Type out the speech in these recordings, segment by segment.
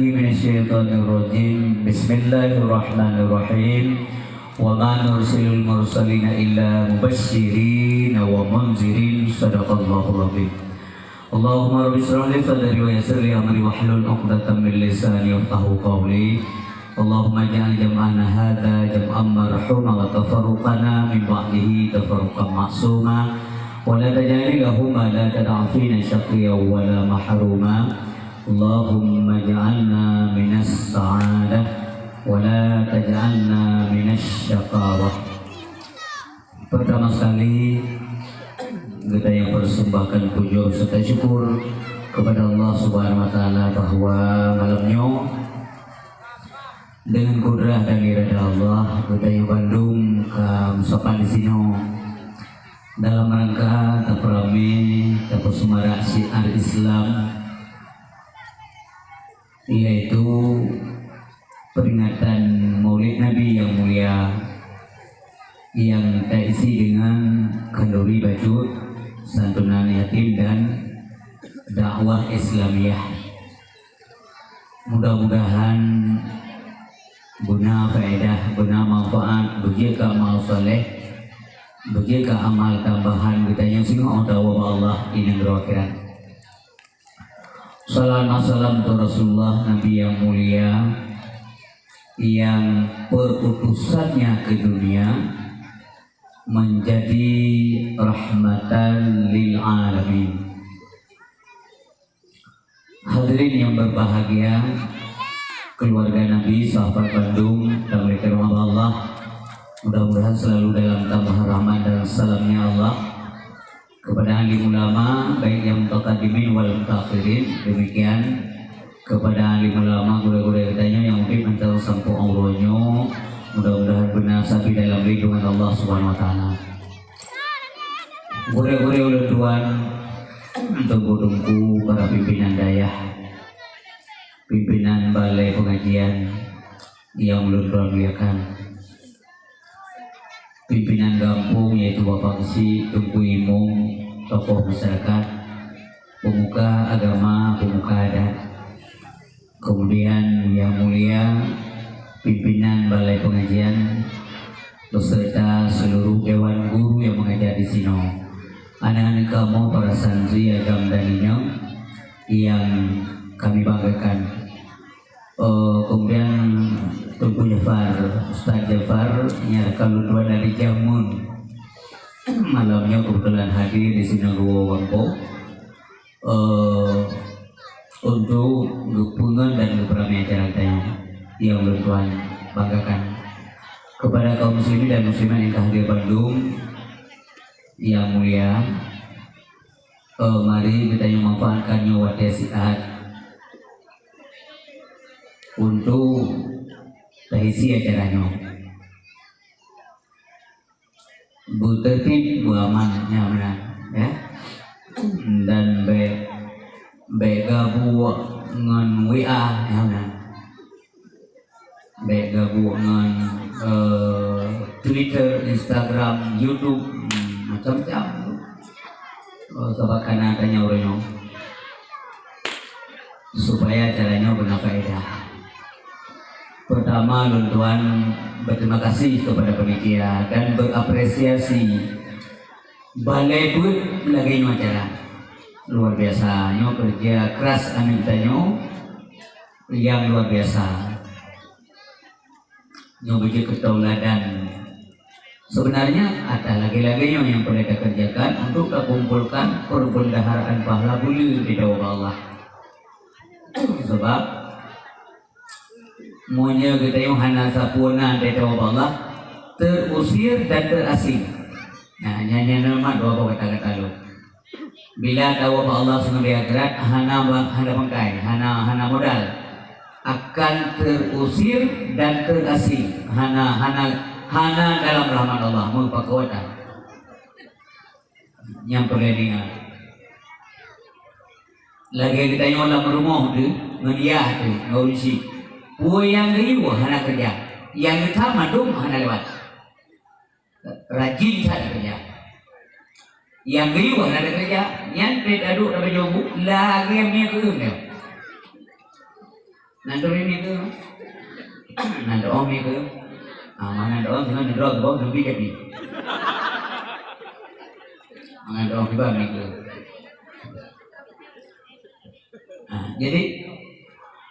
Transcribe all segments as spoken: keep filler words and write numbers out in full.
Minasyaitonirrajim. Bismillahirrahmanirrahim. Wa ma nursilul mursalina illa mubasysyirin wa munzirin. Sadaqallahul azim. Allahumma rabbi shrah li sadri wa yassir li amri wahlul 'uqdatam min lisani yafqahu qawli. Allahumma ij'al jam'ana hadza jam'an marhuma wa tafarruqana min ba'dihi tafarruqan ma'suma. Wa la taj'al lahum wa la tad'a fina syaqiyyan wa la mahruma. Allahumma ij'alna minas sa'adah wa la taj'alna minasy syaqawah. Pertama sekali, geutanyoe persembahkan puji serta syukur kepada Allah Subhanahu wa Taala bahwa malam nyoe, dengan kudrah dan irada Allah, geutanyoe bandum ka meusapat di sinoe dalam rangka tapeuramé, tapeuseumarak syiar Islam, yaitu peringatan Maulid Nabi yang mulia, yang taisi dengan khanduri bacut, santunan yatim, dan dakwah Islamiyah. Mudah-mudahan beuna faedah, beuna manfaat, beujeuet keu amal saleh, beujeuet keu amal tambahan geutanyoe singoh tawoe bak Allah di nanggroe akhirat. Salawat salam untuk Rasulullah, Nabi yang mulia, yang perutusannya ke dunia menjadi rahmatan lil alamin. Hadirin yang berbahagia, keluarga Nabi, sahabat bandum, dan mereka rahmat Allah, mudah-mudahan selalu dalam tambahan rahmat dan salamnya Allah. Kepada alim ulama, baik yang mutaqaddimin wal mutaakhirin, demikian kepada alim ulama, gurée-gurée geutanyoe nyang udeb mantong sampoe uroe nyoe, mudah-mudahan beuna sabe dalam lindungan Allah Subhanahu wa Taala. Gurée-gurée ulôn tuan, teungku-teungku, para pimpinan dayah, pimpinan balai pengajian yang ulôn tuan muliakan. Pimpinan gampông, yaitu Bapak Geuchik, Teungku Imum, tokoh masyarakat, pemuka agama, pemuka adat. Kemudian yang mulia pimpinan balai pengajian beserta seluruh dewan guru yang mengajar di sinoe. Aneuk-aneuk kamoe para santri agam dan inong yang kami banggakan. Eh, kemudian Teungku Jafar, Ustaz Jafar, nyang ka lôn tuan dari jameun. Malam nyoe kebetulan hadir di sinoe dua gampông. Eh, untuk geupeungon dan geupeuramé acara geutanyoe nyang ulôn tuan banggakan. Kepada kaum muslimin dan muslimat yang ka hadir bandum, yang mulia, eh, mari geutanyoe manfaatkan nyoe watée siat untuk tahisi acara nyoe. Beuteutib, beuaman, nyan meunan, ya. Dan bék, bék gabuek ngon W A, nyan meunan. Bék gabuek ngon, eh, Twitter, Instagram, YouTube, hmm, macam-macam. Oh, sabab kana tanya ureueng nyoe. Supaya acara nyoe beuna faedah. Pertama, lôn tuan berterima kasih kepada panitia dan berapresiasi balai buet lagée nyoe acara. Luar biasa, nyoe kerja keras aneuk tanyoe yang luar biasa. Nyoe beujeuet keu tauladan. Sebenarnya, ada lagée-lagée nyoe yang perlu kita kerjakan untuk kita kumpulkan perbendaharaan pahala buleuen di Allah. Sebab meunyoe geutanyoe hana sapeue na di Allah, terusir dan terasing. Nah, nyan, nyan, nyan, mat dua boh kata-kata lôn. Bila tawoe bak Allah seunang di akhirat, hana ba-, hana bangkai, hana, hana modal. Akan terusir dan terasing. Hana, hana, hana dalam rahmat Allah, meupakoe that. Nyang peureulée ingat. Lagée geutanyoe lam rumoh teuh, ngon yah teuh, ngon ureueng chik. Peue nyang geuyue hana keureuja. Nyang geutam mandum hana lewat. Rajin that keureuja. Nyang geuyue hana keureuja, nyan pih taduek lam bajée bu, lagée mié keueun nyoe. Nan tu ni tu. Nan tu ni tu. Ah, mana tu? Mana tu? Bawah lebih jadi. Mana tu? Tiba ni tu. Nah, jadi,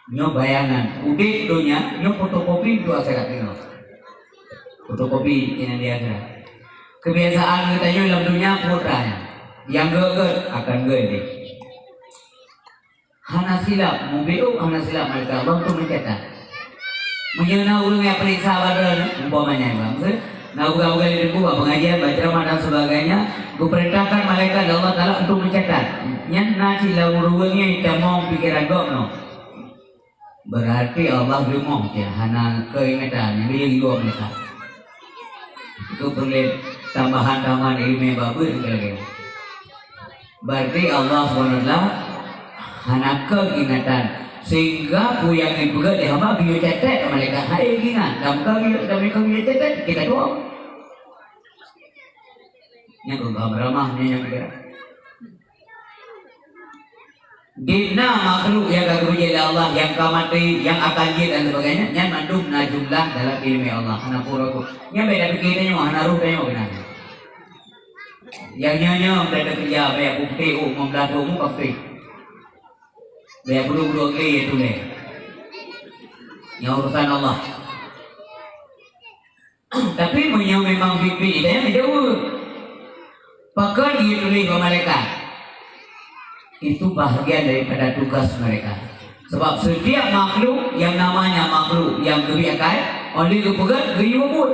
nyoe bayangan, udeb donya, nyoe fotokopi untuk akhirat nyoe. Fotokopi nyang di akhirat. Kebiasaan geutanyoe lam donya peue treuk nyan. Nyang gét-gét akan gét deh. Hana silap, mubiôh hana silap malaikat Allah untuk mencatat. Meunyoe na ureuëng nyang peuriksa badan, umpamanya, Bang, na ureuëng-ureuëng di buku pengajian, baca ceramah dan sebagainya, geupeurintahkan malaikat Allah Taala untuk mencatat. Nyan na cit lam ureuëng nyang tamong pikiran gobnyoe. Berarti Allah leumah cit, hana keuingatan, nyang dia geuh malaikat. Itu perlu tambahan-tambahan ilmu bak buet lagée. Berarti Allah Subhanahu wa Taala hana keuingatan, sehingga peue nyang geupeugah lé hamba geuyue catat malaikat hai ingat. Dan ka geuyue, dan ka geuyue catat, kita doa. Nyang geupeugah beramah, nyang geupeugah. Di na makhluk nyang ka geubri lé Allah, nyang ka maté, nyang akan jeuet dan sebagainya, nyan mandum na jumlah dalam iéleumé Allah. Hana pura ku. Nyan beda pikir tanyoe, hana roh tanyoe keunan. Nyang nyoe-nyoe beda kerja, baya bukti, oh, lima belas dua mu pasti. Baya bulu-bulu lé ya tuléh. Nyang urusan Allah. Tapi meunyoe memang bibi dia menjawab, pakon dia tulis bak malaikat? Itu bahagian daripada tugas mereka. Sebab setiap makhluk yang namanya makhluk yang geubri akai, oleh geupeugah geuyue buet.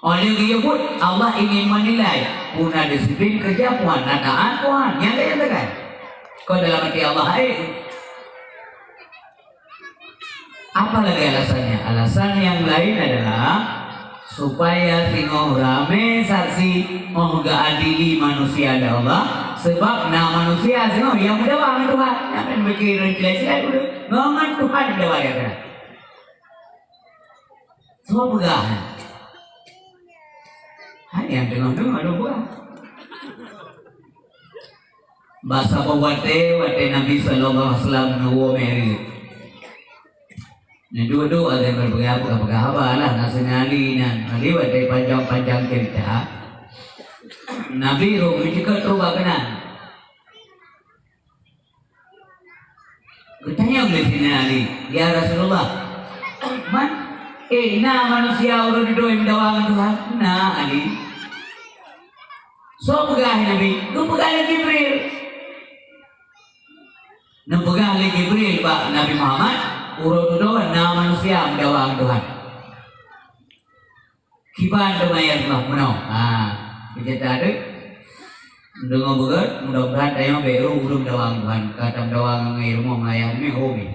Oleh geuyue buet, Allah ingin menilai puna disiplin kerja puan, na taat puan, nyang lain kan? Kau dalam hati Allah hai. Apa lagi alasannya? Alasan yang lain adalah supaya singoh ramé saksi, oh geuadili manusia lé Allah, sebab na manusia singoh nyang meudawa ngon Tuhan. Nyang mikir cilai-cilai dulu, ngon Tuhan meudawa ya kan? Semua peugah. Hai nyang teungoh-teungoh lôn peugah. Bak saboh watée, watée Nabi sallallahu alaihi wasallam neuwoe Mi'raj. Neuduek-duek lagée meupeugah-peugah haba lah, na seungali nyan. Jadi watée panjang-panjang cerita, Nabi rhot meuceukeut trok bak keunan. Geutanyong lé Saidina Ali, "Ya Rasulullah, man, eh, na manusia ureuëng dudoe meudawa ngon Tuhan?" "Na, Ali." "Soe peugah, Nabi?" "Geupeugah lé Jibril." Neupeugah lé Jibril bak Nabi Muhammad, "Uroe dudoe na manusia meudawa ngon Tuhan." "Kiban teuma ya Rasulullah meunoe?" Ha, peugah teuh. Deungoe beugét, mudah-mudahan tanyoe bék ureuëng meudawa ngon Tuhan, ka tameudawa ngon rumoh meulayan mé ho mé.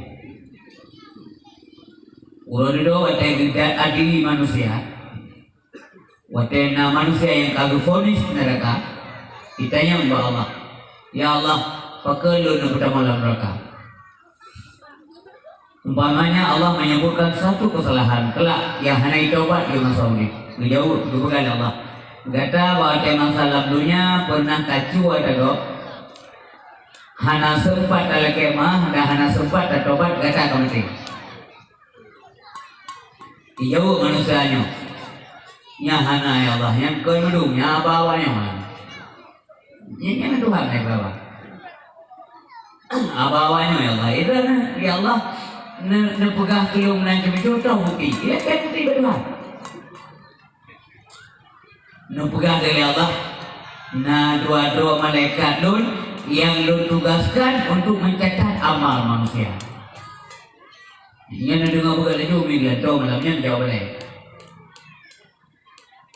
Uroe dudoe watée geudat adili manusia, watée na manusia nyang ka geufonis neuraka, jitanyong bak Allah, "Ya Allah, pakon lôn neupeutamong lam neuraka?" Umpamanya Allah menyebutkan satu kesalahan kelak yang hana jitaubat di masa udeb. Geujaweueb, geupeugah lé Allah, "Gata bak watée masa lam donya pernah tacuba tagob, hana sempat talakée meu'ah dan hana sempat tatobat, gata ka maté." Dijaweueb manusia nyoe, "Nyan hana, ya Allah, nyan kon meudum, nyan aba awak nyoe." Nyan, nyan Tuhan nyang peugah. Aba awak nyoe, ya Allah. Itu, ya Allah, ne-, neupeugah keu lôn meunan ceumeucue, toh bukti. Ya, kan bukti bak Tuhan. Neupeugah lé Allah, "Na dua droe malaikat lôn nyang lôn tugaskan untuk mencatat amal manusia." Nyan na deungoe beugét laju, mi geulantoe malam nyan jaweueb balek.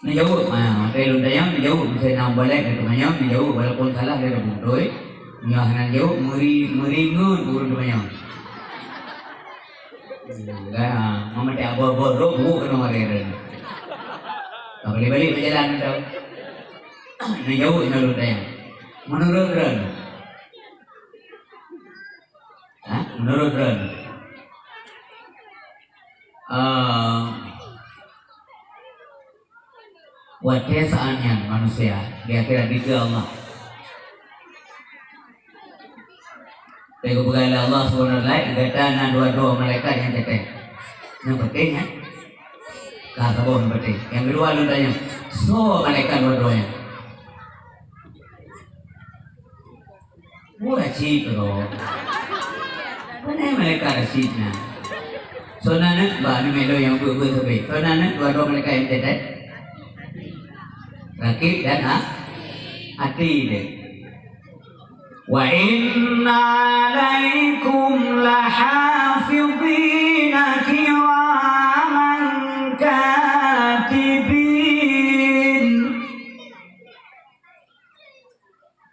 Neujaweueb, ha, watée lôn tanyong, neujaweueb, miseue na balek lé teumanyong, neujaweueb walaupun salah lé teuma beutôi. Nyoe hana jaweueb, meuri, meuri ngon ureuëng teumanyong. Enggak, ha, mama tak bor-bor, roh buet keunoe hari-hari. Ka balik-balik berjalan tau. Neujaweueb nyoe lôn tanyong. Menurut droen, ha, menurut droen, eh, watée saát nyan manusia di akhirat dikeue Allah. Lagèe geupeugah lé Allah Subhanahu wa Taala, "Gata na dua droe malaikat nyang teuntèe." Nyang penting, ya. Ka saboh nyang penting. Nyang keudua lôn tanyong, soe malaikat dua droe nyan? Buet cit droe. Pane malaikat Rasyid na? Soe na nyan? Bah, ni melo nyang beuet-beuet sabe. Soe na nyan dua droe malaikat nyang teuntèe? Rakib dan A-, Atid. "Wa inna 'alaikum lahafizina kiraman katibin."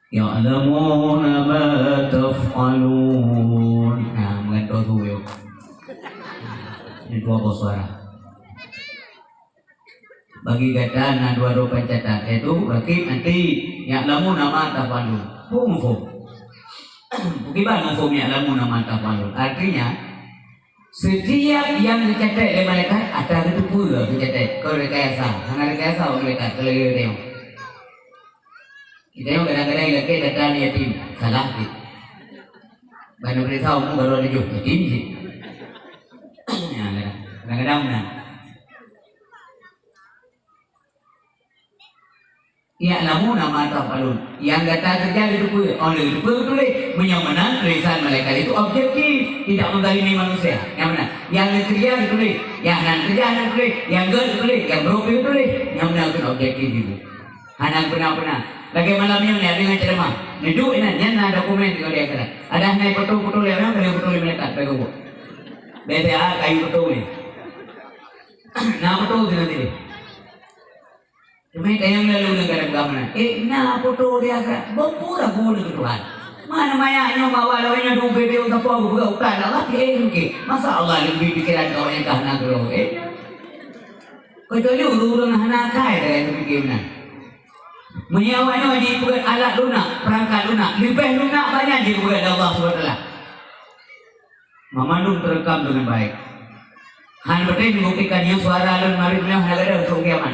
"Ya'lamuna ma taf'alun." Nah, meugantoe su yo. Ini dua boh suara. Bagi gata na dua droe peuncatan, yaitu Rakib, Atid. "Ya'lamuna ma taf'alun." Peue mafhum? Bagaimana mafhum "Ya'lamuna ma taf'alun"? Artinya, setiap nyang geucatat lé malaikat, ata geuteupeue geucatat. Kon rekayasa. Hana rekayasa bak malaikat, kalau dia tengok. Kita nyoe kadang-kadang ilakèe data aneuk yatim, salah cit. Ban neupeuriksa umu baru tujoh, yatim cit. Ya, kadang-kadang meunan. "Ya'lamuna ma taf'alun." Nyang gata keureuja geuteupeue, oh, geuteupeue geutuléh. Meunyoe meunan, tulisan malaikat itu objektif, tidak menzalimi manusia. Nyang meunan, nyang neukeureuja geutuléh, nyang hana neukeureuja hana geutuléh, nyang gèt geutuléh, nyang brôk pih geutuléh. Nyang meunan keuh objektif itu. Hana peuna-peuna. Lagèe malam nyoe ni, ada nyang ceramah. Neuduek inan, nyan na dokumen di akhirat. Ada hana foto-foto lé, orang kena foto lé malaikat, bagi gua. Biasa, ah, kayu foto ni. Na foto tu nanti deh. Cuma tayang lalu dengan kadang-kadang mana. Eh, na foto di akhirat. Bapa ragu dengan Tuhan. Mana maya nyoe bawa lawan nyoe dua video sapa geupeugah utak Allah, eh, okey. Masa Allah lebih pikiran kau yang kah na tu, eh. Kecuali ureueng-ureueng hana akai, eh, berpikir meunan. Meunyoe awak nyoe jipeugét alat lunak, peurangkat lunak, leubeh lunak banyak jipeugét lé Allah Subhanahu wa Taala. Mamandum teurekam deungon baik. Hana beutôi meubuktikan nyoe suara lôn marit nyoe hana gadôh trok kiamat.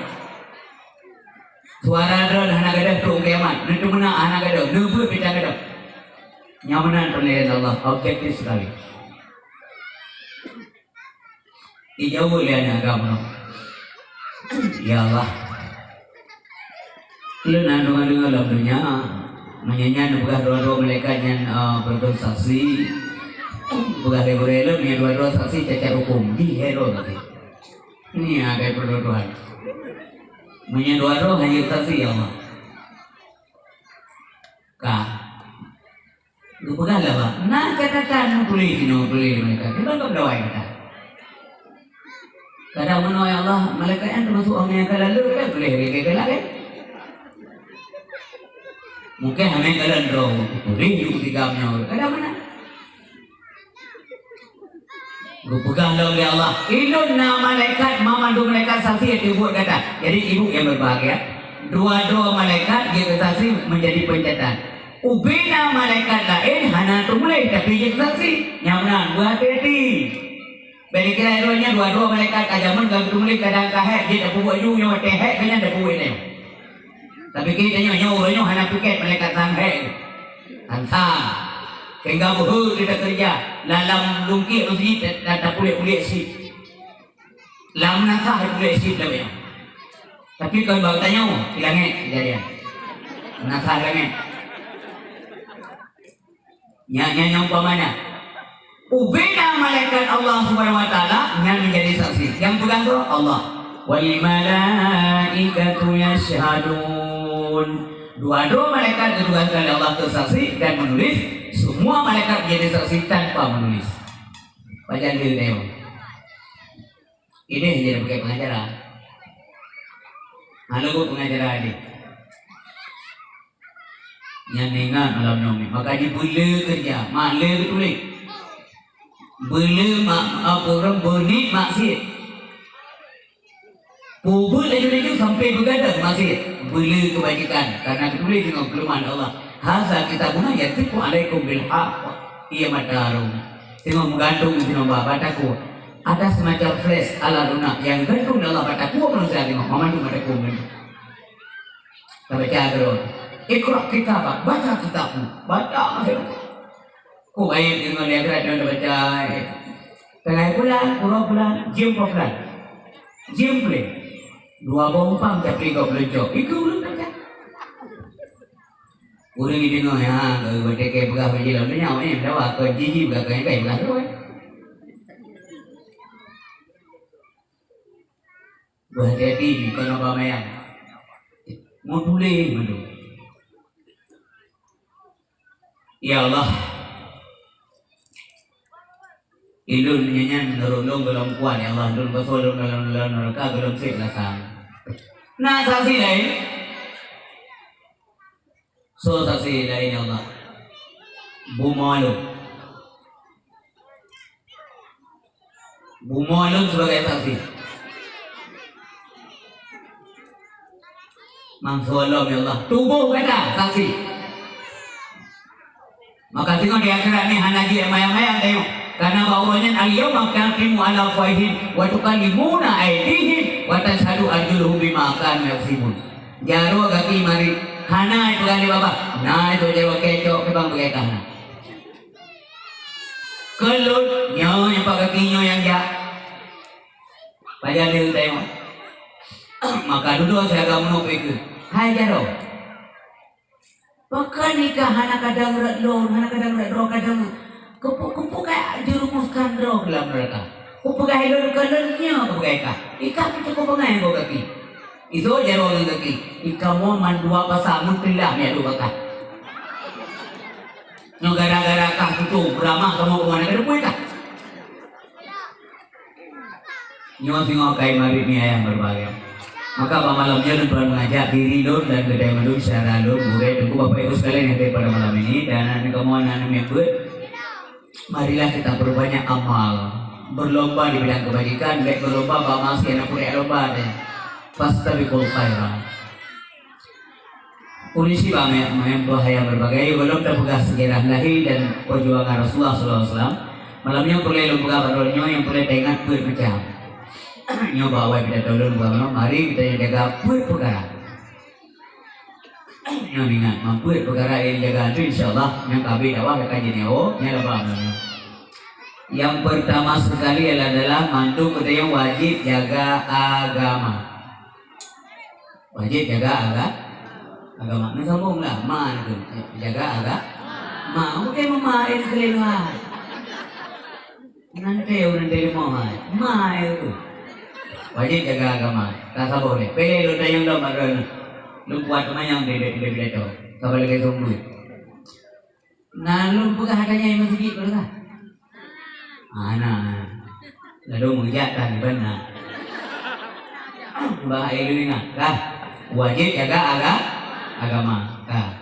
Suara droe hana gadôh trok kiamat. Neuteumeunak hana gadôh, neubeuet pih hana gadôh. Nyang meunan peunilaian Allah, objektif sekali. Dijaweueb lé aneuk agam nyoe. Ya Allah. Lôn hana deungoe-deungoe lam donya. Meunyoe nyan neupeugah dua-dua malaikat nyan, eh, beureugon saksi. Peugah lé gurèe lôn, meunyoe dua-dua saksi cacat hukôm. Jih hai droe saksi. Nyan hai droe Tuhan. Meunyoe dua-dua hana saksi, ya Allah. Ka. Geupeugah lé Allah, "Na catatan tuléh sinoe, tuléh lé malaikat. Kiban gob dawai gata?" Kadang meunoe, "Ya Allah, malaikat nyan teumasuk ureueng nyang ka lalu, ka tuléh lagèe-lagèe." Mungken hana kalon droe, tuléh yue tiga meunyoe. Kadang meunan. Geupeugah lom lé Allah, "Ulôn na malaikat, mamandum malaikat saksi nyang teubuet gata." Jadi, ibu yang berbahagia, dua-dua malaikat jeuet keu saksi menjadi pencatatan. Ubé na malaikat laén hana teumuléh, tapi jeuet keu saksi. Nyang meunan, beuhati-hati. Bèk dikira droe nyan dua-dua malaikat ka jameun ka teumuléh, kadang ka hék, jeuet tapeubuet ju, nyoe watèe hék, ka nyan tapeubuet nyoe. Tapi keu tanyoe, nyoe uroe nyoe hana piket malaikat sang hék. Sang-sang. Sehingga beuhe kita kerja dalam lungkiek masjid dan, dan tapuléh-puléh sit. Lam meunasah tapuléh sit lam nyoe. Tapi kon bak tanyoe, di langét kejadian. Meunasah langét. Nyan, nyan, nyan umpamanya. Ubena malaikat Allah Subhanahu wa Taala nyan menjadi saksi. Nyang peugah tu Allah. "Wal malaikatu yashhadun." Dua-dua malaikat ditugaskan oleh Allah untuk saksi dan menulis. Semua malaikat menjadi saksi tanpa menulis. Pajan dia tengok. Ini jadi pakai pengajaran. Lalu pengajaran ini. Nyan ingat malam nyoe. Maka jipeule kerja, mak le geutuléh. Beule mak, apa orang beuni maksiat. Peubuet laju-laju sampai beugadang maksiat. Beule kebajikan karena geutuléh deungon keuluman Allah. Haza kitabuna yantiqu alaikum bil haqq. Iya mata harum. Tengok meugantung di sinoe bak, bak takue. Ada semacam flash ala lunak yang gantung dalam bak takue manusia tengok. Mamandum bak takue meugantung. Tabaca terus. Iqra kitabak, baca kitabmu. Baca. Oh, ayat deungon di akhirat nyoe tabaca, eh, tanggai bulan, uroe bulan, jeuem bulan. Jeuem bulan. Dua boh umpang tapi kau belum jawab. Itu ulun baca. Ureueng jideungoe, ha, watèe keu peugah bak jih lom nyoe, eh, dawa kon jih, jih peugah, kon jih peugah tu, eh. Beuhati-hati, kon bak mayang. Meutuléh mandum. Ya Allah, Ulôn nyan, nyan meunurot lôn gohlom kuat, ya Allah, lôn pasoe lôn dalam, dalam neuraka gohlom sép lasang. Na saksi laén? Soe saksi laén, ya Allah? Bumoe lôn. Bumoe lôn sibagai saksi. Mansoe lom, ya Allah. Tuboh gata saksi. Maka singoh di akhirat nyoe hana jeuet mayang-mayang tanyoe. Karena bak uroe nyan, "Al-yauma nakhtimu 'ala afwahihim wa tukallimuna aidihim wa tasyhadu arjuluhum bima kanu yaksibun." Jaroe gaki marit, hana jipeugah lé babah. Na itu jaroe kecok, keu bang peugah ka hana. Keu lôn, nyoe nyang pat gaki nyoe nyang jak. Pajan lé tanyoe. Maka dudoe siaga meunoe peue keuh. Hai jaroe. Pakon ikah hana kadang rot lôn, hana kadang rot droe kadang. Keupeue, keupeue ka jeurumuskan droe keu lam neuraka? Kupeugah lôn keu lôn nyoe kupeugah ikah. Ikah peucukôp bangai ngon gaki. Isoe jaroe ngon gaki. Ikah mo mandua pasa meuteulah miet dua bakah. Nyoe gara-gara kah tutong, beuramah kamoe keu meunan, ka teupeue kah? Nyoe singoh kai marit ni ayah beurbahagia. Maka bak malam nyoe lôn tuan mengajak diri lôn dan geutanyoe mandum syedara lôn, gurèe, teungku, bapak ibu sekalian yang hadir pada malam ini, dan aneuk kamoe, aneuk-aneuk nyang beuet, marilah kita perbanyak amal. Berlomba di bidang kebajikan, bèk berlomba bak maksiat, na peureulèe lomba deh. Fastabiqul khairat. Ureueng syiek bak meu'en, meu'en peuhayang beurbagai, gohlom tapeugah seujarah lahé dan peujuangan Rasulullah sallallahu alaihi wasallam. Malam nyoe peureulèe lôn peugah bak droeneuh nyoe nyang peureulèe taingat peuet macam. Nyoe bak awai pidato lôn peugah nyoe, mari geutanyoe jaga peuet peukara. Nyoe ingat, peuet peukara nyang jaga tu, insya Allah, nyang ka abéh dakwah ka jeuet, nyoe laba nyoe. Yang pertama sekali adalah mandum geutanyoe wajéb jaga agama. Wajéb jaga aga-, agama. Neusambông lah, ma tu. Jaga aga-, ma. Bukan mama, eh, keliru hai. Nanti orang terima hai. Ma itu. Wajéb jaga agama. Tak sabar ni. Pilih lu tayang dong, baru ni. Lu kuat kemanyang dia, dia, dia, dia tu. Sabar lagi sungguh. Na lôn peugah hata nyan i meuseujid peue ka? Hana. Lalu meujak tan iban na. Bah ai lôn ingat, ka. Wajéb jaga aga-, agama, ka.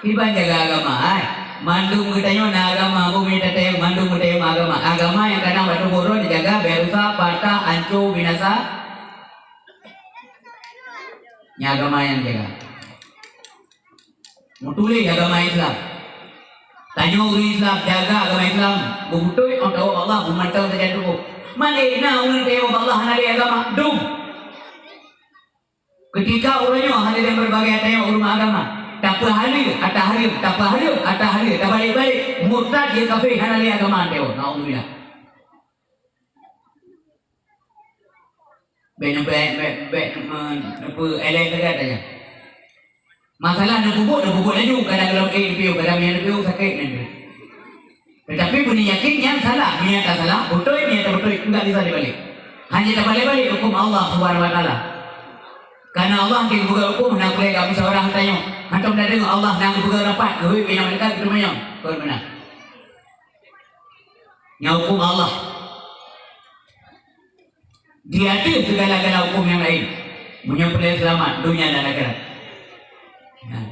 Kiban jaga agama, ai. Mandum geutanyoe na agama, bumi tatayong mandum geutanyoe agama. Agama nyang kana bak tuboh droe dijaga, bèk rusak, patah, hanco, binasa. Nyan agama nyang jaga. Meutuléh agama Islam. Tanyoe ureueng Islam, jaga agama Islam. Beubutôi ôn tawöb Allah, beumantong sajan tuboh. Malée na ureueng tayue bak Allah hana lé agama, dum. Keutika uroe nyoe hana lé berbagai tayue ureueng agama. Tapeuhaleue, atahaleue, tapeuhaleue, atahaleue, tabalek-balek. Murtad, jeuet kafé, hana lé agama tayue. Naudzubillah. Bèk neupeu-, bèk, bèk, eh, neupeu-, eleng sagai tanyoe. Masalah neupeubuet, neupeubuet laju, kadang lom, eh, neupiôh, kadang meunyo neupeubuet sakét nyan. Tetapi beuneuyakin nyan salah, meunyo tasalah, beutôi, meunyo tabeutôi, enggak bisa dibalik. Hanya tabalek-balek hukum Allah Subhanahu wa Taala. Karena Allah geupeugah hukum, hana peureulèe geumusyawarah tanyoe. Hantom tadeungoe Allah na geupeugah rapat, geuhôi, meunyo malaikat geuteumanyong. Kon meunan. Nyan hukum Allah. Di ateueh segala-gala hukum nyang laén, meunyoe peureulèe seulamat donya dan akhirat. Nah,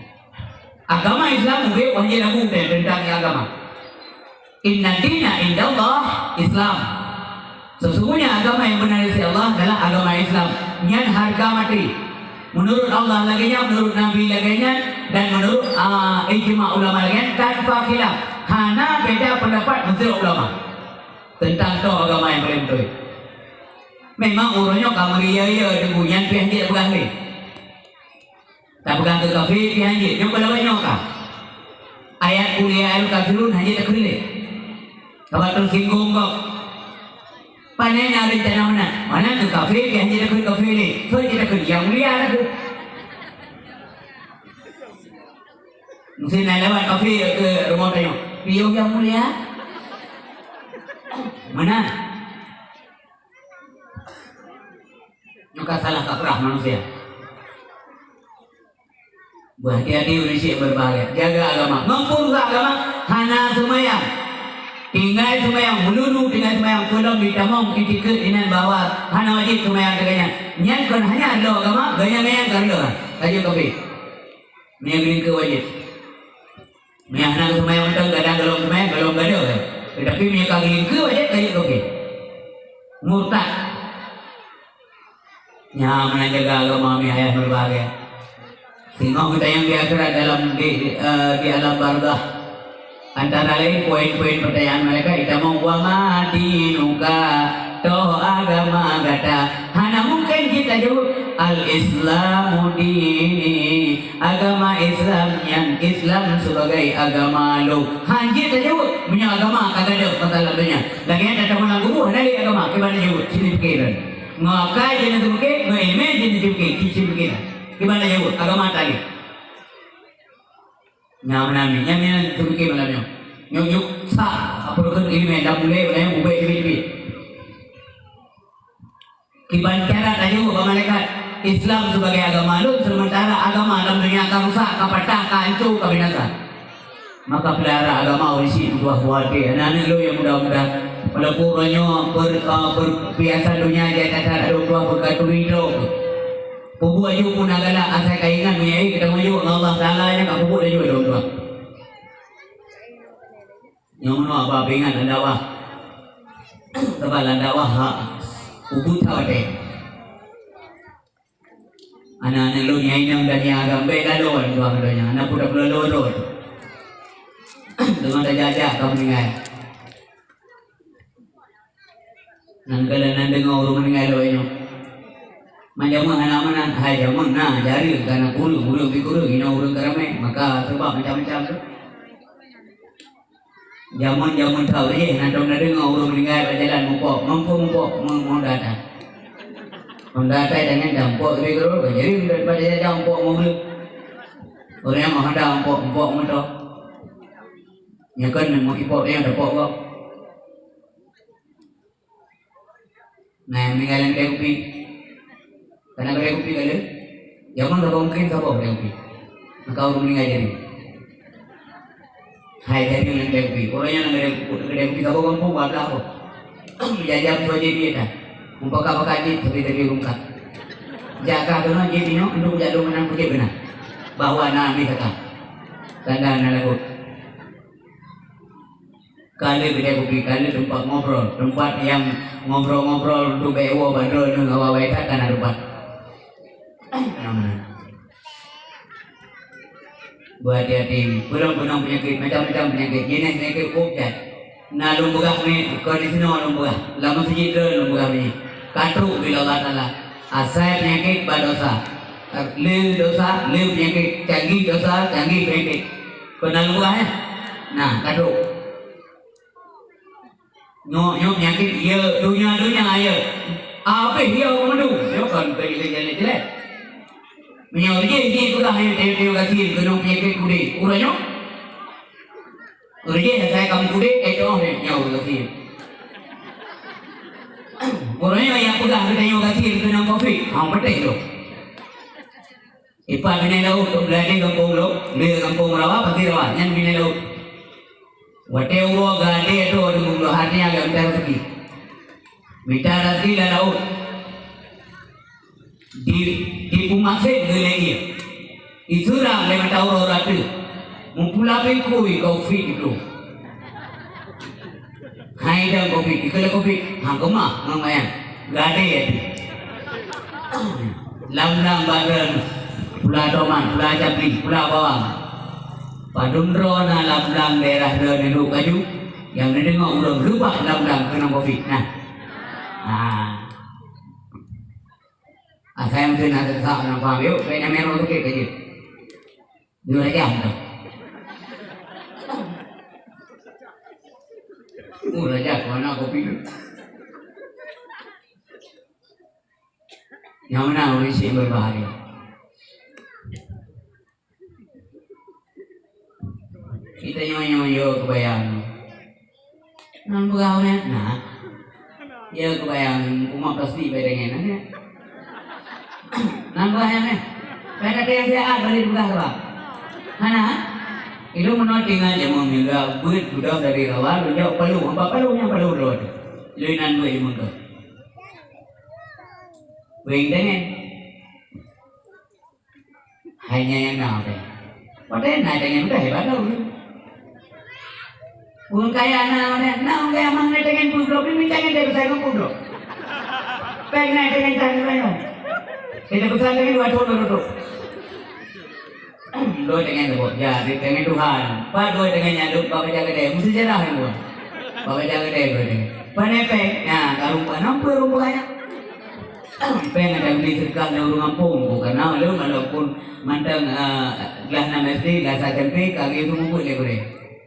agama Islam ubé wajéb lagu teuntang agama. Inna dina indallah Islam. Sesungguhnya agama yang benar di sisi Allah adalah agama Islam. Nyan hareuga maté. Meunurot Allah lagèe nyan, meunurot Nabi lagèe nyan, dan meunurot, ah, ijma ulama lagèe nyan, tanpa khilaf. Hana beda pendapat meunurot ulama. Teuntang toh agama nyang paleng beutôi. Memang uroe nyoe ka meuria-ria deungon nyan pih hanjeuet peugah lé. Tapeugah keu kafé pih hanjeuet, nyoe peue lagèe nyoe ka. Ayat qul ya ayyuhal kafirun hanjeuet takheun lé. Saban teusinggung gob. Pane na rencana meunan? Meunan keu kafé, pih hana takheun kafé lé. Soe jih takheun? Yang mulia takheun. Meusé na lewat kafé keu rumoh tanyoe. Piôh yang mulia? Meunan. Nyoe ka salah kaprah manusia. Beuhati-hati ureueng syik beureubahagia. Jaga agama. Ngon peurusak agama, hana seumayang. Tinggai seumayang, meululu tinggai seumayang, peulom jitamong itikeuet inan bahwa hana wajéb seumayang keu gobnyan. Nyan kon hana lheueh agama, gobnyan nyang ka lheueh. Ka jeuet kafé. Meunyo geulingkeue wajéb. Meunyo hana seumayang mantong, gadang golom seumayang, golom gadôh. Teutapi meunyo ka geulingkeue wajéb, ka jeuet kafé. Murtad. Nyan meunan jaga agama, mi ayah beureubahagia. Singoh geutanyong di akhirat dalam di, eh, di alam barzakh. Antara lain poin-poin pertanyaan malaikat, jitamong, "Wa ma dinuka?" Toh agama gata? Hana mungken jih tajaweueb, "Al-Islamu dini." Agama Islam nyan, Islam sebagai agama lôn. Han jeuet tajaweueb, meunyoe agama ka gadôh masalah donya. Lagèe nyan tatamong lam kubu, hana lé agama, kiban tajaweueb, sini pikiran. Ngon akai jeuet na teupike, ngon ileumèe jeuet na teupike, cicém pikiran. Kiban tajaweueb, agama talé. Nyan meunan, nyan, nyan teupike malam nyoe. Nyoe, nyoe sa, apa rukon ileumèe lam ulèe, ulèe, ubé, ubé, ubé. Kiban cara tajaweueb bak malaikat, "Islam sebagai agama lôn, sementara agama lam dunia ka rusak, ka patah, ka hancô, ka binasa." Maka peulihara agama ureueng syik meutuah buah até. Aneuk-aneuk lôn nyang muda-muda, walaupun uroe nyoe per-, eh, perhiasan dunia jai that-that, adoe tuah beukaturi droe. Peubuet laju pun na galak, asai ka ingat meunyo ék geutanggong jaweueb ngon Allah Taala, nyan ka peubuet laju adoe tuah. Nyoe meunoe haba peuingat lam dakwah. Sabab lam dakwah ha ubit that watèe. Aneuk-aneuk lôn nyang inong dan nyang agam bèk laloe lam tuah donya. Hana peue tapeulaloe droe. Teuma tajak-jak ka meuninggai. Nan keuh lôn deungö ureueng meuninggai lagèe nyoe. Man jameun hana meunan, hai jameun na jareueng, ka na kureueng, ureueng pih kureueng, inong ureueng ka ramè, maka seubab macam-macam tu. Jameun-jameun teuh, eh, na tom na deungö ureueng meuninggai bak jalan mupok, mupok, mupok, meu-, meuhonda that. Honda that tanyoe dah mupok teubiet keudroe, ka jareueng daripada jajan mupok meu ureueng. Ureueng nyang meuhonda mupok, mupok moto. Nyoe kan meu ipok nyang dapok gob. Nah, nyang meuninggai lam keudè kupi. Kana keudè kupi ka lheueh? Jameun saboh mungken saboh keudè kupi. Maka ureueng meuninggai jadi. Hai jadi lam keudè kupi. Ureueng nyang lam keudè, keudè kupi saboh gampông, bablah boh. Jajan tu aja dia dah. Mupaka-paka jih, tapi-tapi rungkap. Jak ka keunoe jih nyoe, untuk jak dong meunan kujak beuna. Bahwa na ambil kata. Tanda na lagot. Ka lheueh keudè kupi, ka lheueh teumpat ngobrol, teumpat nyang ngobrol-ngobrol untuk bèk woe bak droeneuh awai-awai that ka na teumpat. Beuhati-hati, peulom-peulom peunyakét, macam-macam peunyakét, jeunèh peunyakét kôb that. Na lôn peugah mé, kon disinoe lôn peugah, lam meuseujid droe lôn peugah mé. Ka trok ubé lé Allah Taala. Asai peunyakét bak dosa. Le dosa, le peunyakét. Canggih dosa, canggih peunyakét. Kon na lôn peugah, eh? Nah, ka trok. Nyoe, nyoe peunyakét, ya, donya-donya, ya. Abéh, ya, ureueng mandum. Nyoe kon bagi lé jalan jelek. Meunyoe ureueng jih, jih peugah, ya, teuka gasien, keunong peunyakét kudé. Ureueng nyoe? Ureueng jih, asai kamoe kudé, eh, teuh, ya, nyoe gasien. Ureueng nyoe nyang peugah, keutanyoe gasien, keunong covid. Ha, beutôi tu. Ipat binéh laôt, lagèe gampông lôn, lé gampông rawa, pasti rawa, nyan binéh laôt. Watèe uroe gadée droe deungon hati agak mita raseuki. Mita raseuki lam laôt. Di, di pumasén geulée ie. Iseurang lé mata uroe rata. Meupula bingkui covid itu. Hai dan covid, ikeu covid, hang keumah ngon manyang. Gadée ati. Lam-lam bak droeneuh, pula tomat, pula cabli, pula bawang. Padum droe na lam-lam daerah droeneuh lôn kaju, nyang neudeungoe ureueng reubah lam-lam keunong covid. Nah. Ha. Asai meuteun na teusak lam paham, yuk, kayaknya merah sikit kaju. Dua jam tu. Oh, raja, kemana kopi tu? Nyang mana ureueng syiek berbahaya. Kita nyoe-nyoe yo kebayang. Nan beurau nyan, nah. Yo kebayang, umat plastik bak dengan, nah. Nan beurau nyan, nah. Pada tiang siat balik peugah keubah. Hana? Ilong meunoe tinggai jameun minggu, beuet gudang dari rawa, lunjak palu, empat palu nyang palu dua tu. Lui nan dua ilong tu. Weng dengan. Hanya nyang na, oke. Padahai na dengan udah hebat tau. Ureueng kaya na, na, na ureueng kaya mang na dengan peuet droe, mita dengan dari saya peuet droe. Peng na dengan cara lain. Kita pesan dengan dua ratus, dua ratus. Dua dengan tu, ya, di dengan Tuhan. Pak dua dengan nyaduk, Bapak jaga deh. Mesti jelas yang dua. Bapak jaga deh, dua dengan. Panepeng, ya, karung panampu, rumpukannya. Péng ada beli sedekah lé ureueng gampông, bukan na lôn walaupun mantong, eh, glah nam S D, glah sa S M P, ka geuyue mubuet lé gurée.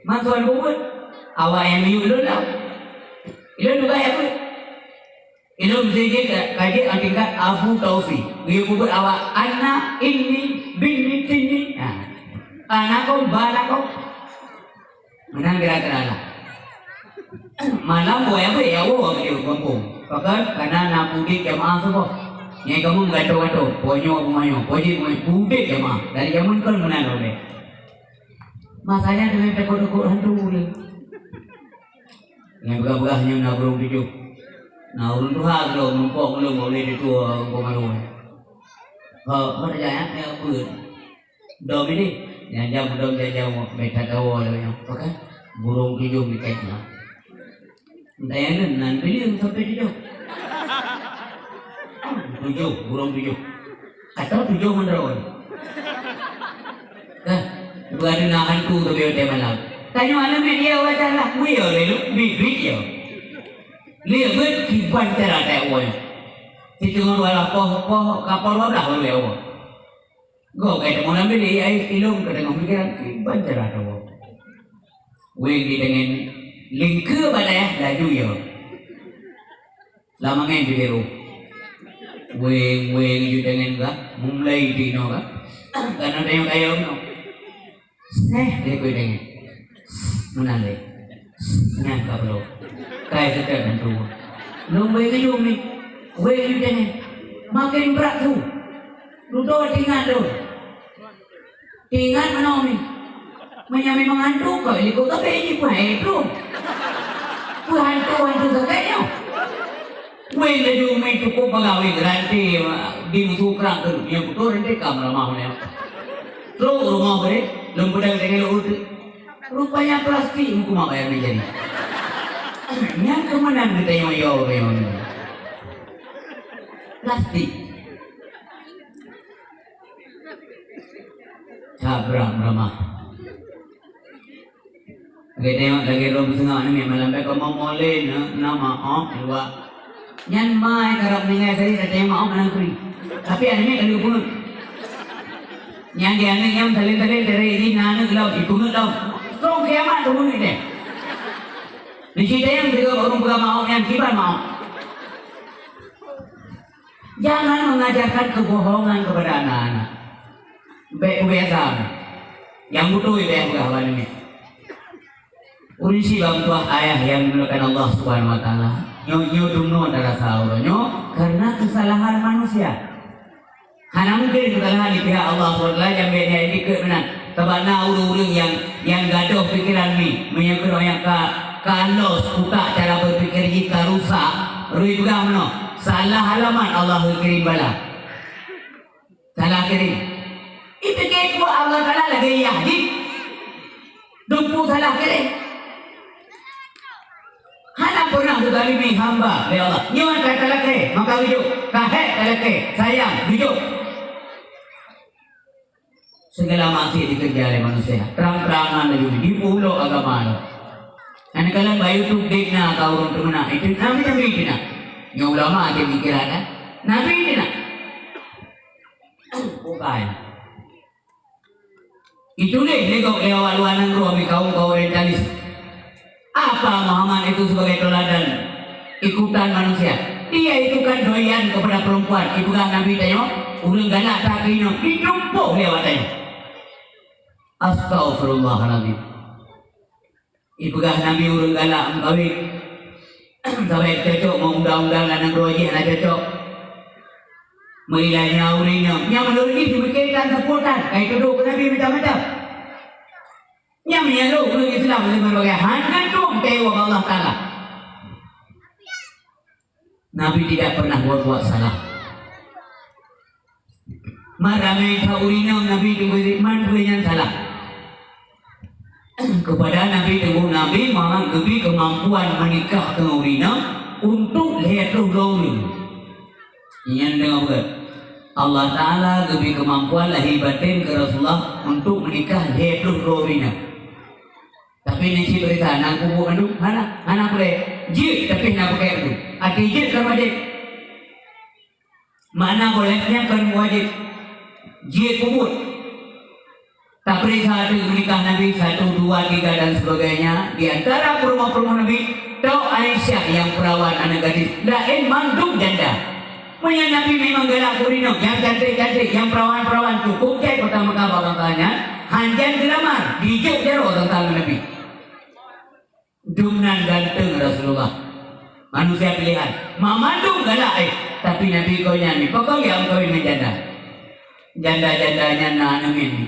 Maksud mubuet, awak nyang miyueb lôn lah. Ilôn juga ya buet. Ilôn mesti jih ka, ka jeuet tingkat Abu Tausi. Geuyue mubuet awak ana, inni, binni, tinni. Nah. Anakum, banakum. Meunan kira-kira lah. Malam buaya beuet ya woe ka jeuet gampông. Pakon? Karena na udeb jamaah suboh. Nyang kamoe meugantung-gantung, po nyoe po nyoe, po jih po nyoe, udeb jamaah. Dari jameun kon meunan lom deh. Masa nyan teungoh takot-takot hantu lé. Nyang peugah-peugah nyoe na burông tujoh. Na ureueng tuha keudroe meurumpok ngon lôn bak ulèe tutoe gampông Alue. Ho, ho tajak nyan, nyan peue? Dom ini, nyang jam dom jam-jam, beta kawa lagèe nyoe. Apa kan? Burông tujoh meukat nyan. Entah nyang nan, nan tujoh sampai tujoh. Tujoh, burông tujoh. Atau tujoh meundroe. Kan? Bukan na hantu tapi utai malam. Tanyoe aneuk miet dia wajar lah. Wih ya, lelu, bit, bit ya. Lihat bit, kiban cara tak awal. Situ dua lah, poh, poh, kapal dua belas baru ya Allah. Gob kai teumeunan bilék, ai ilôn ka teungoh pikiran, kiban cara tawoe. Weng di deungon lingkeue bak dayah laju yo. Lam angén di biru. Weng, weng ju deungon ka, mulai di inoe ka. Kana dayah kayong no. Seh, lé keu deungon. Meunan lé. Nyan ka bloe. Kai seutôt hantu. Lôn wéng geuyue mi. Wéng geuyue deungon. Makin brat su. Dudoe teuingat lôn. Teuingat meunoe mi. Meunyoe memang hantu, kok likot kabeh jih peue hai lôn. Peue hantu-hantu sagai nyoe. Wéng laju meucukôp bagah wéng ranté di musoh prang keunoe. Nyang beutôi ranté ka meuramah nyan. Trok u rumoh geuh, lôn peudong teuka lôn uteuk. Rupanya plastik meukumat bayar nyan jadi. Nyan keumanan geutanyoe yo, yo, yo. Plastik. Cabrak meuramah. Lagèe tengok, lagèe lôn peuseungawan nyoe, malam bèk kamoe molén, na, na maoh, dua. Nyan ma karab meuninggai tadi, na teurimong maoh, na kuri. Tapi aneuk ka lheueh peungeuet. Nyan di aneuk nyan talén-talén, dari jih na aneuk lom, jipeungeuet lom. Strong kiamat tu beungeuet deh. Di situ nyang sigoe ureueng peugah maoh nyan, kiban maoh. Jangan mengajarkan kebohongan kepada anak-anak. Bèk kubiasa. Nyang beutôi bèk peugah bak aneuk. Ureueng syiek bak meutuah ayah nyang dimuliakan Allah Subhanahu wa Taala. Nyoe, nyoe dumnoe tarasa uroe nyoe karena kesalahan manusia. Hana mungken kesalahan di pihak Allah Subhanahu wa Taala nyang bèk nyan dikeue meunan. Sabab na ureueng-ureueng nyang, nyang gadôh pikeran mi, meunyoe keudroe nyang ka, ka los utak cara berpikir jih ka rusak, rui peugah meunoe, salah alamat Allah kirim bala. Salah kirim. Ipike peue Allah Taala lagèe yah jih. Dumpeue salah kirim. Hana pernah geuzalimi hamba lé Allah. Nyoe ka talakèe, maka beujôk. Ka hèk talakèe, sayang, beujôk. Segala maksiat dikeureuja lé manusia. Trang-trangan laju, dipeulok agama lom. Nyan kalon bak YouTube dek na ka ureueng teumeunak, itu Nabi, Nabi itu na. Nyoe ulama até pikiran, kan? Nabi itu na. Bukan. Dituléh lé gob lé awak luwa nanggroe mi kaum-kaum orientalis. Ah, Kenapa Muhammad itu sebagai teladan ikutan manusia? Dia itu kan doyan kepada perempuan. Ipeugah Nabi tanyoe, ureuëng galak that keu inong, ditumpôh lé awak tanyoe. Astaghfirullahalazim. Ipeugah Nabi ureuëng galak meukawen. Sabai cocok ngon undang-undang lam nanggroe jih hana cocok. Meuilah nyan ureuëng nyoe, nyang meunurot jih sibeuke tan seupôt tan, ka jituduek keu Nabi macam-macam. Nyang meunyoe ureuëng Islam lé meubagée hana tueng teuwoe bak Allah Taala. Nabi tidak pernah buat-buat salah. Maramé that ureuëng inong Nabi teungku man peue nyang salah. Kepada Nabi teungku Nabi Muhammad geubri keumampuan meunikah keu ureuëng inong untuk lhée ploh droe ureuëng. Nyan deungoe beugét. Allah Taala geubri keumampuan lahé baten keu Rasulullah untuk meunikah lhée ploh droe ureuëng inong. Tapi nyan cit peuriksa, na peubuet mandum? Hana, hana peureulée. Jeuet, tapi na peukeue mandum. Até jeuet kan wajéb. Makna boleh nyan kon wajéb. Jeuet peubuet. Tapeuriksa ateueh meunikah Nabi satu, dua, tiga dan sebagainya. Di antara peurumoh-peurumoh Nabi, tok Aisyah nyang peurawan aneuëk gadis, laén mandum janda. Meunyoe Nabi memang galak keu ureuëng inong nyang cantik-cantik, nyang peurawan-peurawan, cukup jai kota Mekah bak masa nyan, hanjan geulamar, dijok jaroe teuntang Nabi. Dum nan ganteng Rasulullah. Manusia pilihan. Mamandum galak, eh, tapi Nabi keu nyan ni, pakon geujak meukawen ngon janda. Janda-janda nyan na aneuk miet ni.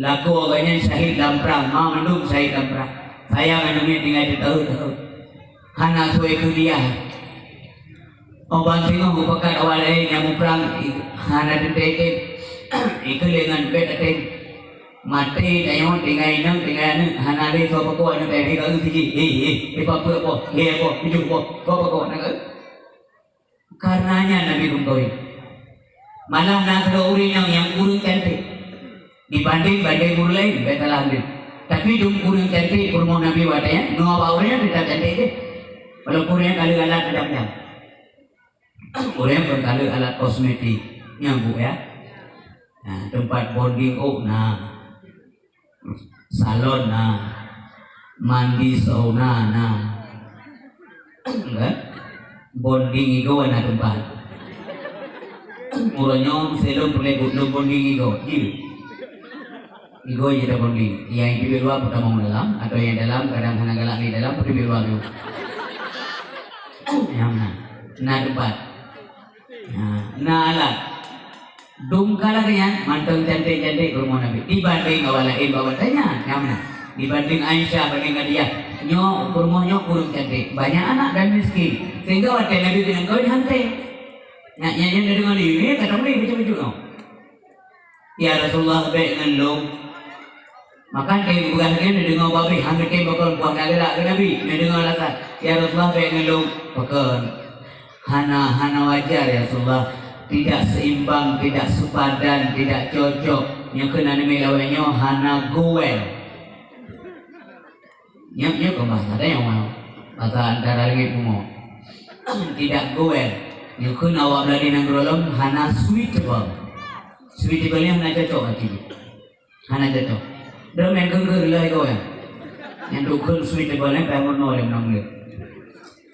Lakoe awaknyan syahid lam prang, mamandum syahid lam prang. Sayang aneuk miet tinggai teuteuhôt-teuhôt. Hana suai keu dia. Oh ban singoh mupakat awak laén nyang muprang, i-, hana teuntée tem. Ikeu lé ngon bét até. Maté tanyoe tinggai inong, tinggai aneuk, hana lé soe pakon aneuk tanyoe, hei, ka eu siji, hei, hei, hei, papeue po, hei, po, tujoh po, soe pakon aneuk eu. Kareuna nyan Nabi geumeukawen. Malah na sidroe ureuëng inong nyang ureuëng cantik. Dibanding-banding ureuëng laén, bèk salah lé. Tapi dum ureuëng cantik peurumoh Nabi watèe nyan, ngon awak ureuëng nyan teutap cantik jih. Walaupun ureuëng nyan ka lheueh alat macam-macam. Ureuëng nyan peurunoe alat kosmetik. Nyan bu ya. Nah, teumpat bonding ôk na. Salon na. Mandi sauna na. Kan? Bonding igoe na teumpat. Uroe nyoe meusti lôn peureulèe lôn bonding igoe. Jeuet. Igoe jeuet tabonding. Nyang teubiet luwa peutamong dalam, atawa nyang dalam kadang hana galak lé dalam, peutamong luwa dulu. Nyang na. Na teumpat. Na, na alat. Dum ka lagèe nyan, mantong cantik-cantik peurumoh Nabi. Dibanding awak laén bak watèe nyan, nyang meunan. Dibanding Aisyah, banding Khadijah. Nyoe, peurumoh nyoe kureueng cantik. Banyak anak dan miskin. Sehingga watèe Nabi keuneuk kawin, han tém. Nyak nyan, nyan deungon lé, eh, ka tamulai bacut-bacut nyoe. "Ya Rasulullah, bèk ngon lôn." Maka tém geupeugah lagèe nyan, neudeungoe babeh, han geutém pakon, bah na geulak keu Nabi, neudeungoe alasan. "Ya Rasulullah, bèk ngon lôn." Pakon? Hana, hana wajar, ya Rasulullah. Tidak seimbang, tidak sepadan, tidak cocok. Nyoe keuh na neumè lawét nyoe hana goel. Nyoe, nyoe keuh bahasa tanyoe, bahasa antara langèt bumoe. Tidak goel. Nyoe keuh na awak Meulayu nanggroe lom hana suitable. Suitable nyan hana cocok artinya. Hana cocok. Droe meunan geunggeue lagèe goe. Nyang dukheun suitable nyan payah meurunoe lé meunan ulèe.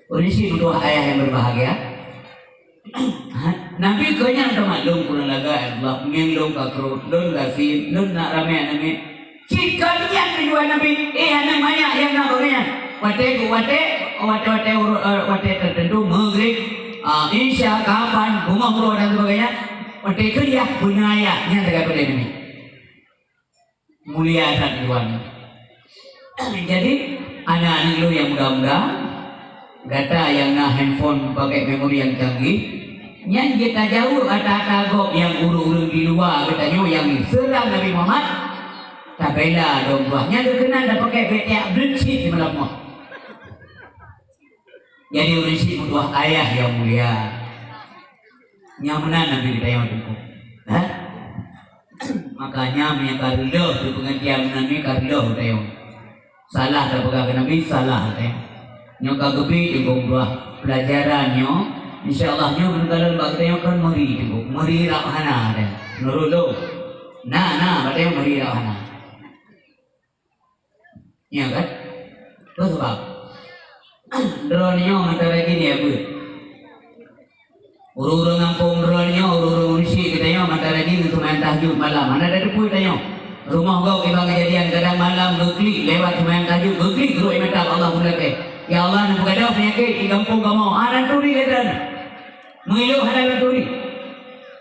Ureueng syiek meutuah ayah yang berbahagia. Ha? Nabi keu nyan teumaklum, kureueng lagèe Allah, ngieng lôn ka krot, lôn gasien, lôn na ramè aneuk miet. Cit kon nyan tujuan Nabi, eh, aneuk manyak nyang na bak nyan. Watèe, watèe, watèe, watèe, eh, watèe tertentu, Maghrib, ah, Isya, kapan, beungoh uroe dan sebagainya. Watèe kuliah, beuna ayah, nyan sagai peudeh Nabi. Mulia that Tuhan. Jadi, aneuk-aneuk lôn nyang muda-muda, gata nyang na handphone pakai memori nyang canggih, nyan jeuet tajaweueb ata-ata gob nyang ureueng-ureueng di luwa geutanyoe nyang seurang Nabi Muhammad, tabela dong tuah. Nyan geukeunan tapakai bèk tajak bleut cit simalam nyoe. Jadi, ureueng syiek meutuah ayah nyang mulia. Nyang meunan Nabi geutanyoe teungku. Ha? Makanya, meunyoe ka reuloh teupeungeutian meunan nyoe ka reuloh geutanyoe. Salah tapeugah keu Nabi, salah geutanyoe. Nyoe ka geubri teungku meutuah pelajaran nyoe, insya Allah nyoe meukalon bak geutanyoe kon meuri teungku. Meuri rab hana geutanyoe. Meunurot lôn. Na, na, bak geutanyoe meuri rab hana. Iya kan? Peue sabab? Droeneuh nyoe mantara jih ya beuet. Ureuëng-ureuëng gampông droeneuh nyoe, ureuëng-ureuëng ureuëng syik geutanyoe mantara jih geuseumayang tahajud malam. Hana tateupeue tanyoe. Rumoh gob kiban keujadian, kadang malam geuklik lewat seumayang tahajud, geuklik geurok ié mata bak Allah meulakée. Ya Allah, neupeugah peunyakét di gampông kamoe. Hana turi lé droeneuh. Meungilu hana lôn turi.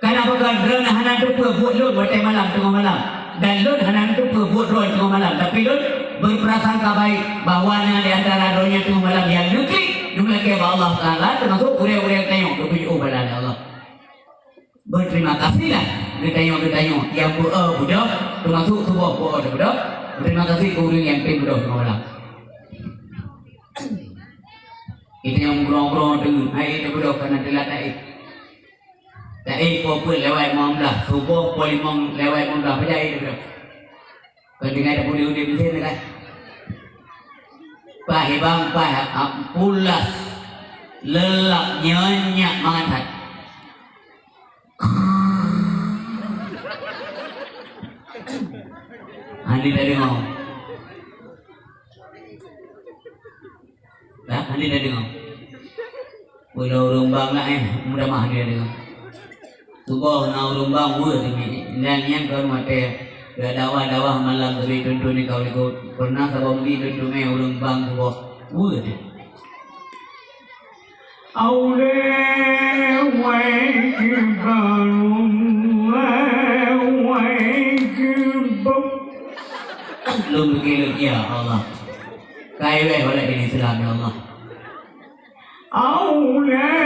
Kana peugah droeneuh hana teupeue buet lôn watée malam teungoh malam, dan lôn hana teupeue buet droeneuh teungoh malam, tapi lôn berprasangka baik bahwa na di antara droeneuh teungoh malam nyang neuklik neumeulakée bak Allah Taala, teumasok ureuëng-ureuëng tanyoe geupeujiôh bala lé Allah. Berterima kasihlah geutanyoe-geutanyoe nyang beu-e beudôh, teumasok tuboh beu-e beudôh. Berterima kasih keu ureuëng nyang tem beudôh teungoh malam. Geutanyoe meugroe-groe deungon hai teubeudôh kana teulat taéh. Taéh poh peuet lewat limong blah, suboh poh limong lewat limong blah, pajan éh teubeudôh. Kon tinggai tapeuudép-udép meusén kan? Paih ibang paih pulas, leulak nyeunyak mangat that. Hana tadeungoe. Dah, hana tadeungoe. Uroe ureuëng bang nak, eh, mudah mah hana tadeungoe. Tuboh na ureuëng bang weueh teumé. Dan nyang kon watée dakwah-dakwah malam teubi tuntun di kawan ikut. Pernah saboh meugi tuntun mé ureuëng bang tuboh. Weueh teuh. Allahu Akbar, Allahu Akbar. Lôn pikir, ya Allah. Kai weh oleh ini Islam, ya Allah. Allahu Akbar,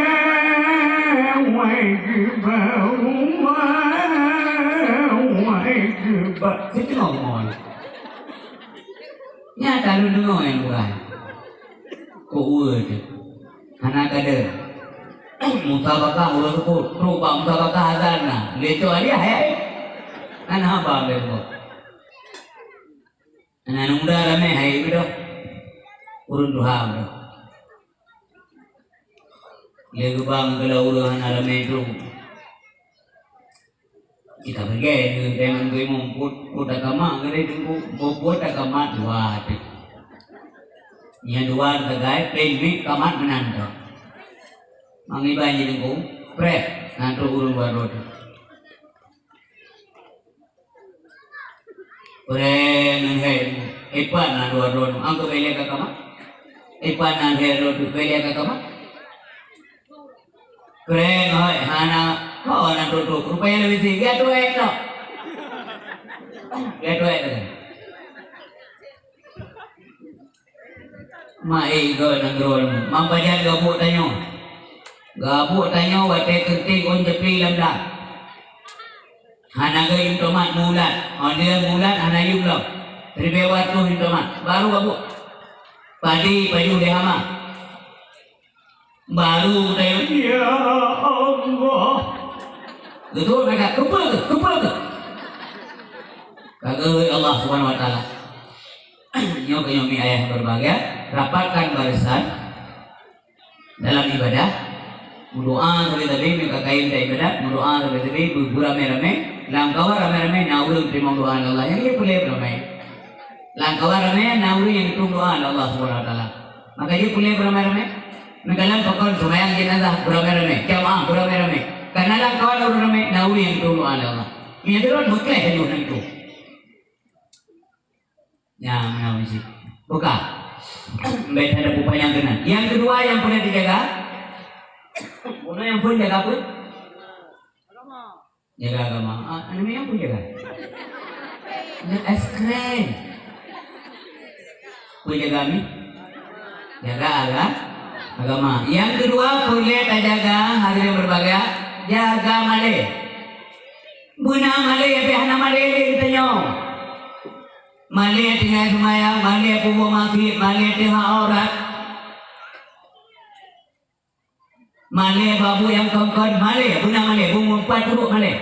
Allahu Akbar. Situ ngomong. Nyata lôn deungoe nyang bukan. Kok weueh teuh. Hana ka deuh. Musabakah ureuëng seupôt. Trok bak musabakah azan na. Lé cok hadiah, hai, hai. Hana haba lé buet. Aneuk muda ramé hai beudôh. Ureuëng tuha beudôh. Lé geubang keu ureuëng hana ramé trok. Cit ka beugée ngon deungon geuimum, buet, buet agama geude teungku, buet, buet agama dua teuh. Nyang dua teugai, péng miet kamat meunan teuh. Mangibai nyan teungku, preh, na trok ureuëng dua droe teuh. Preh ngon hai, ipat na dua droe teuh, angkau bèk lé ka kamat. Ipat na hai droe teuh, bèk lé ka kamat. Keureung hôi, hana, ho hana tutup. Rupanya leubeh sih, geutuek noh. Geutuek tu. Mak eh, geu nanggroe. Mang pajan geubuet tanyoe. Geubuet tanyoe watèe keutik ôn jeupli lam blang. Hana geuh yum tomat mulat. Ôn lheueh mulat hana yum lom. Ribèe watèe yum tomat. Baru geubuet. Padi pajoh lé hama. Baru teuh, ya Allah. Beutôi mereka, "Keupeue keuh? Keupeue keuh?" Ka geuhôi Allah Subhanahu wa Taala. Nyoe keuh nyoe mi ayah berbahagia, rapatkan barisan dalam ibadah. Meudoa sabe-sabe, meu ka kayém ibadah, meudoa sabe-sabe, beuramé-ramé, lam kawan ramé-ramé, na ureuëng teurimong doa lé Allah, nyang jeuet peureulèe ramé. Lam kawan ramé na ureuëng nyang tueng doa lé Allah Subhanahu wa Taala. Maka jeuet peureulèe beuramé-ramé. Meukalan pakon seumayang jenazah beuramé-ramé, jamaah beuramé-ramé. Karena lam kawan ureuëng ramé na ureuëng nyang tueng doa lé Allah. Meunyoe turun meukleh laju nyan tu. Ya, meunan cit. Buka. Baik, ada pupanyang keunan. Yang kedua yang perlu dijaga. Bunoe nyang pun jaga apa? Jaga agama. Ah, aneuk miet nyang peue jaga? Aneuk es krim. Peue jaga mi? Jaga aga-, agama. Nyang keudua, peureulèe tajaga, hadirin berbahagia, jaga malèe. Beuna malèe, tapi hana malèe lé geutanyoe. Malèe tinggai seumayang, malèe peubuet maksiet, malèe teuhah aurat. Malèe babu nyang kon-kon malèe, beuna malèe, bumbupat peuduek malèe.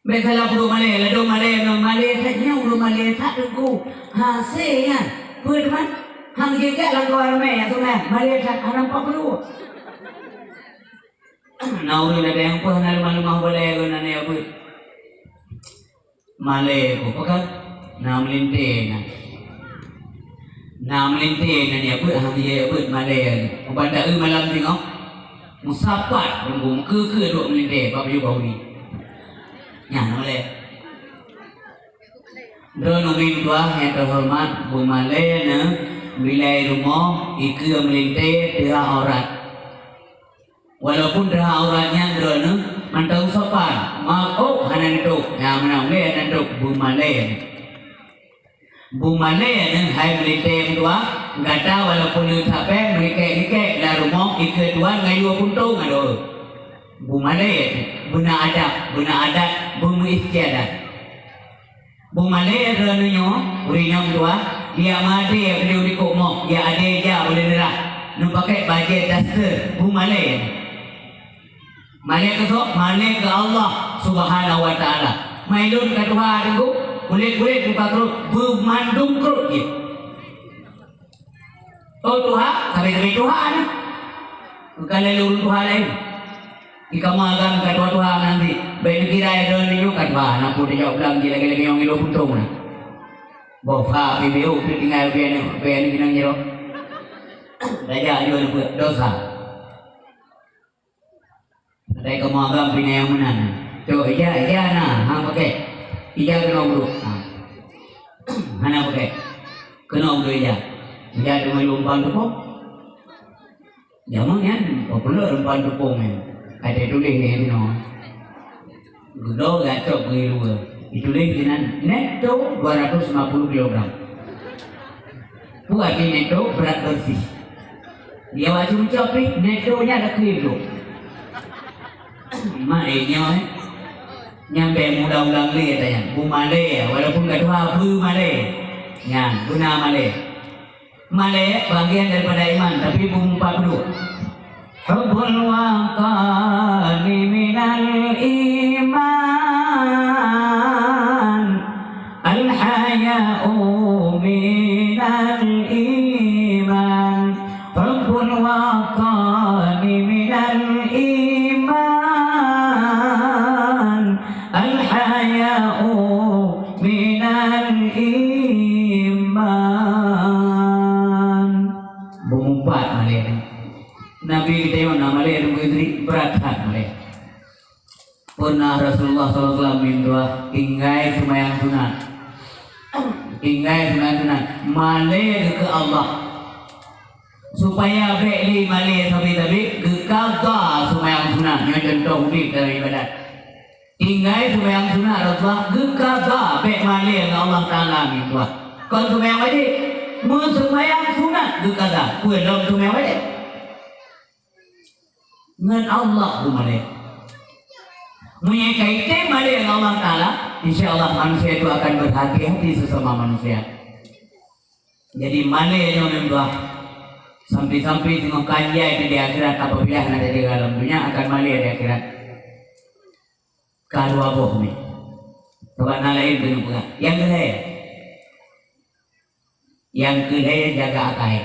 Bèk salah peuduek malèe, ladôm malèe ngon malèe that nyoe, ureueng malèe that teungku. Hasé nyan. Peue teuma? Hang jijak lam kawan ramè nyang seumah, malèe that hana nampak peuduek. Na ureueng ladôm nyang peue hana leumah-leumah balèe geuh nan ya beuet. Malèe ko peugah na meulintèe na. Na meulintèe nan ya beuet, hana ya beuet malèe. Uban da-eu malam singoh. Meusapat, nunggu meukeue-keue duek meulintèe, bak baju bahuri. Nyan malèe. Droeneuh umi tuah nyang teuhoreumat, beumalèe neuh bilai rumoh, ikeue meulintèe teuhah aurat. Walaupun teuhah aurat nyan droeneuh mantong sopan, maaf, oh, hana neutôp. Nyang meunan ulèe hana neutôp, beumalèe. Beumalèe neuh hai meulintèe meutuah, gata walaupun le sape meulikek-likek lam rumoh ikeue tuan ngon yue puntông adoe. Beumalèe neuh, beuna adab, beuna adat, beumeuistiadat. Beumalèe droeneuh nyoe, ureueng inong tuah, ya meudeh beuleue di kok moh, ya adeh ja ulèe neurah, neupakèk bajèe daster, beumalèe. Malèe keu soe? Malèe keu Allah Subhanahu wa Taala. Meulôn ka tuha teungku, kulét-kulét muka krot, beumandum krot jih. Oh tuha, sabe-sabe tuha nyoe. Bukan lalu ureueng tuha laén. Di kamoe agam ka tuha-tuha meunan cit. Bèk neukira droeneuh nyoe ka tuha, na peue teucok blang jih lagèe-lagèe nyang ilo puntông na. Boh pha pih beu teutinggai ubé aneuk, ubé aneuk inong jih. Tajak jeuet neupeuet dosa. Padahai kamoe agam pih na nyang meunan. Cok ija, ija na, hana pakèk. Ija keunoe brôk. Ha. Hana pakèk. Keunoe brôk ija. Ija teuma lumpan teupông. Jameun nyan populer lumpan teupông nyan. Ada tuléh nyan sinoe. Geudoe gacok geuilu. Dituléh sinan netto dua ratus lima puluh kilogram. Peue arti netto? Berat bersih. Di awak cucok pih, netto nyan ada keuieng tu. Mak, eh, nyoe, eh. Nyang bèk mudah ulang lé ata nyan. Beumalèe, walaupun ka tuha, beumalèe. Nyan, beuna malèe. Malèe bagian daripada iman, tapi beumeumpat dua. Hubbul watani minal iman. Al-haya'u minal iman. Hubbul watani minal iman. Al-haya'u minal iman. Beumeupat malèe. Nabi geutanyoe na malèe, Teungku Idris, brat that malèe. Pernah Rasulullah sallallahu alaihi wasallam meutuah tinggai seumayang sunat. Tinggai seumayang sunat. Malèe keu Allah. Supaya bèk lé malèe sabe-sabe, geukaza seumayang sunat. Nyoe contoh udép dalam ibadat. Tinggai seumayang sunat Rasulullah, geukaza bèk malèe ngon Allah Taala meutuah. Kon seumayang wajéb. Meuseumayang sunat geukaza. Peue lom seumayang wajéb. Ngon Allah beumalèe. Meunyoe ka item malèe ngon Allah Taala, insya Allah manusia itu akan berhati-hati sesama manusia. Jadi malèe nyoe meutuah. Sampai-sampai singoh ka jai di akhirat apabila hana tajaga lam dunia akan malèe di akhirat. Ka dua boh mi. Sabab na laén keuneuk peugah. Nyang keu lhèe. Nyang keu lhèe jaga akai.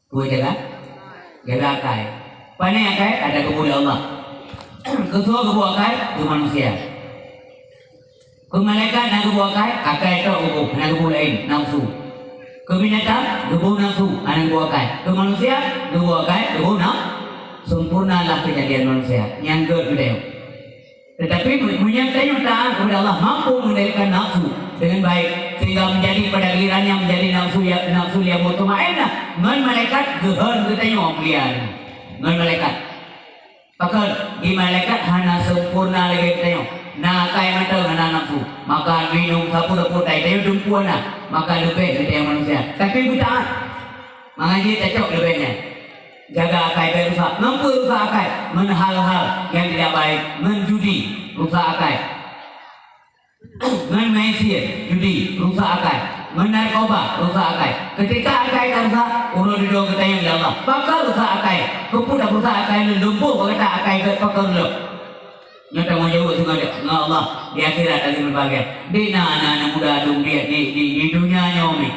Peue jaga? Jaga akai. Pané akai? Ada geuboh lé Allah. Keu soe geuboh akai? Keu manusia. Keu malaikat na geuboh akai? Akai tok geuboh, na geuboh laén, nafsu. Keu binatang geuboh nafsu, hana geuboh akai. Keu manusia geuboh akai, geuboh naf-, sempurnalah kejadian manusia. Nyang geuh geutanyoe. Tetapi meunyoe tanyoe taat kepada Allah, mampu mengendalikan nafsu dengan baik, sehingga menjadi pada gilirannya menjadi nafsu ya, nafsu yang mutmainnah, ngon malaikat geuhon geutanyoe mulia ngon malaikat. Pakon di malaikat hana sempurna lagèe geutanyoe. Na akai mantong hana nafsu, makan, minum, sapeue-sapeue tai tanyoe dumpeue na, maka leubeh geutanyoe manusia. Tapi beutaat, mangat jih tacok leubeh nyan. Jaga akai bèk rusak. Ngon peue rusak akai? Ngon hal-hal nyang tidak baik, ngon judi rusak akai. Ngon maisiet, judi rusak akai. Ngon narkoba rusak akai. Ketika akai ka rusak, uroe dudoe geutanyong lé Allah, pakon rusak akai? Keupeue tarusak akai lôn? Lumpoh bak gata akai geuh pakon lôn? Nyoe tanggong jaweueb teungoh ngon Allah di akhirat, akhé meubahagia. Di na aneuk-aneuk muda dum di, di, di, di dunia nyoe mi,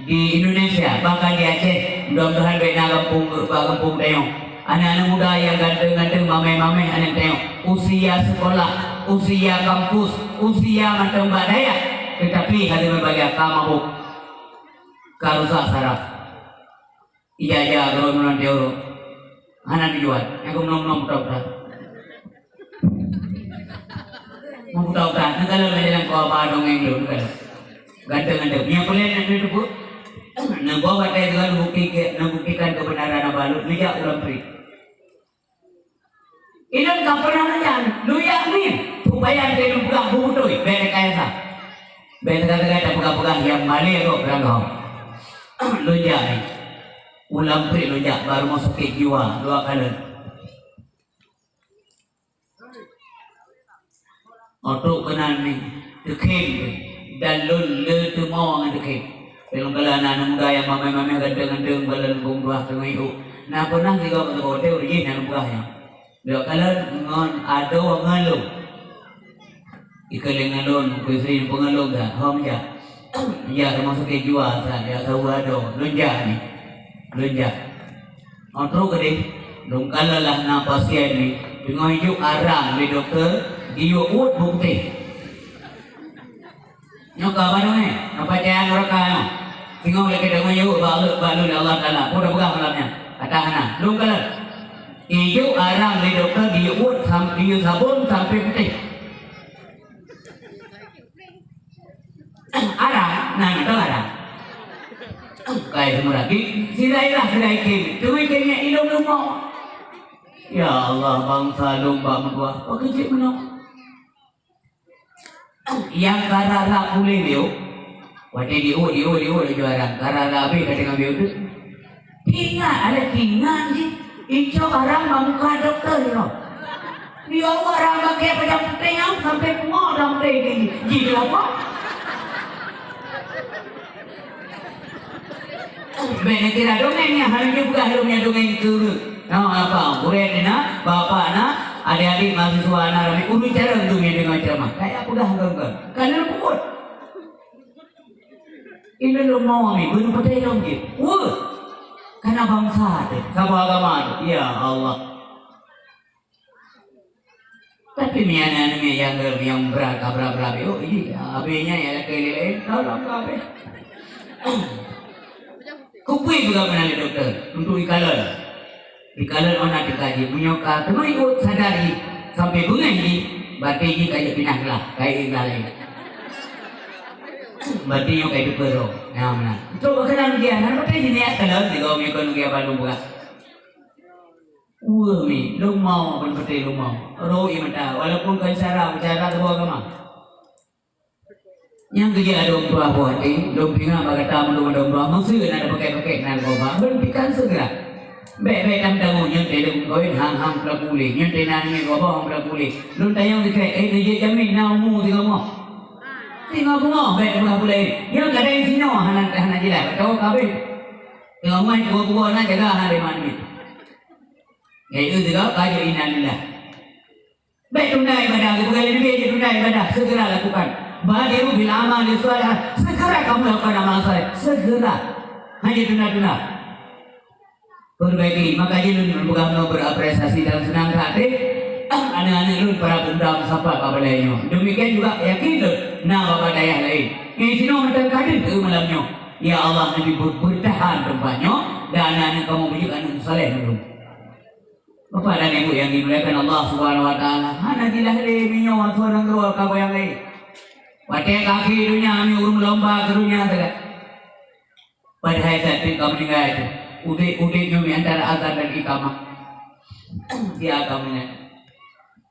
di Indonesia, bahkan di Aceh, mudah-mudahan bèk na gampông, bak gampông tanyoe. Aneuk-aneuk muda nyang ganteng-ganteng, mamèh-mamèh aneuk tanyoe. Usia sekolah, usia kampus, usia mantong bak dayah, tetapi akhé meubahagia ka mabök. Ka rusak saraf. Ija-ija keudroe meunan di Euro. Hana dijual. Nyang keumeunong-meunong buta-buta. Meubuta-buta. Neukalon lagèe nyan keu Abah dongeng lôn, neukalon. Ganteng-ganteng. Nyang peureulèe na neuteupeue. Neuboh watèe teuka neubukti-, neubuktikan keubeunaran Abah lôn, neujak u Lamprit. Ilôn ka peunah lôn jak, lôn jak ngieng. Peue payah lôn peugah beubeutôi, bèk rekayasa. Bèk teuka-teuka tapeugah-peugah nyang malèe gob beuranggoh. Lôn jak ngieng. U Lamprit lôn jak, bak rumoh sakét jiwa, lôn kalon. Otrok keunan nyan, teukhém, dan lôn le teumo ngon teukhém. Lôn kalon aneuk muda nyang mamèh-mamèh ganteng-ganteng, balan bông dua teungoh iôk. Na peunah sigoe meusaboh teuh jih nyang peugah nyan. Lôn kalon ngon adoe ngon lôn. Ikeu lé ngon lôn, keu istri peungon lôn dah, hom jak. Jak rumoh sakét jiwa, sa-, jak saweue adoe. Lôn jak nyan. Lôn jak. Óh trok keudeh, lôn kalon lah na pasien nyan, teungoh jijok arang lé dokto, jiyue uet bukti. Nyoe ka bandum nyoe, nyoe pacaya nuraka nyoe. Singoh lé keudeh ngon yue bak lôn, bak lôn lé Allah Taala. Peue tapeugah malam nyan? Kata hana. Lôn kalon. Ijok arang lé dokto, jiyue uet sam-, jiyue sabon sampai putéh. Arang, nah, nah, tahu arang. Kai semua lagi, sidai lah, sidai kem. Tui kem yang ilung lumok. Ya Allah, bangsa lôn bak meutuah. Apa kejut meunoe? Nyang ka rara puléh biôh, watèe diuet, diuet, diuet laju arang, ka rara abéh ka teungoh biôh teuk. Tingat, ada tingat jih, incok arang bak muka dokto nyoe. Diuet arang bak kèe padang putéh nyan sampai pungo padang putéh jih, jih diuet. Bèk neukira dongeng nyan, hana jeuet peugah lôn nyan dongeng keu ureueng. Nyoe apa, gurèe na, bapak na, adik-adik mahasiswa na, ramè ureueng carông tu nyang deungö ceramah. Kaya peugah engkau-engkau. Ka lôn peubuet. Ilôn lôn mawang ni, beuneuh patéh lôn jih. Weueh! Kana bansa teuh, saboh agama teuh. Ya Allah. Tapi mi aneuk-aneuk nyang, nyang bra-, ka bra-bra, oh, iya, abéh nyan nyang lakèe lé laén, tolong ka abéh. Keupeue peugah meunan lé dokto, untuk ikalon. Ikalon ôh na teuka jih, meunyoe ka teuma iôt sadar jih, sampai beungèh jih, berarti jih ka jeuet pinah glah, ka jeuet glah laén. Berarti nyoe ka jeuet peurok. Nah, meunan. Untuk bak keunan ujian, hana patéh jih niat kalon, sigoe meunyoe kon ujian bandum peugah. Weueh mi, lôn mau, kon peuté lôn mau. Roh ié mata, walaupun kon syara, bicara saboh agama. Nyang keujeuet adoe umrah boh até, lôn pingat bak gata meulôn adoe umrah, meuseu na pakai-pakai nan goba, lôn pikan segera. Bèk-bèk tam tanggong nyoe teuh lôn kawin hang-hang peulaku lé, nyoe teuh na nyoe goba hang peulaku lé. Lôn tanyong sikrék, eh, neujeuet jamin na umu singoh bumoh. Singoh bumoh, bèk peugah pulai. Nyoe kadang sinoe hana, hana jeulaih, bak tawoe ka habéh. Singoh bumoh, singoh bumoh na jaga hana lima menit. Yaitu tiga kali innalillah. Baik tunda ibadah, geupeugalak Nabi, baik tunda ibadah, segera lakukan. Badiru bil amali shalih, segera kamu lakukan amal saleh, segera. Hana tunda-tunda. Perbaiki, maka jih lôn peugah nyoe berapresiasi dan senang hati. Aneuk-aneuk lôn para pemuda meusapat bak balai nyoe. Demikian juga yakin lôn na bak dayah laén. Nyang sinoe mantong ka deuh keu malam nyoe. Ya Allah, Nabi ber-, bertahan teumpat nyoe dan aneuk-aneuk kamoe beujeuet aneuk saleh lôn. Bapak dan Ibu yang dimuliakan Allah Subhanahu wa Taala, hana jilah lé meunyoe masa nanggroe ka goyang lé. Watèe kaki donya nyoe ureueng lomba keu donya sagai. Padahai saat ka meuninggai teuh, udép-udép nyoe antara azan dan iqamah. Sia ka meuninggai.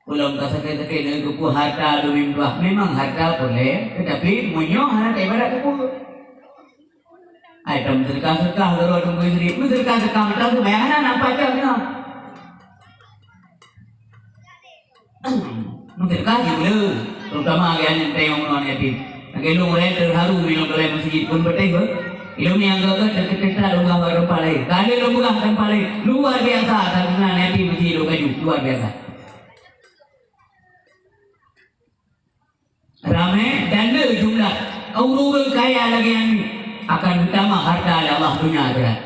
Ulôn ka sakét-sakét nyoe geupeu harta dumin dua. Memang harta peureulèe, tetapi meunyoe hana taibadat keu peue? Ai, tam seudeukah-seudeukah lôn teungku istri, meuseudeukah-seudeukah mantong seumayang hana nampak cok nyoe. Meuseudeukah jih le, terutama lagèe aneuk tayong ngon yatim. Lagèe lôn ureueng terharu meunyoe lôn kalon meuseujid pun beuteh beuh. Ilôn nyang gagah dan keuteuta lôn gah bak teumpat laén. Ka lheueh lôn peugah teumpat laén. Luar biasa, sabeuna yatim meuseujid lôn kaju. Luar biasa. Ramé dan le jumlah ureueng-ureueng kaya lagèe nyan akan utama harta lé Allah donya akhirat.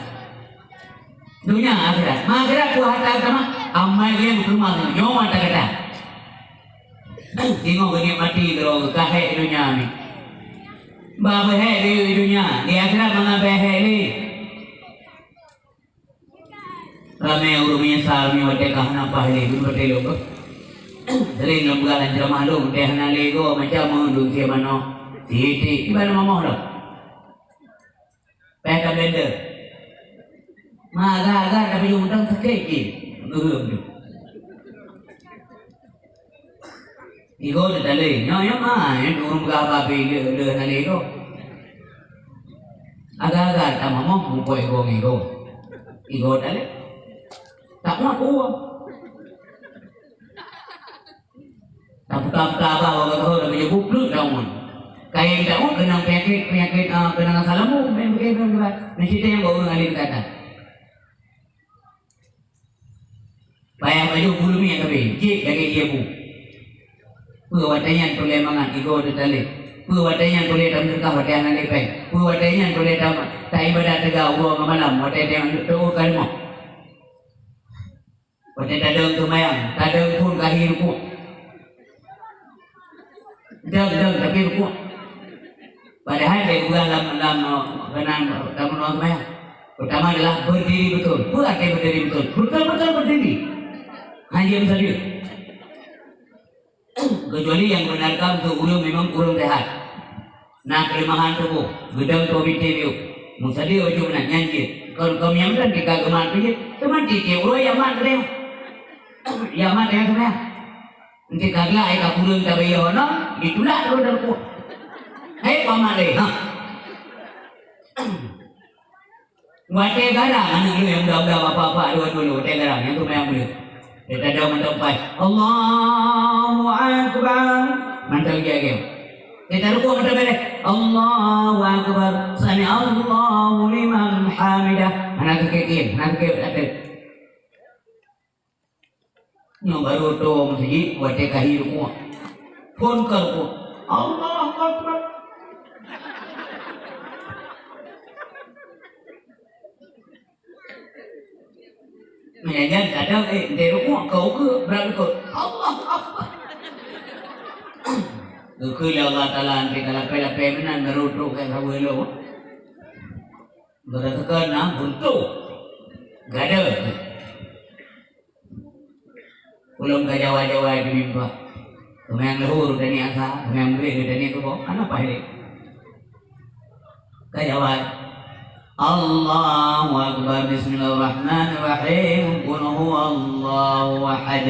Donya akhirat. Ma akhirat peue harta utama? Amai nyang geupeurumah nyoe mata gata. Singoh geunikmati droe geuh ka hék donya nyoe. Bah beuhèk di dunia, di akhirat mangat beuhèk lé. Ramé ureueng meunyeusal meunyoe watèe ka hana paih lé, beutôi lôn beuh. Sering lôn peugah lam ceuramah lôn, watèe hana lé goe macam meudun sie manok, sie iték, kiban mamoh lom. Payah ka blender. Ma agak-agak tapi ujong mantong sakét jih. Geuheuem tu. Igoe teutalé. Nyoe, nyoe, ma, nyoe ureueng peugah haba pih lé, lé hana lé igoe. Agak-agak tamamoh muphom igoe ngon igoe. Igoe talé. Tak muat uroe. Taputa-puta abah bak gata dan meunyoe buet daun. Kayèe daun keunong peunyakét, peunyakét, ah, keunong asam lambung, meunan bagaih, meunan bagaih. Meusti teuh nyang bak ureueng alim gata. Payah bacut bulu miet sabe, jeuet lagèe ié bu. Peue watèe nyan peureulèe mangat igoe teutalé. Peue watèe nyan peureulèe tameuseudekah watèe hana lé pèng. Peue watèe nyan peureulèe tam-, taibadat teuga uroe ngon malam watèe teuh teuôt ka leumoh. Watèe tadong seumayang, tadong phôn ka hi rukuk. Dong, dong, tapi rukuk. Padahai lé geupeugah lam, lam, keunan tameurunoe seumayang. Pertama adalah berdiri betul. Peue arti berdiri betul? Betul-betul berdiri. Hana jeuet meusadeue. Kecuali nyang membenarkan untuk ureueng memang kurang sehat. Na keuleumahan tuboh, geudong covid biôh. Meusadeue bacut meunan nyan jeuet. Kon, kon nyang meunan tika geumat jeuet. Teuma tiep-tiep uroe jak mat keudéh. Jak mat keudéh. Enteuk ka glak ai ka kureueng tabayeue honong, ditulak terus dari rukuk. Hai, keu mat lé, ha. Watèe garang aneuk lôn nyang muda-muda, bapak-bapak, dua-dua lôn, watèe garang, nyang tu manyang muda. Watèe tadong mantong paih, "Allahu Akbar." Mantong giat-giat. Watèe tarukuk mantong bèrèh, "Allahu Akbar. Sami'allahu liman hamidah." Hana sakét, hana sakét, kata. Nyoe barô tô meuseujid watèe ka hi rukuk. Phôn ka rukuk. Allahu Akbar. Meunyan kadang, eh, di rukuk, ka ukeue, brat ukeue. Allahu Akbar. Geukheun lé Allah Taala, "Anteuk ka lapèe-lapèe meunan, barô tô keu saweue lôn." Beureuteukon na buntu. Gadoh. Ulôn ka jawai-jawai di mimba. Seumayang luhur taniet asa, seumayang maghrib taniet suboh. Hana paih lé. Ka jawai. Allahu Akbar, Bismillahirrahmanirrahim. Qul huwallahu ahad.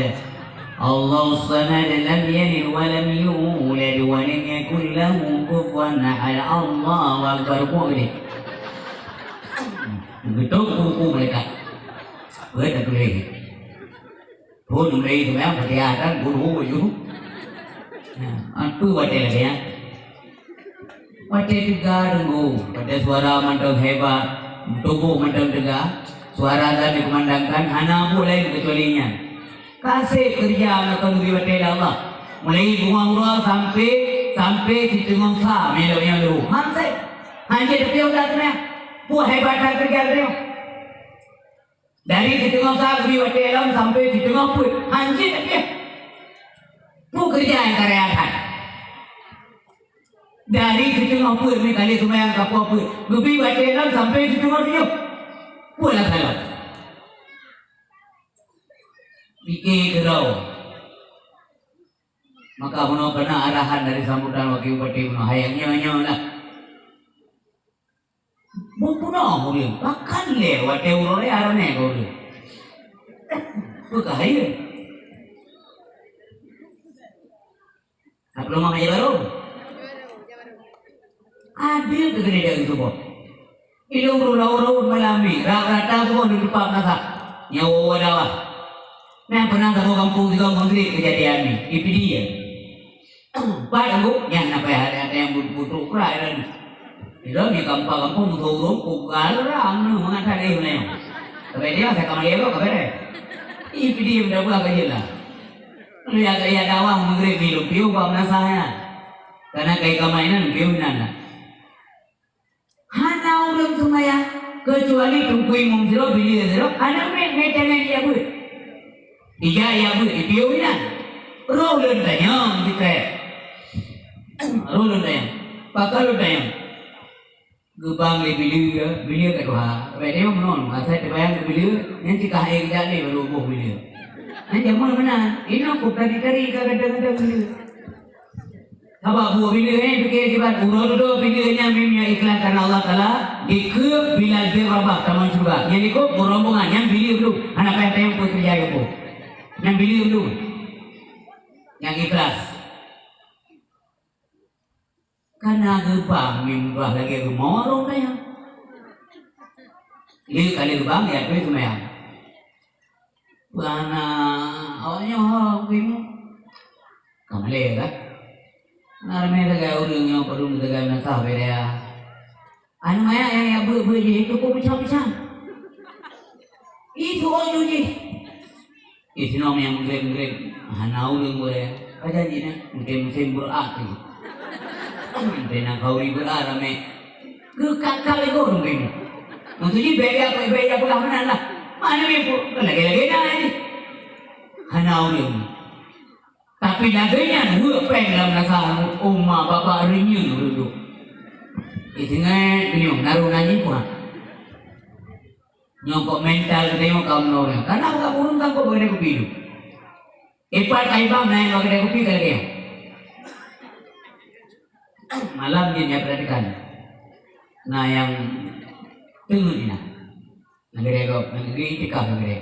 Allahus samad, lam yalid wa lam yulad, wa lam yakul lahu kufuwan ahad. Allahu Akbar. Buet deh. Beutôi buku malaikat. Buet dah tuléh. Phôn mulai seumayang Fatihah dan guru ju. Nah, apa watèe lagèe nyan? Watèe teuga deungoe, watèe suara mantong hebat, tuboh mantong teuga, suara dan dikumandangkan, hana buet laén keucuali nyan. Ka sép keureuja nyang ka geubri watèe lé Allah. Mulai bungoh uroe sampai, sampai siteungoh sa meunyoe nyang leuhô. Han sép. Han jeuet tapiôh that meunan. Peue hebat that keureuja geutanyoe. Dari siteungoh sa geubri watèe lom sampai siteungoh peuet. Han jeuet tapiôh. Peue keureuja nyang ka raya that. Dari siteungoh peuet, misalnya seumayang ka poh peuet, geubri watèe lom sampai siteungoh tujoh. Peue alasan lom? Pike keudroe. Maka bunoe keunan arahan dari sambutan wakil bupati bunoe, hai nyoe-nyoe lah. Bubunoe ureueng, bahkan lé watèe uroe lé aranèe keu ureueng. Peukah hayeue? Hana peuleueh makai barô. Adil keu keudéh dari tuboh. Ilôn ureueng raun-raun malam ni, rata-rata tuboh di teumpat masak. Nyawa dawa. Nah, pernah satu kampung tiga maghrib kejadian ni, di Pidie. Pat Ambo, nyan na payah ada nyang butrok krai lom. Ilôn di gampông-gampông musoh ureueng ku garang nyoe mangat that lé nyoe. Tapi dia saya kamar dia ka beres. Ih, pidi benda pula ka jelas. Lalu ya, ya dakwah maghrib ni lôn piôh bak meunasah nyan. Karena kai kamar inan lôn piôh inan lah. Hana ureueng seumayang, keucuali teungku imum sidroe, bileue sidroe, aneuk miet, miet tangai ijak beuet. Ijak ijak beuet, ipiôh inan. Roh lôn tanyong, jitrép. Roh lôn tanyong. Pakon lôn tanyong? Geubang lé bileue, bileue ka tuha. Bèk teurimong meunan, asai teubayang keu bileue, nyan cit ka hai geujak lé baru boh bileue. Nyan jameun meunan, inoe kôb tari-tari ka gata-gata bileue. Sabab buet bileue nyan pike akibat uroe dudoe bileue nyan mim nyang ikhlas karena Allah Taala, dikeue bila deuh babah tamong syeuruga. Nyan dikôb buet rombongan nyan bileue beudôh, hana payah tanyong peue keureuja geuh. Nyan bileue beudôh. Nyang ikhlas. Kana geubang mim bah lagèe geumoe rhom tanyong. Lé kali geubang ya pih seumayang. Peue hana awak nyoe ho kuimu? Ka malèe kan? Na ramè sagai ureueng nyoe padum sagai meunasah beda ya. Aneuk manyak nyang jak beuet-beuet jih itu pun peucah-peucah. Ih, su'oe jih. Ih, sinong nyang meugreb-meugreb. Hana ureueng boleh. Pajan jih nyan? Mungken musém beurat lagi. Mungken nyang khauri beurat ramè. Geukak-kak lé gob mungken. Maksud jih, bèk jak, bèk jak peugah meunan lah. Mana meunan pun, kan lagèe-lagèe na jih. Hana ureueng. Tapi lagèe nyan, weuek péng lam nasa uma babah reunyeun ureueng duek. Iseuet geunyong, naroh nangis puah. Nyoe kok mental geutanyoe ka meunoe nyan. Karena bukan ureueng kampung bak keudè kupi tu. Ipat ai bang na nyang bak keudè kupi ka lagèe nyan. Malam jih nyan perhatikan. Na nyang teungeut inan. Nanggroe gob, nanggroe itikaf nanggroe.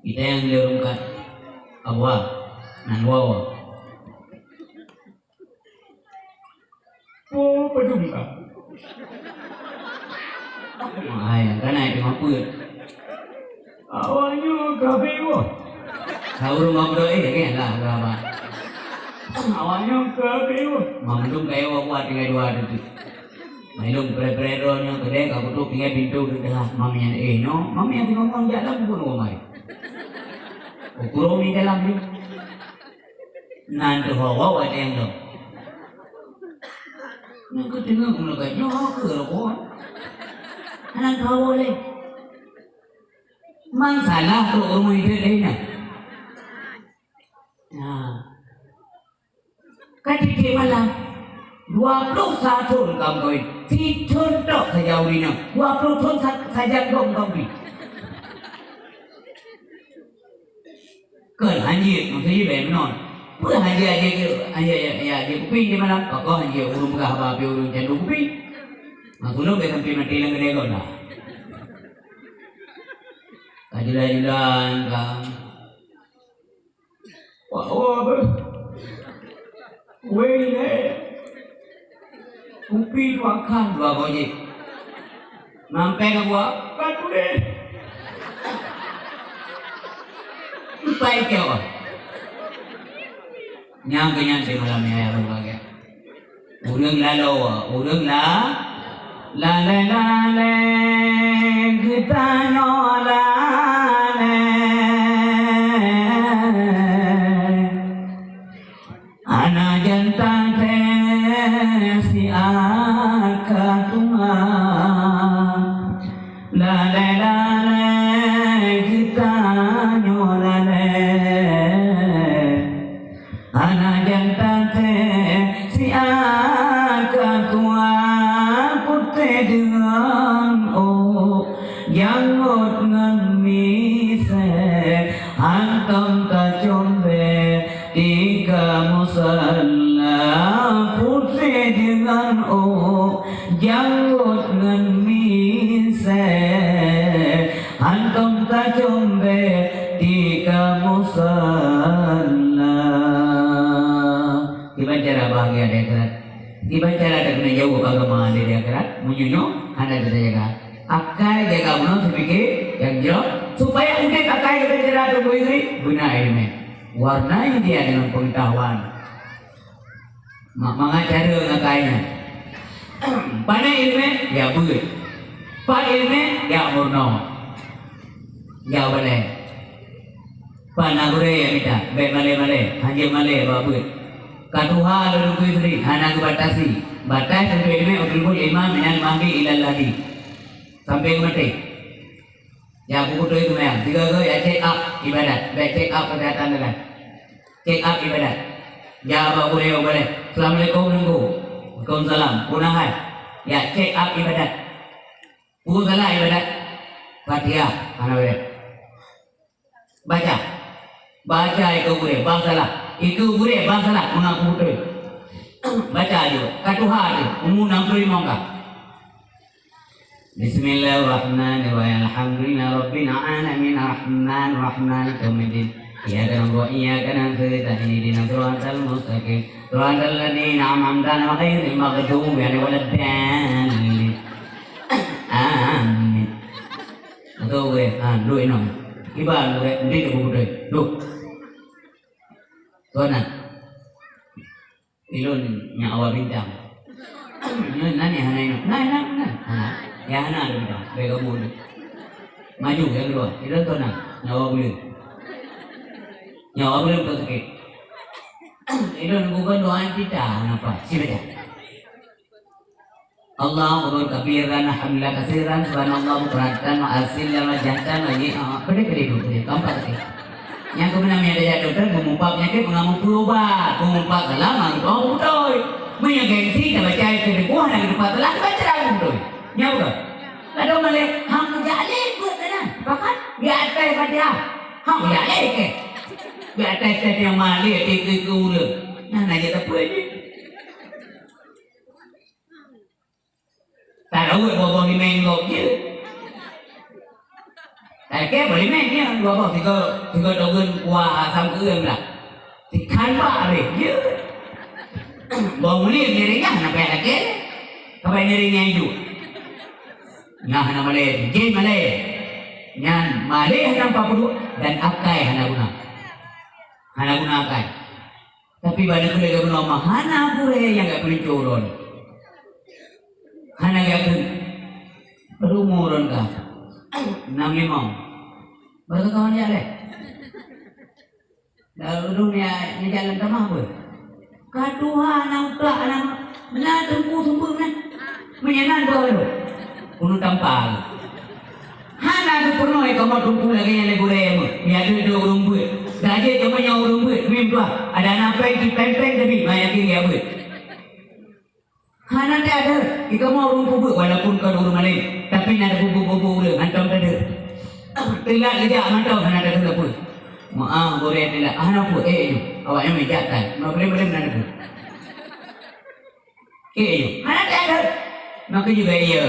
Kita nyang di rungkat Abua, nan wawa. Oh, padum ka. Hai, kana itu mapeu. Awak nyoe ka biwah. Ka ureueng mau berdoa, eh, kan lah, berapa? Awak nyoe ka biwah. Mandum kaya awak buat tinggai dua tu. Mailong pre-pre droe nyoe keudeh ka kutok tinggai pintoe teuh teuhah. Mami nyan, eh, nyoe, mami nyan teungoh jak lam pun rumah. Ukurung di dalam ni. Nan teuh hawa watèe nyan. Nyan keuh teungoh meulaga nyoe keuh rokok. Nan teuh hawa lé. Mang salah trok rumoh ideh lé nyan. Nah. Ka tiep-tiep malam, dua ploh sa thon ka meukawen, sithon tok saja ureueng inong, dua ploh thon sa-, sajan gob meukawen. Kon hanjeuet, maksud jih bèk meunan. Peue hanjeuet, hanjeuet, hanjeuet, hanjeuet, hanjeuet kupi di malam? Pakon hanjeuet ureueng peugah haba pih ureueng candu kupi. Maksud lôn bèk sampai maté lam keudè gob lah. Ka jula-jula ka. Wah, wah, beuh. Weh, lé. Kupi dua khan dua goe jih. Mampèe ka buah, ka tuléh. Empat ikeu. Nyang keu nyan di malam nyoe ya, Abang, ya. Ureueng laloe, ureueng la-, lalée-lalée, geutanyoe lalée. Hana jan tatéh siat ka tuha. Lalée-lalée, geutanyoe lalée. Hana jan tatéh siat ka tuha, putéh deungon ôk, jangôt ngon misée, hantom tacumbée tika musalla, putéh deungon ôk, jangôt ngon misée, hantom tacumbée tika musalla. Kiban cara bahagia di akhirat? Kiban cara takeuna jauh agama di akhirat? Meunyoe nyoe hana tajaga. Akai jaga bunoe, seupike nyang jroh, supaya udeb akai geutanyoe tuboh istri beuna ileumèe. Warnai dia dengan pengetahuan. Mak mangat cara ngon akai nyan. Pane ileumèe, ya beuet. Pat ileumèe, ya meurunoe. Ya balée. Pat na gurée ya mita, bèk malée-malée, hanjeuet malée bak beuet. Ka tuha lôn keu istri, hana geubatasi. Batai keu ileumèe, utul ilma minal mahdi ilal lahdi. Sampai geumaté. Ya, bukui tu itu maya. Tiga-tiga ya check up ibadat. Baik check up kesehatan dah. Check up ibadat. Ya, bak gurée, bak balée. Assalamualaikum, Teungku. Waalaikumsalam. Peue na hai? Ya, check up ibadat. Peue salah ibadat? Fatihah hana beureh. Baca. Baca ikeue gurée, bah salah. Ikeue gurée, bah salah, meungaku beutôi. Baca aju. Ka tuha aju. Umu enam puluh lima ka. Bismillahirrahmanirrahim. Alhamdulillahirabbil alamin. Arrahmanirrahim. Maliki yaumiddin. Iyyaka na'budu wa iyyaka nasta'in. Ihdinas siratal mustaqim. Siratal ladzina an'amta 'alaihim ghairil maghdubi 'alaihim waladdallin. Amin. Atau gue, ah, duek inong. Kiban gue, nanti dah beutôi. Duh. Tuan, ah. Ilôn nyak awak bintang. Nyoe nan nyang hana inong. Nah, nah, nah. Hana. Ya hana ada bintang. Baik kamu ni. Maju yang kedua. Ilôn tuan, ah. Nyak awak buleuen. Nyak awak buleuen kau sakit. Ilôn bukan doa kita, kenapa? Sini aja. Allahu akbar kabiran, alhamdulillah katsiran, subhanallah bukratan wa asilan wa jahran wa ji-, ah, pedih, pedih, pedih, pedih. Keempat tadi. Nyang keubeuna meunyoe tajak dokto, beumeupat peunyakét, meungamu peurubat, beumeupat salah, meungamu beutôi. Meunyoe gengsi, tabaca ayat keu buah dan keu salah, tabaca lagu beutôi. Nyan beutôi. Lalu malée, hang jak lé buet na. Bahkan, di atas Fatihah. Hang jak lé ke? Di atas teh nyang malée, di, di, di uleue. Nah, nah, jadi apa ni? Tarawet boh-boh limeng gob je. Lakée boh limeng nyan, dua boh, tiga, tiga dogen kuah asam ureueng lah. Tikhan bak habéh je. Boh mulim ngiring nyan, hana payah lakée. Ka payah ngiring nyan ijuk. Nah, hana malée, jih malée. Nyan malée hana peuduek dan akai hana guna. Hana guna akai. Tapi bak neukalon lé geumeunyoe hana gurée nyang geupeuleucue ulôn. Hana geukheun. Beureumu ulôn ka. Nam limong. Baru kawan jak lé. Lalu ulôn ya, ya jalan tamah pun. Ka tuha na utak na, na teungku sumbeue na. Meunyoe nan dua lôn. Ulôn tampa. Hana geupeurunoe kamoe teungku lagée nyan lé gurée meuh. Nyan deuh deuh ureueng beuet. Gaji cuma nyoe ureueng beuet, mim tuah. Ada anak péng, cit péng-péng teubiet, ma yakin dia beuet. Hana teuadeuh, di kamoe ureueng peubeuet walaupun kon ureueng malém, tapi na teupeubeuet-beuet ureueng, hantom teuadeuh. Teulat geujak mantong hana teuadeuh peue. Meu'ah gurée teulat, hana peue, eh, nyoe. Awak nyan meujan that, ma boleh-boleh na teupeue. Keu, hana teuadeuh. Maka juga iya.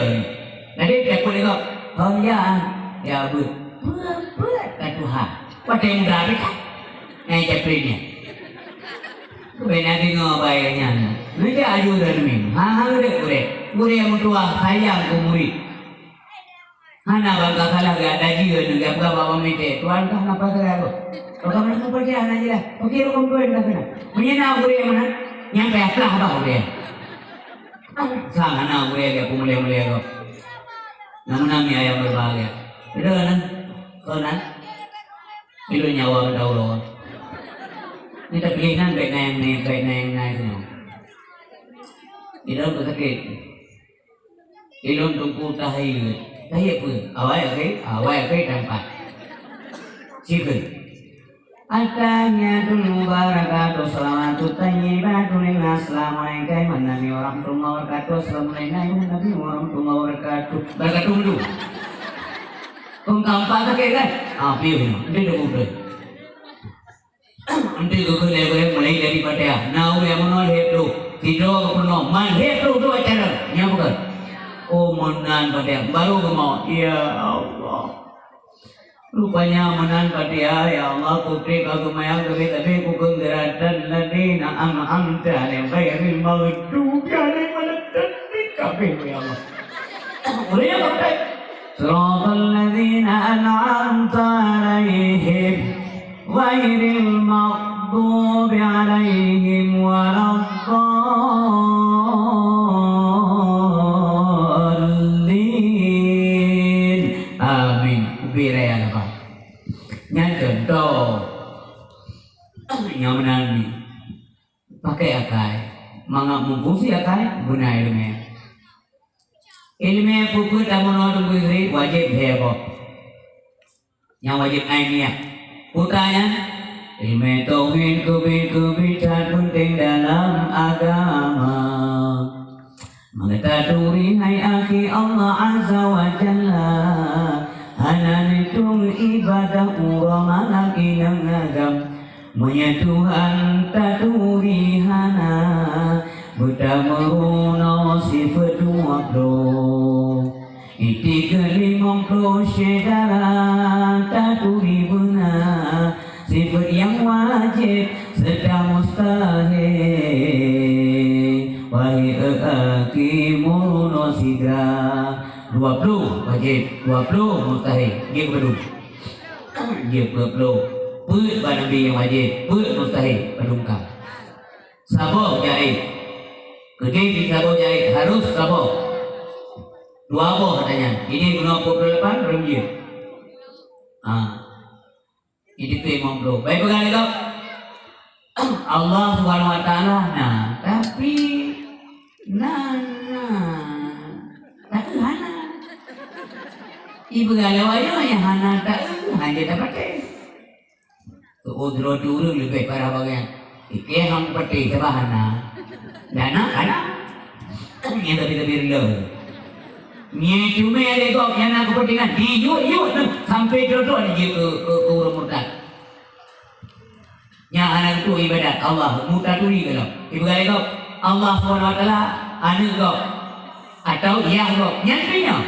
Jadi, takot lé gob. Hom ya, ya beuet. Beuet-beuet ka tuha. Watée muda pih ka. Ngai capri nyan. Beu na deungoe bae nyan. Neujak aju dan min. Ha, ha, gurée, gurée. Gurée meutuah sayang keu murit. Hana bangka salah geuh ata jih nyoe geupeugah bak bang miték, "Tuan kah napa salah tu?" Bak bang miték peugah hana jeulaih. Oke, rukon tuan dah kena. Meunyoe na gurée meunan, nyang payah plah bah gurée. Sang hana gurée geuh peumulia-mulia gob. Namun nami ayam berbahagia. Betul kan? Betul kan? Itu nyawa kita ulo. Ini terpilih kan baik nang ni, baik nang nang itu. Itu sakit. Ilôn teungku tahiyat. Tahiyat peue? Awai akhé, awai akhé tampat. Sikheun. At-tahiyyatul mubarakatuh, shalawatut thayyibatu lillah, assalamu alaika ayyuhan nabi warahmatullahi wabarakatuh, assalamu alaina ayyuhan nabi warahmatullahi wabarakatuh. Barakatuh dulu. Kong tampat sakét kan? Ah, piye nyoe? Dia dah mudah. Eunteuk geukheun lé gurée mulai dari Fatihah. Na ureueng meunoe lhèe ploh. Sidroe geupeurunoe man lhèe ploh dua cara. Nyan bukan? Oh, meunan Fatihah. Baru geumawöt. Ya Allah. Rupanya meunan Fatihah, ya Allah, putri ka geumayang leubeh-leubeh kukheun siratal ladzina an'amta 'alaihim ghairil maghdubi 'alaihim waladdallin. Kabeh, ya Allah. Ureueng nyan ka Siratal ladzina an'amta 'alaihim ghairil maghdubi 'alaihim waladdallin. Amin. Ubé raya laba. Nyan contoh. Nyang meunan ni. Pakai akai. Mangat meufungsi akai, beuna ileumèe. Ileumèe peue-peue tameunoe teungku istri wajéb lhèe boh. Nyang wajéb ainiah. Peue nyan? Ileumèe tauhid keubiet-keubiet that peunteng dalam agama. Taturi hai akhi Allah Azza wa Jalla, hana neutong ibadah uroe malam inong agam. Meunyoe Tuhan taturi hana, beutameurunoe sifeuet dua ploh. Itikeuet limong ploh syedara taturi beuna, sifeuet nyang wajéb seudang mustahil. Wahai akhi meurunoe sigra, dua ploh wajéb, dua ploh mustahil. Jeuet padum? Jeuet dua ploh. Peuet bak Nabi nyang wajéb, peuet mustahil, padum ka. Saboh jaiz. Keudeh di saboh jaiz harôh saboh. Dua boh katanya. Ini guna pukul lapan belum jeuet. Ha. Itu tu imam tu. Baik pegang lagi. Allah Subhanahu Wa Taala na, tapi na na tak hana. Ibu galau ayo yang hana tak hanya dapat. Tu'udroe di ureuëng leubeh parah bagian. Ikée hang peuté sabah hana. Dana kana. Nyang tapi-tapi lom. Nyang cuma ada gop nyang nak kepentingan. Diyuk-yuk tu sampai dodok ni je ke, ke, ke ureuëng murtad. Nyang hana tu ibadat Allah mutaturi kalau. Ibu kali gop Allah Subhanahu Wa Taala aneuk gop atau yah gop. Nyang tu nyoe.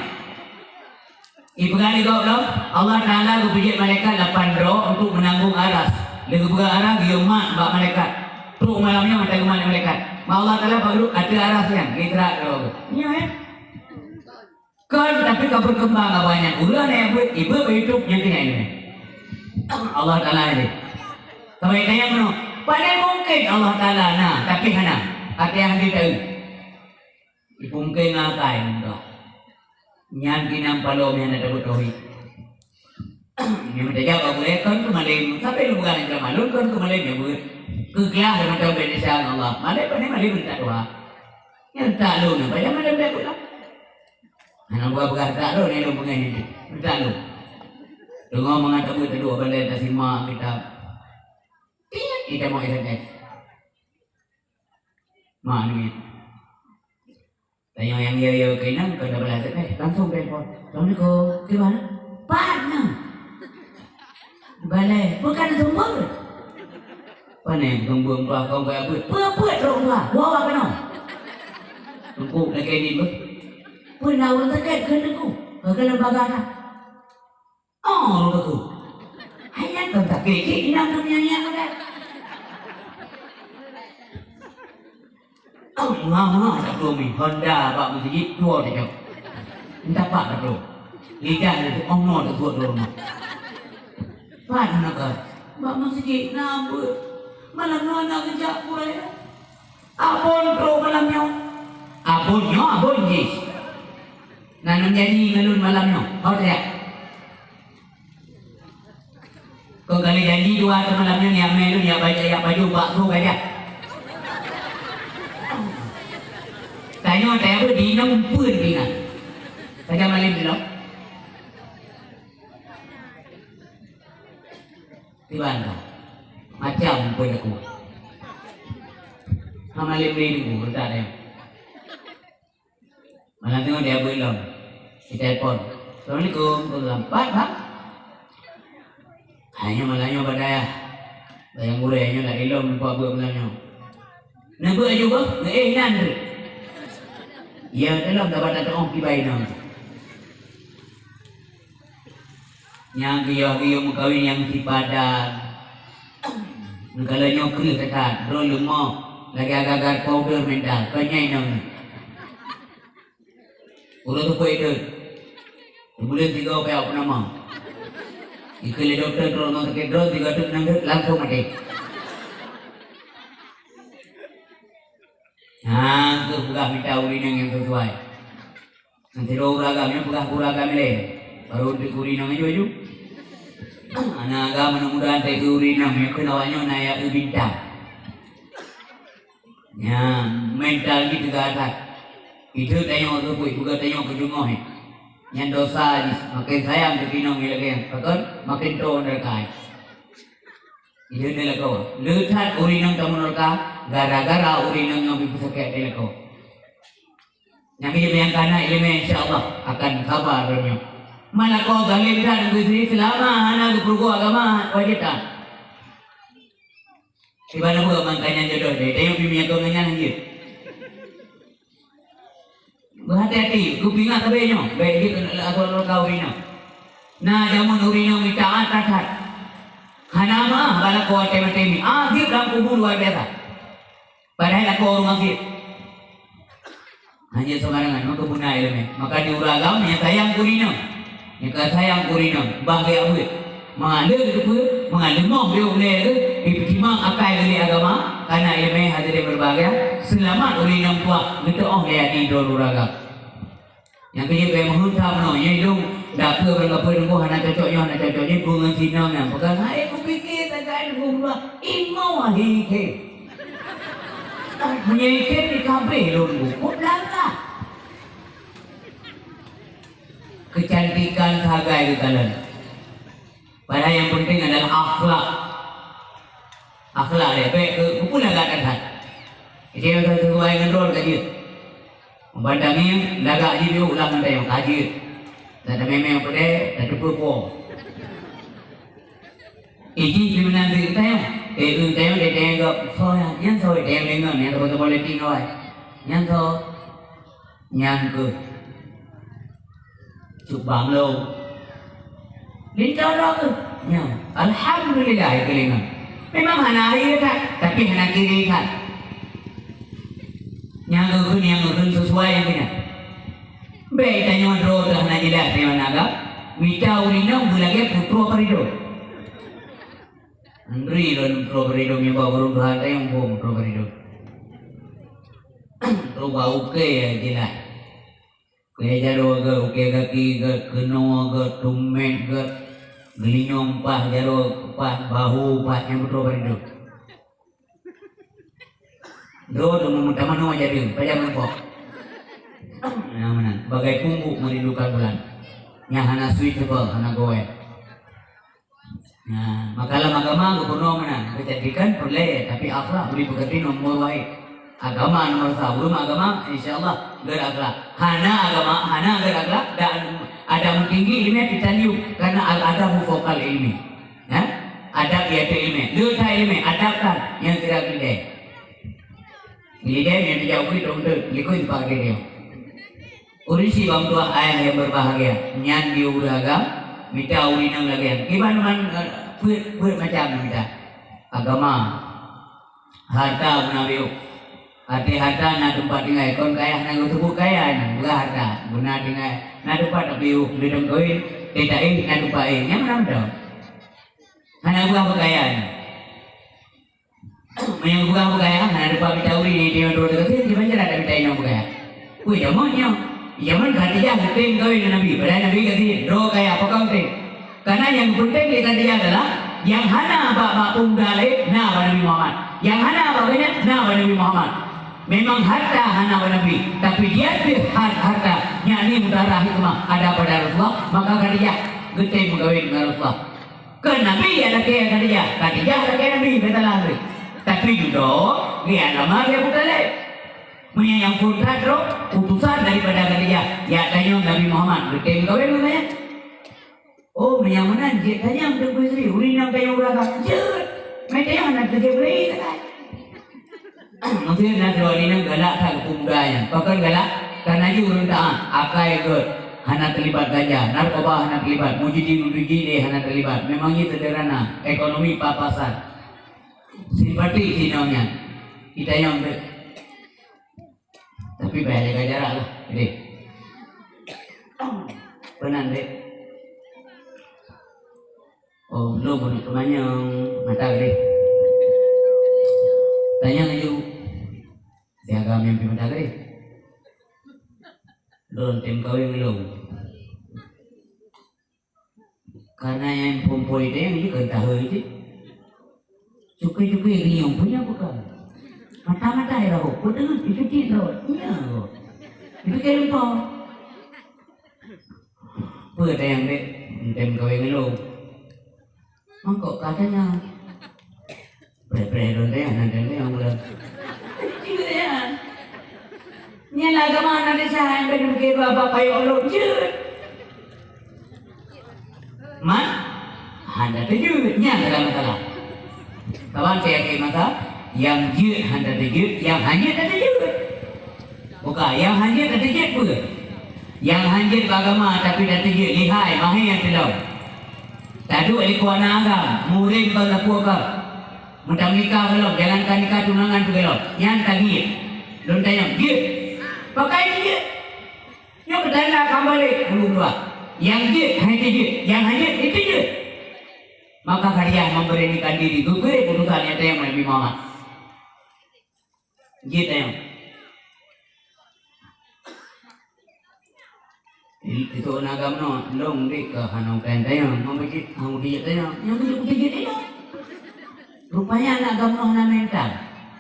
Ipeugah lé gob lom, Allah Taala geupeujeuet malaikat lapan droe untuk meunanggong aras. Lé geupeugah aras geuyue mat bak malaikat. Trok malam nyoe mata geumat lé malaikat. Ma Allah Taala baru ateueh aras nyan, geutrak droe geuh. Nyoe eh. Kon tapi ka berkembang ka banyak. Ureuëng nyang buet ibu YouTube nyan tinggai nyoe. Allah Taala aja. Sampai tanya meunoe, padahal mungkin Allah Taala na, tapi hana. Hati hati tahu. Ipungke ngakai meudoh. Nyan kinan palom nyang na dapat tauhid. Nyang meutajak bak gurée kon keumalém, sampai lôn peugah nyan malôn kon keumalém nyang beuet. Keuglah dan mantong bak desya ngon Allah. Malém pane malém minta doa. Nyang tak lôn apa nyang malém dak gula. Hana buka peugah tak lôn nyang lôn peugah nyan. Minta lôn. Deungoe mangat tabeuet dua balai tasimak kitab. Ingat kita mau S M S. Mak ni. Tanyong nyang yo-yo keunan keu dah balaih teupeh, langsung telepon. Assalamualaikum. Kiban? Pat na? Balai. Bukan sumber. Pane sumber bah kong kaya buet. Peue-peue trok bah. Wawa keunoe. Tungku lagée ni beuh. Peue na ureuëng sakét keu tungku. Keu lembaga na. Oh, betul. Hanya kau tak kecil inang kami yang yang ada. Oh, ngah-ngah tak kami Honda bak masjid tua dia. Entah pak betul. Lidah dia tu ono tu buat dulu. Pak nak ke? Bak masjid nak apa? Malam ni nak kejak pula ya. Abon trok malam nyoe. Abon nyoe, abon jih. Nan janji ngon lôn malam nyoe. Hot ya. Kau kali janji dua atau malam nyoe niat melu niat baca ya baju bakso gajah. Tanya tanya apa di nang pun di nang. Saja malam dulu. Tiban ka. Macam pun aku. Hama lem ni dulu, tak ada. Malam tengok dia abui lom. Ditelepon. Assalamualaikum. Waalaikumsalam. Pat, bang. Hanya malam nyoe badai ah. Bayang gurée nyoe dak ilom nampak buat malam nyoe. Nak buat juga? Nggak eh nan tu. Ya, dalam dapat datang oh kibai nang. Nyang geuyue-geuyue meukawen nyang sipadan. Neukalon nyoe kreueh that-that, droe leumoh lagée agar-agar powder mental, kon nyan inong nyoe. Ureuëng teupeu ideuet. Teubuleuen tiga payah peunama. Dikeue lé dokto droe ngon sakét droe tiga teuk nang deuek langsung maté. Nah, keu peugah mita ureuëng nyang sesuai. Sidroe ureuëng agam nyoe peugah ureuëng agam lé, barô teuk ureuëng inong aju-aju. Aneuk agam aneuk muda teuh ureuëng inong nyoe kheun awak nyoe na ya eu bintang. Nyan mental jih teuga that. Itu tanyong keu pui, bukan tanyong keu jungoh eh. Nyan dosa jih, makin sayang keu inong ilée pakon, makin to neraka eh. Itu ni lakoe. Le that ureuëng inong tamu neraka gara-gara ureuëng inong nyang beupeusakét ilée lakoe. Nyang jeuet nyang kana iéleumé, insya Allah akan saba droeneuh. Meulakoe zalim that, Teungku Yusri, seulama hana geupeurugoe agama, wajéb that. Siban na peue mangkanya jodoh deh, tayue pih meunyoe keu ngon nyan hanjeuet. Beuhati-hati, geupeuingat sabe nyoe, bèk jeuet keu atra-atra kawin nyoe. Na jameun ureueng inong mita that-that. Hana meu'ah bak lakoe watèe maté mi, azeueb lam kubu luar biasa. Padahai lakoe ureueng azeueb. Hana sembarangan, maka beuna iéleumé. Maka di ureueng agam nyang sayang keu ureueng inong. Nyang ka sayang keu ureueng inong, bah geujak beuet. Mangat lé geuteupeue, mangat leumoh lé ulèe geuh, jipeutimang akai geuh lé agama, kana iéleumé hadirin berbahagia, seulamat ureueng inong tuha, geuteu'oh lé adi droe ureueng agam. Nyang keujeuet bèk meuheuntang meunoe, nyoe lôn dakeu barangkapeue teungku hana cocok nyoe, hana cocok nyoe, peue ngon sinong nyan. Peugah, "Hai, kupike sagai teungku meutuah, imo ahi khe." Meunyoe khe dikabeh lôn bu, kok langkah. Kecantikan sagai geukalon. Padahai nyang penting adalah akhlak. Akhlak lé, bèk keu, keupeue lagak that-that. Jadi, nyang sesuai ngon droe ka jeuet. Ban tangieng, lagak jih ulang ngon tayong ka jeuet. That tamé-mé peudeh, tateupeue po. Iji di meunan di tayong. Eh, eu tayong, deh tayong gop. Soe nyan? Nyan soe tayong deungon, nyang saboh-saboh leuti ngon awai. Nyan soe? Nyan keuh. Cut bang lôn. Linto droe keuh. Nyan. Alhamdulillah, ya keulingan. Memang hana akhé that, tapi hana kiri that. Nyang geukheun, nyang geukheun sesuai nyang keunan. Bèk tanyoe droe teuh hana jeulaih, tanyoe hana agam. Mita ureueng inong beulagèe putroe Parido. Andri lôn putroe Parido, nyoe bak ureueng tuha tayong bom putroe Parido. Troh bak ukèe jeulaih. Ukèe jaroe geuh, ukèe gaki geuh, keunoe geuh, tumét geuh, geulinyueng paih jaroe, paih bahu, paih nyang beutôi bak linto. Droe teuma meutamanoe jadeung, pajan meurumpok. Nah, meunan, bagai pumbuk meurindukan bulan. Nyang hana sweet haba, hana goe. Nah, maka lam agama geupeugah meunan, kecantikan peureulèe, tapi akhlak bri peugöt nomor wahid. Agama nomor sa, ureueng agama, insya Allah, gèt akhlak. Hana agama, hana gèt akhlak, dan adab meutinggi ileumèe titanyong, karena al-adabu fauqal ilmi. Ya? Adab di ateueh ileumèe. Le that ileumèe, adab that nyang sira keudeh. Lidai nyang dijaweueb dong deuek, likot bak dirinya. Ureueng sibang tuah ayah nyang berbahagia, nyan di ureueng agam, mita ureueng inong lagèe nyan. Kiban man, eh, peuet, peuet macam mita. Agama, harta guna biôh. Até harta na teumpat tinggai, kon kaya na geuseubuet kaya nyan, peugah harta. Guna tinggai, na teumpat biôh, leudong koin, teuta éh, na teumpat éh. Nyan meunan mantong. Hana peugah peukaya nyan. Meunyoe geupeugah peukaya, hana teumpat mita ureueng nyang item droe teuh gasien, kiban cara tamita inong peukaya. Weh, jameun nyoe. Jameun Khadijah geutem kawin ngon Nabi, padahai Nabi gasien, droe kaya, pakon tem. Karena nyang peunteng lé Khadijah adalah nyang hana bak, bak peumuda laén na bak Nabi Muhammad. Nyang hana bak gobnyan na bak Nabi Muhammad. Memang harta hana bak Nabi, tapi di ateueh har-, harta, yakni mutara hikmah ada pada Rasulullah, maka Khadijah geutem meukawen ngon Rasulullah. Kon Nabi nyang lakèe Khadijah, Khadijah lakèe Nabi, beusalah lé. Tapi dudoe, geuh agama geuh Abu Thalib. Meunyoe nyang phôn that droe, utusan daripada Khadijah, jak tanyong Nabi Muhammad, geutem meukawen ngon nyan. Oh, meunyo meunan, jeuet tanyong Teungku Yusri, ureueng inong tanyong ureueng agam, jeuet. Meuteumèe na teujeuet bri sagai. Maksud na droe inong galak that keu peumuda nyan. Pakon galak? Karena jih ureueng taat, akai gèt, hana teulibat ganja, narkoba hana teulibat, mujidi-mujidi hana teulibat. Memang jih sederhana, ekonomi pas-pasan. Simpati sinong nyan. Itanyong bèk. Tapi bèk jaga jarak lah, deh. Peunan, deh. Oh, lôn keuneuk teumanyong mata gadeh. Tanyong laju. Siaga mimpi mata gadeh. Lôn tem kawin lôn. Karena nyang phôn-phôn itu nyang jikheun tahe itu. Cukai-cukai rinyong punya bukan. Mata-mata ya roh, peue deungon cuci roh. Iya roh. Dipikir lupa. Peue tayang dek, entem kawin ngeulong. Mangkok katanya. Preh-preh lôn tayang, nan tayang tayang bulan. Iya. Nyan lah agama anak desa. Hai, ben mungkin bak payong lôn jeuet. Man? Hana teujeuet, nyan salah masalah. Kawan, tiap-tiap masa, nyang jeuet hana teujeuet, nyang hana teujeuet. Bukan, nyang hana teujeuet peue? Nyang hana jeuet bak agama, tapi teujeuet lihai, mahé nyang teulom. Taduek likot na agam, murim kon lapor kon. Meutameunikah gohlom, jangankan nikah tunangan pih gohlom. Nyan ka jeuet. Lôn tanyong, jeuet? Pakon jeuet? Nyoe keutanda ka balek, ulôn dua. Nyang jeuet, hai jeuet. Nyang hana jeuet, itu jeuet. Maka Khadijah memberanikan diri, geukheun putusan nyang tanyong Nabi Muhammad. Jeuet tanyong. Itu na agam nyoe, lôn dek ka hana ukai tanyong, mau jeuet, mau jeuet tanyong. Nyang jeuet, jeuet tanyong. Rupanya aneuk agam nyoe hana mantong.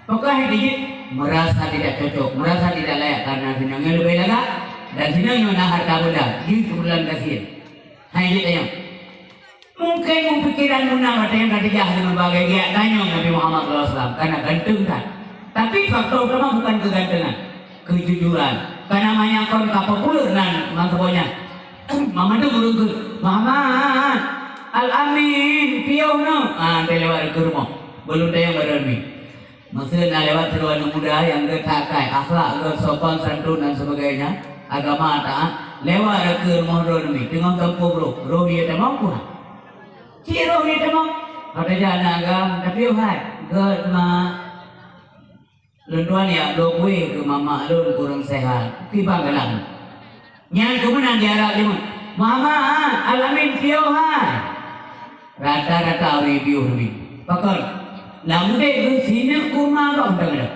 Pakon jeuet, merasa tidak cocok, merasa tidak layak karena sinong nyoe leubeh lagak dan sinong nyoe na harta benda, jeuet keubetulan gasien. Hai jeuet tanyong. Mungken meupikiran meunan watèe nyan Khadijah lom bagai geujak tanyong Nabi Muhammad sallallahu alaihi wasallam, karena ganteng that. Tapi faktor utama bukan kegantengan, kejujuran. Karena manyak kon ka populer nan masa nyan. Mama tu ureueng kheun, "Muhammad, Al-Amin, piôh nyoe." Ah, lewat keu rumoh. Belum tanyong baru Al-Amin. Masa na lewat sidroe aneuk muda nyang geuh that akai, akhlak geuh, sopan santun dan sebagainya, agama taat, lewat keu rumoh droeneuh mi, teungoh teumpo brôk, roh ie tamong kurang. Cit roh ie tamong, ka tajak aneuk agam, tapi oh hai, gèt mak. Lôn tuan jak bloe kueh keu mamak lôn kurang sehat, kiban galang. Nyan keuh meunan di Arab jeuet, "Muhammad, Al-Amin piôh hai." Rata-rata ureueng piôh nyan. Pakon? Lam udép geuh sineuk kurma gob mantong ada.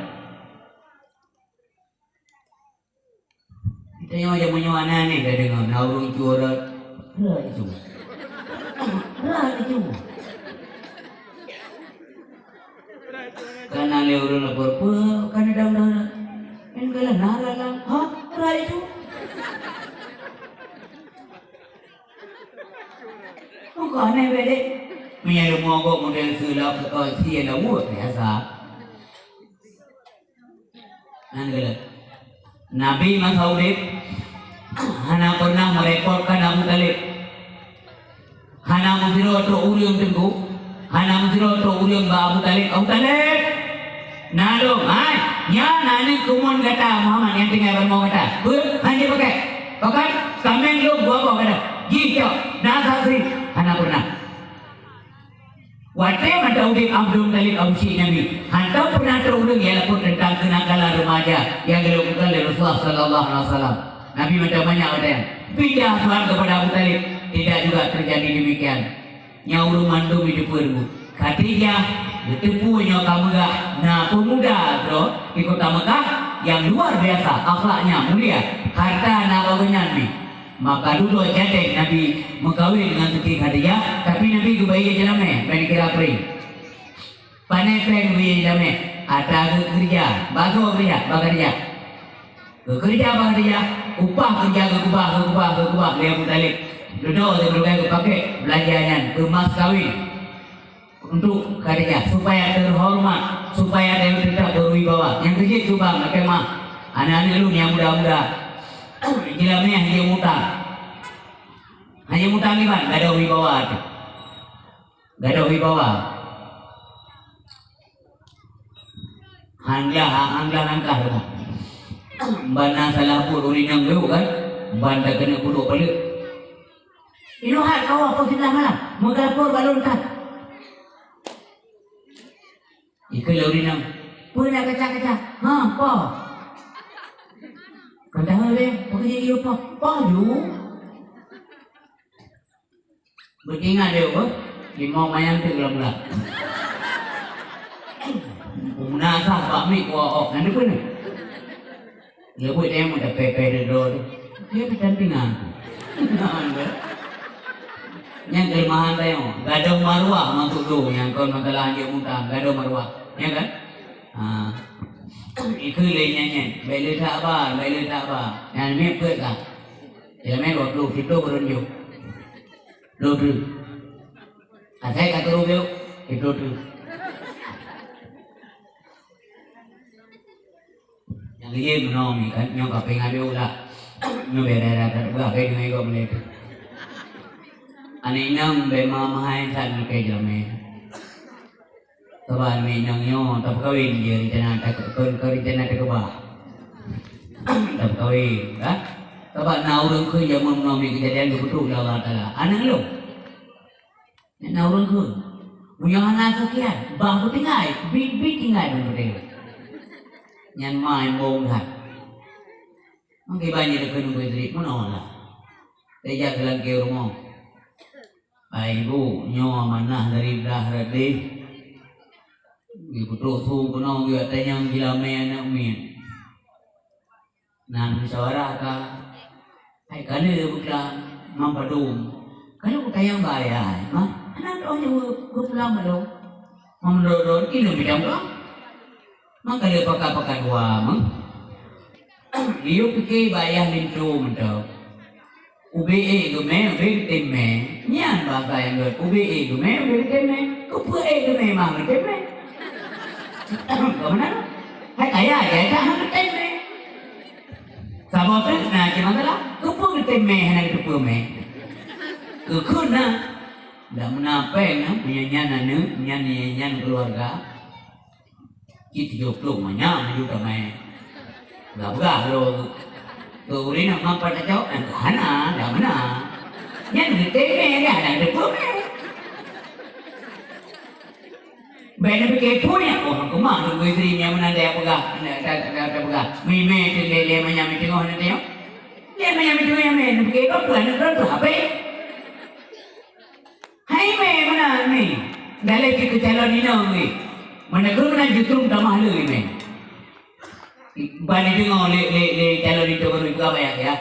Tanyoe jameun nyoe aneh-aneh tadeungoe, na ureueng cue rot. Rot itu. Rot itu. Kana lé ureueng lapor, "Peue kana dang-dang?" Nyan galak na lam. "Hah? Peue itu?" Meuka aneh bèk deh. Meunyo leumo gob model seulap, si laweuek biasa. Nyan galak. Nabi masa udép hana pernah merepotkan Abu Thalib. Hana meusidroe trok ureueng teungku, hana meusidroe trok ureueng bak Abu Thalib, "Abu Thalib, na lôn, hai, nyan aneuk keumuen gata Muhammad nyang tinggai bak rumoh gata. Peue? Han jipakai. Pakon? Kaméng lôn buah-buah gata. Jih cok, na saksi." Hana pernah. Watèe masa udép Abdul Muthalib Abu Syik Nabi, hantom pernah trok ureueng nyang lapor teuntang keunakalan remaja nyang geulakukan lé Rasulullah sallallahu alaihi wasallam. Nabi mantong manyak watèe nyan. Pindah Tuhan kepada Abu Thalib, tidak juga terjadi demikian. Nyan ureueng mandum jiteupeue teungku. Khadijah geuteupeue nyoe ka meugah na peumuda droe di kota Mekah nyang luar biasa akhlaknya mulia, harta na bak gobnyan pih. Maka dudoe jadeh Nabi meukawen ngon Siti Khadijah, tapi Nabi geubayeue jeulamèe, ban kira pri. Pané péng geubayeue jeulamèe, atra geukeureuja, bak soe keureuja, bak Khadijah. Geukeureuja bak Khadijah, upah keureuja geukeubah, geukeubah, geukeubah lé Abu Thalib. Dudoe sibeuleukai geupakèk beulanja nyan keu mas kawen. Untuk Khadijah, supaya terhormat, supaya dia tetap berwibawa. Nyang keujeuet cubang, lakèe meu'ah. Aneuk-aneuk lôn nyang muda-muda, jeulamèe hana mutang. Hana mutang kiban, gadôh wibawa teuh. Gadôh wibawa. Han glah, han glah langkah teuh. Ban na salah buet ureueng inong yôh kan, ban takeuneuk peuduek paleuet. Iluhat kawa poh siblaih malam, meugampôr bak lôn that. Ikheun lé ureueng inong, "Peue na kaca-kaca?" "Ha, po." "Ka tahu lé, pakon jih ié po?" "Po ju." Beutingat lé, oh, limong mayang teuk lam ulah. Peue na sah bak miet kuah ok, na deuh peue na? Leubuet nyang meuteupeue-peue droe tu. Dia peucantingan. Nyan kelemahan tanyoe. Gadôh maruah maksud lôn nyang kon masalah anjeuk mutang, gadôh maruah. Nya kan? Ha. Ikheun lé nyan nyan. Bèk le that ba, bèk le that ba. Nyan miet peuet ka. Jeulamèe dua ploh, siplôh ureueng jôh. Ploh treuk. Asai ka trôh ploh, siplôh treuk. Nyang lheueh meunoe mi kan, nyoe ka peuingat lé ulah. Nyoe beda-beda that peugah, beda ngon gob mulai tu. Aneuk inong bema mahai that ngon keu jeulamen. Sabab aneuk inong nyoe tapeukawen jih rencana tak-, kon, kon rencana takeubah. Tapeukawen, kan? Sabab na ureueng kheun jameun meunoe mi keujadian geupeutrok lé Allah Taala. Aneuk lôn. Na ureueng kheun, meunyoe hana sakian, bah beutinggai, bit-bit tinggai beutinggai. Nyan mai mbong that. Mungkin banjir deukheun beusirik meunoe lah. Teuja keu lam keu rumoh. Hai ibu, nyoe amanah dari blah rot deh. Geupeutrok su keunoe geujak tanyong jilamé aneuk miet. Na musyawarah ka, hai ka lheueh beuklam, mam padum. Ka lheueh kutanyong bak ayah, "Ma, hana teu'oh nyoe geupulang malom?" Mam lôn-lôn, "Inong bidang ulôn." Maka lé pakat-pakat dua meuh. Yue pike bak ayah linto mantong. Ubé ék geumé, ubé geutem mé. Nyan bahasa nyang gét. Ubé ék geumé, ubé geutem mé. Keupeue ék geumé mah geutem mé? Keu meunan? Hai kaya jai dah geutem mé. Saboh teuk na cit masalah. Keupeue geutem mé hana geuteupeue mé? Geukheun na. Dak meunan péng na, meunyo nyan aneuk, nyan, nyan keuluwarga. Cit tujoh ploh manyak maju tamai. Gah peugah lôn. Keu ureueng inong mampat tacok, eh, hana, dak meunan. Nyan geutem mé, dak, dak teupeue mé. Bèk neupike peue nyan, oh, keumah teungku istri nyang meunan dak peugah, dak, dak, dak, dak peugah. Mimé teuh lé, lé manyam miteungoh na teuh. Lé manyam miteungoh nyang mé, neupike peue, aneuk droe teuh habéh. Hai mé meunan ni, daleh jih keu calon inong ni. Meunan keuh meunan justru tamah le mé. Ban jideungoe lé, lé, lé calon inong baru ipeugah bak ayah, ya.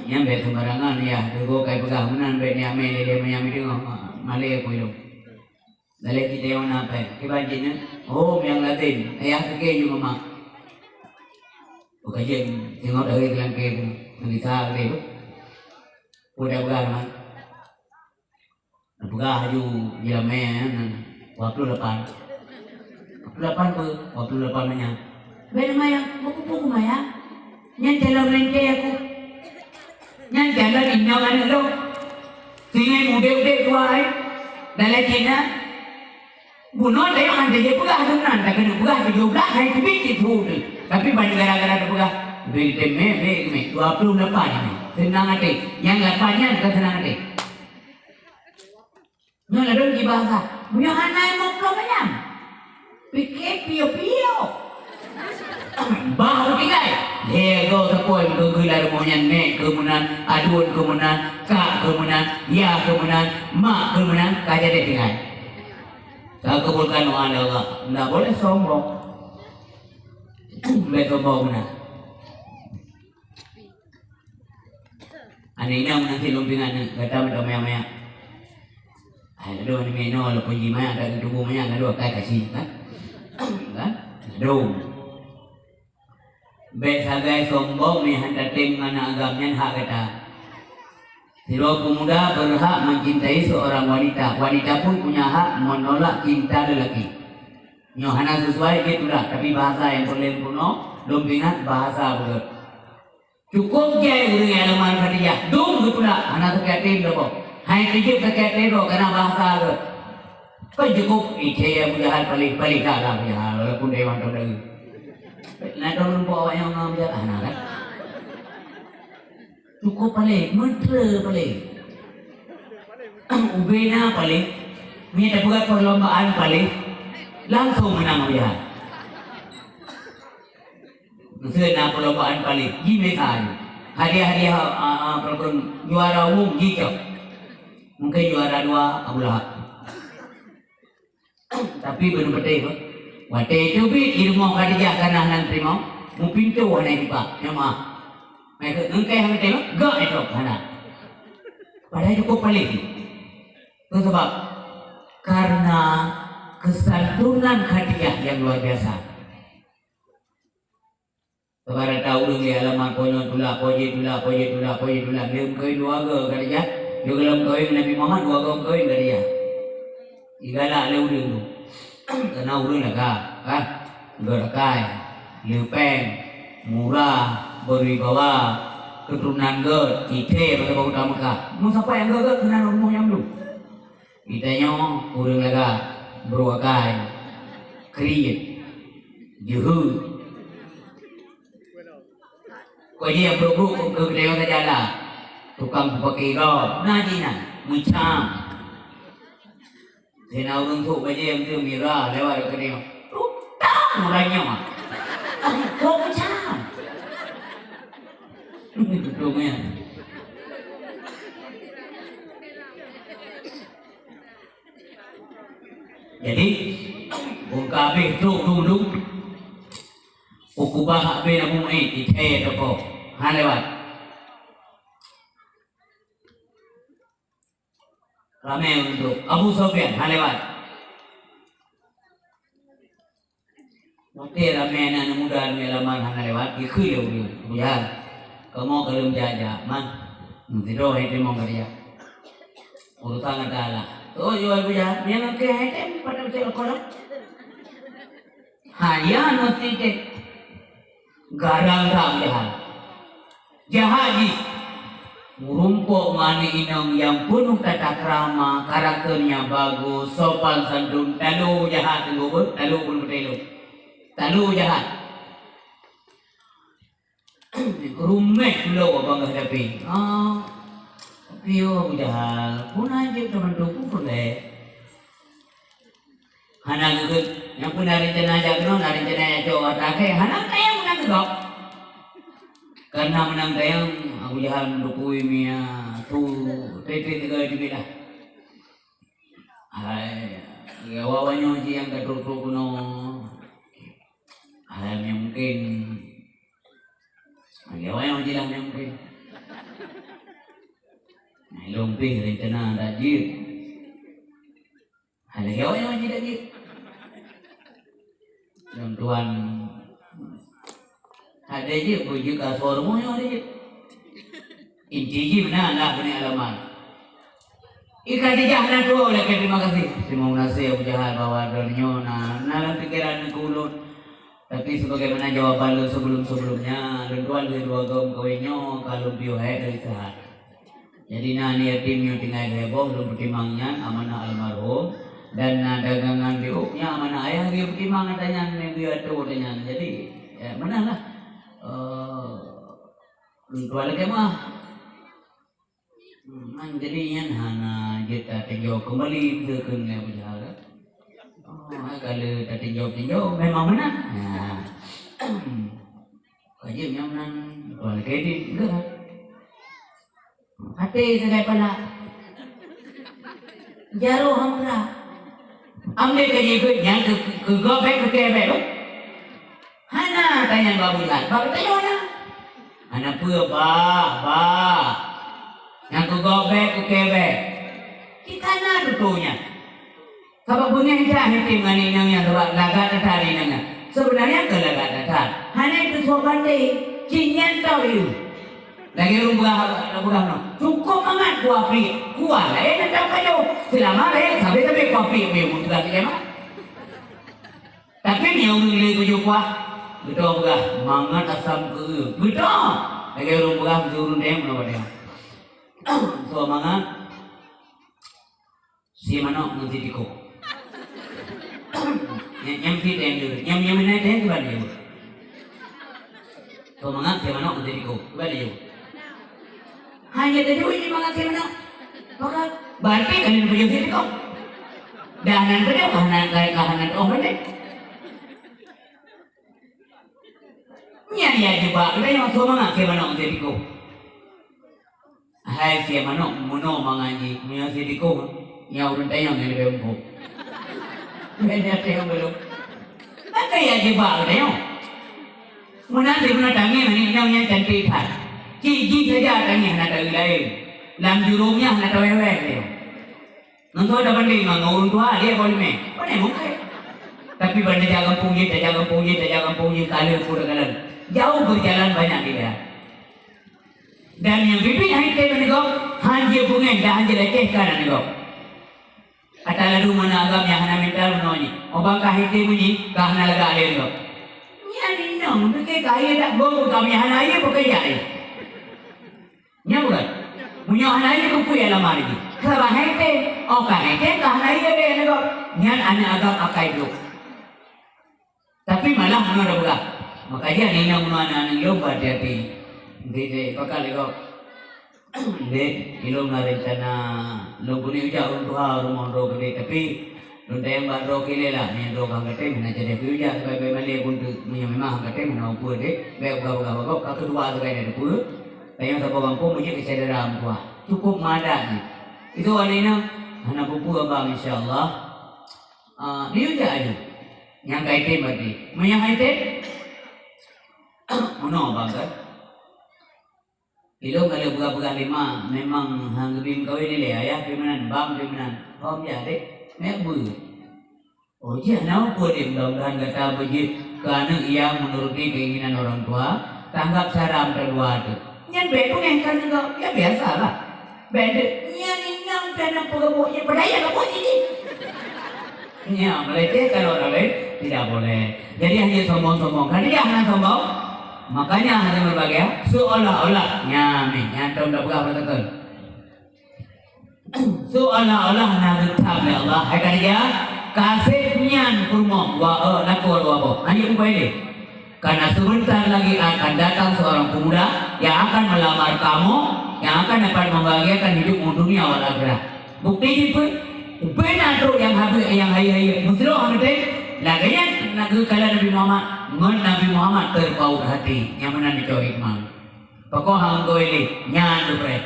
Nyan bèk sembarangan, ya. Teungku kai peugah meunan bèk niat mé lé, lé manyam jideungoe. Malèe aku ilong. Daleh jih teuh na pèng. Kiban jih nyan, oh, nyang lazim. Ayah keu keu ju mama. Bukan jih, tengok dari dalam keu tu. Nang kita keu tu. Udah peugah teuma. Neupeugah laju jilamé nyan, dua puluh lapan. Dua puluh lapan peue? Dua puluh lapan manyam. Bèk manyam, beukupu keu manyam. Nyan calon rente aku. Nyan calon inong aneuk lôn. Singoh udép-udép dua ai. Dalam Cina. Bunoe tayong hana jipeugah keunan, takeuneuk peugah tujoh blah hai teubiet cit su teuh. Tapi ban gara-gara teupeugah, bèk teumé, bèk teumé. Dua puluh lapan nyan. Seunang até. Nyang lapan nyan ka seunang até. Nyoe ladôm jih bahasa. Meunyoe hana limong ploh manyam, pike piôh-piôh. Bah tinggai. Lhèe goe sapeue keu geula rumoh nyan, nek keu meunan, aduen keu meunan, kak keu meunan, yah keu meunan, mak keu meunan, ka jadi tinggai. Ka kabulkan doa lé Allah. Ndak boleh sombong. Bèk sombong meunan. Aneuk inong meunan cit lôn pingat nyoe, gata meutamaya-maya. Hai, aduh, aneuk inong walaupun jih maya, tak tuboh maya, aduh, akai kasih, kan? Kan? Aduh. Bèk sagai sombong meuhan tatem ngon agam nyan hak gata. Sidroe pemuda berhak mencintai seorang wanita. Wanita pun punya hak menolak cinta lelaki. Nyoe hana sesuai, dia tulak. Tapi bahasa nyang peureulèe peunoh, lôn pingat bahasa beugét. Cukôp jai ureueng nyang nyan Khadijah, dum geutulak, hana sakét até lom boh. Hai teujeuet sakét até droe, kana bahasa geuh. Kan cukôp, "Ih, cai Abu Jahal paléh, paléh that lah Abu Jahal, walaupun dewan tu dari." Na dong lumpok awak nyang Abu Jahal, hana kan? Cukôp paléh, meuteue paléh. Ubé na paléh, meunyo tapeugah perlombaan paléh, langsung meunang Abu Jahal. Meuseu na perlombaan paléh, jimesa nyoe. Hadiah-hadiah, a, a, peulakon juara umum jicok. Mungken juara dua Abu Lahab. Tapi beuneupatéh, watèe teubiet di rumoh Khadijah kana hana teurimong, meupintoe hana jiba, nyan meu'ah. Meu'ah keu engkai hana teurimong, gak itu hana. Padahai cukôp paléh. Itu sebab karena kesantunan Khadijah yang luar biasa. Ibarat ureueng di halaman po nyoe tulak, po jih tulak, po jih tulak, po jih tulak. Lheueh meukawen dua goe Khadijah. Lheueh gohlom meukawen Nabi Muhammad, dua goe meukawen Khadijah. Igalak lé ureueng tu. Karena ureueng lagak, kan? Geurekai, leupeng, murah, berwibawa. Keuturonan geuh, ithée bak saboh kota Meukah. Meusapai nyang geuh-geuh keunan rumoh nyang dum. Geutanyoe ureuëng lagak, brôk akai, kriet, jeuhet. Kok jih nyang brôk-brôk keu geutanyoe saja lah. Tukang peupaki gob, na jih na, meucam. Sina ureuëng sôk bajée meuteumira lewat keuneuk. Tutang ureuëng nyoe. Kok meucam. Tutang ya. Jadi, buka habéh trok dulu. Ukubah habéh na mué, ithée toko. Ha lewat. Ramé ureuëng trok. Abu Sufyan, ha lewat. Watée ramé aneuk muda nyoe lamar hana lewat, geukheun lé ureuëng, Abu Jahal. Kamoe ka lheueh jak-jak, man. Meusidroe hai teurimong ka dijak. Urusan ata lah. Oh, yo Abu Jahal, nyang keu hai tem pada ucap kolok. Hanya meusideh. Garang that Abu Jahal. Jahat jih. Meurumpok ngon aneuk inong nyang peunoh tata krama, karakter nyang bagus, sopan santun, talo jahat teungku beuh, talo pun beutelo. Talo jahat. Ruméh pulo abang geuhadapi. Ah, piôh Abu Jahal, pun hanjeuet teuma teupeu lé. Hana geukheun, nyang peue na rencana jak keunoe, na rencana jak cok ata akhé, hana tayang meunang keu gob. Karena meunang tayang, Abu Jahal meudukui mia, tu, teuntèe tiga jeuet lah. Hai, ya, awak nyoe ji nyang ka trok-trok keunoe. Hai, nyang mungkin. Hai, awak nyoe ji lah nyang mungkin. Nah, lôn pih rencana dak jeuet. Hai lagèe awak nyoe jeuet dak jeuet. Lôn tuan. Ada jeuet, peue jeuet ka soe rumoh nyoe ada jeuet. Inti jih meunan lah keuneuk alamat. I Khadijah na tuwoe lakèe terima kasih. Terima kasih Abu Jahal bahwa droeneuh nyoe na, na lam pikeran keu ulôn. Tapi sebagaimana jawaban lôn sebelum-sebelumnya, lôn tuan lheueh dua goe meukawen nyoe ka lôn piôh hèk dari sahat. Jadi na aneuk yatim nyoe tinggai lhèe boh, lôn peutimang nyan amanah almarhum, dan na dagangan di ôk nyan amanah ayah geupeutimang ata nyan, geuyue atô ata nyan. Jadi, ya, meunan lah. Eh, lôn tuan lagèe meuah. Hmm, jadi nyan hana jeuet tatinjau keumbali, beutôi kheun lé Abu Jahal. Oh, hai ka lheueh tatinjau-tinjau, memang meunan. Nah. Ka jeuet nyan meunan, tuan lagèe jih, enggak. Até sagai pala. Jaroe hamra. Amdeh ka jeuet nyan keu, keu gob bèk, keu kèe bèk, beuh? Hana tanyong bak Abu Jahal, bak geutanyoe na. Hana peue, bah, bah. Nyang keu gob bèk, keu kèe bèk. Kita na tutoe nyan. Sabab beungèh that Hatim ngon inong nyan, sabab lagak that inong nyan. Seubeunarnya keu lagak that. Hana teusuak bandé, cit nyan tau yue. Lagèe ureueng peugah, peugah nyoe, "Cukôp mangat kuah piek, kuah laén hantom pajoh. Seulama laén sabé-sabé kuah piek payah meutugas di jamaah." Tapi meunyoe ureueng lé tujoh kuah, beutôi peugah, "Mangat asam keu." Beutôi. Lagèe ureueng peugah, "Ureueng deng meunoe deng." Soe mangat? Sie manok ngon sie tikôh. Nyang, nyang sie deng dulu. Nyang, nyang meunan deng kiban dulu. Soe mangat sie manok ngon sie tikôh. Kiban dulu. Hanya teujuih sie mangat sie manok. Maka, berarti kan yang punya sie tikôh. Dah nan punya, kah nan, kah, kah nan, oh, mana? Nyan ya jubak, kita yang soe mangat sie manok ngon sie tikôh. Hai sie manok, meunoe mangat jih, meunyoe sie tikôh, nyan ureueng tanyong nyang leubeh muphom. Nyang tanyong belom. Maka ya jibak tanyong. Meunan sibeuna tangieng aneuk inong nyang cantik that. Cit jih saja tangieng hana taeu laén. Lam jurông nyan hana tawèh-wèh tanyong. Ngon soe tabandeng ngon ureueng tuha, dia boleh meh. Pandai mungkai. Tapi ban tajak gampông jih, tajak gampông jih, tajak gampông jih, ka lheueh pura jalan. Jauh berjalan banyak tidak. Dan nyang biet hai tém aneuk gob, han jibeungèh dan han jilecehkan aneuk gob. Ata ladôm aneuk agam nyang hana mental meunoe nyoe. Oh bang ka hai tém nyoe, ka hana lagak lé aneuk gob. Nyan inong, pike ka aye dak gob, ka nyang hana aye, pike jak aye. Nyan bukan? Meunyoe hana ié, keupeue lamar jih? Sabab hai tem. Oh, ka hai tem, ka hana ié lé aneuk gob. Nyan aneuk agam akai brôk. Tapi malah meunyoe ada beurah. Maka jih aneuk inong meunyoe aneuk-aneuk lôn beuhati-hati. Dek, dek, pakak lé gob. Dek, ilôn na rencana lôn keuneuk jak ureueng tuha rumoh droe keudeh, tapi lôn tanyong bak droe keu ilée lah, meunyoe droe ka hana tem, hana jadi keu jak, sabai-bai malée pun teuk, meunyoe memang hana tem, hana peue dek, bèk peugah-peugah bak gob, ka keudua sagai na teupeue. Tanyong saboh gampông, meujeuet keu syedara meutuah. Cukup madat nyan. Itu aneuk inong, hana peue-peue abang, insya Allah. Ah, neuyue jak aju. Nyang ka item berarti. Meunyoe han item, meunoe bang kan? Ilôn ka lheueh peugah-peugah lé ma, memang han geubi meukawen ilée, ayah pi meunan, bang pi meunan. Hom jak dek, mek beuet. Oh, jih hana peue dek, mudah-mudahan gata beujeuet keu aneuk nyang meunuruti keinginan orang tua, tanggap saran teudua teuk. Nyan bèk beungèh keu aneuk gob, ya biasalah. Bèk dek, nyan inong pih hana peue geubuet, nyan peudaya geubuet jih. Nyan, melecehkan orang lain tidak boleh. Jadi, hana sombong-sombong. Khadijah hana sombong. Makanya, hadirin berbahagia, seolah-olah, nyan, nyan, nyan, tom dah peugah beutôi. Seolah-olah na geutam lé Allah, hai Khadijah, ka sép nyan peurumoh, wa, eh, lakoe dua boh. Hana ubai lé. Karena sebentar lagi akan datang seorang pemuda yang akan melamar kamu, yang akan dapat membahagiakan hidupmu dunia wal akhirah. Bukti jih peue? Ubé na trok nyang habéh, nyang hayeu-hayeu, meuseudoh meuté. Lagèe nyan na geukalon Nabi Muhammad, ngon Nabi Muhammad terpaut hati. Nyang meunan nicok hikmah. Pakon han geuilée, nyan geupreh.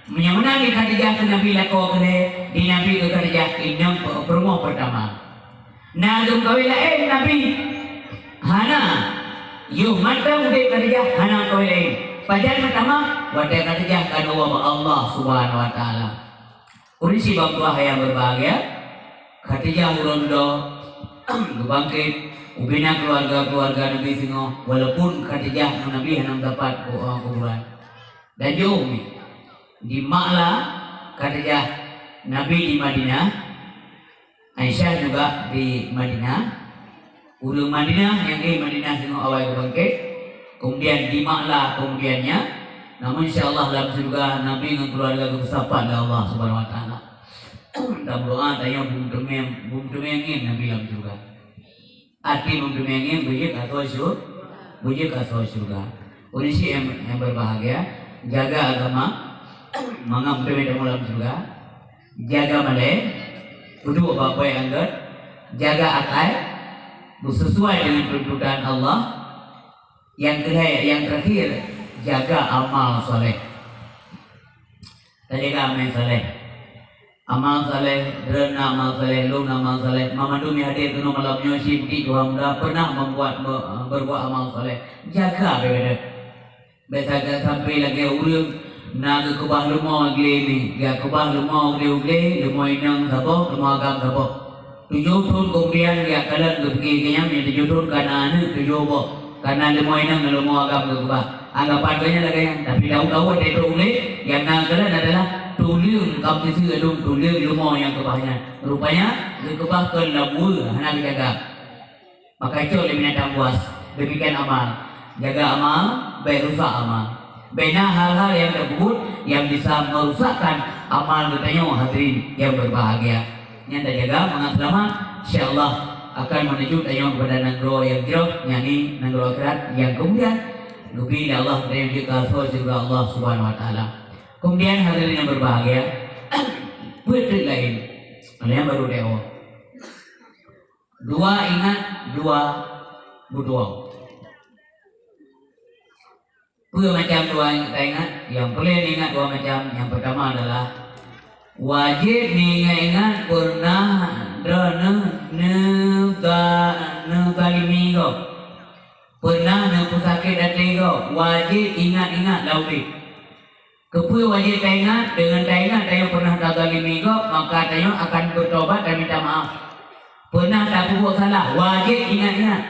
Meunyoe meunan di Khadijah keu Nabi lakoe keudeh, di Nabi keu Khadijah inong pe-, peurumoh peurtama. Na geumeukawen laén Nabi? Hana. Yoh mantong udép Khadijah hana meukawen laén. Pajan meutamah, watèe Khadijah ka neuwoe bak Allah Subhanahu wa Taala. Ureueng sibang tuah nyang berbahagia, Khadijah uroe dudoe geubangkét, ubena keuluwarga-keuluwarga Nabi singoh, walaupun Khadijah ngon Nabi hana meusapat ku-, kuburan. Dan jeuet mi, di makla Khadijah Nabi di Madinah, Aisyah juga di Madinah. Ureueng Madinah nyang éh Madinah singoh awai geubangkét, kemudian di makla kemudian nyan, namun insya Allah lam syeuruga Nabi ngon keuluwarga geupeusapat lé Allah Subhanahu wa Taala. Dan meudoa tanyoe beumeuteumeung, beumeuteumeung ngieng Nabi lam syeuruga. Arti beumeuteumeung ngieng beujeuet asoe syur-, beujeuet asoe syeuruga. Ureueng syiek nyang, nyang berbahagia, jaga agama, mangat meuteumé tamong lam syeuruga. Jaga malée, peuduek bak poin anggét, jaga akai, beusesuai dengan tuntutan Allah. Nyang keulhèe, nyang terakhir, jaga amal saleh. Tajaga amal saleh. Amal saleh, droeneuh na amal saleh, lôn na amal saleh. Mandum nyang hadir keunoe malam nyoe, syiek Tuhan Muda pernah membuat, me-, berbuat amal saleh. Jaga bèk gadôh. Bèk sagai sampai lagèe ureueng na geukeubah leumo glé mi, geukeubah leumo glé-glé, leumo inong saboh, leumo agam saboh. Tujoh thon keumudian, geukalon geupike geuh nyan, meunyoe tujoh thon ka na aneuk tujoh boh, ka na leumo inong ngon leumo agam geukeubah. Anggapan geuh nyan lagèe nyan, tapi tahu-tahu watèe trok glé, nyang na geukalon adalah tuleueng, ka meuteuseu lom tuleueng leumo nyang keubah nyan. Rupanya geukeubah kon lam weue, hana geujaga. Maka cok lé binatang buas, demikian amal. Jaga amal, bèk rusak amal. Bèk na hal-hal nyang tapeubuet nyang bisa merusakkan amal geutanyoe, hadirin nyang berbahagia. Nyan tajaga mangat seulamat, insya Allah akan menuju tanyoe kepada nanggroe nyang jroh, yakni nanggroe akhirat nyang keumuliaan. Geubri lé Allah tanyoe jeuet keu asoe syeuruga Allah Subhanahu wa Taala. Keumudian hadirin nyang berbahagia, peuet treuk laén, nyang baru lewat. Dua ingat, dua butuang. Peue macam dua taingat? Nyang peureulèe ingat dua macam. Nyang peurtama adalah wajéb neuingat-ingat peureunah droeneuh neuga-, neuzalimi gob, peureunah neupeusakét até gob. Wajéb ingat-ingat lam udép. Keupeue wajéb taingat? Deungon taingat tanyoe peureunah tazalimi gob, maka tanyoe akan beutobat dan minta maaf. Peureunah tapeubuet salah, wajéb ingat-ingat.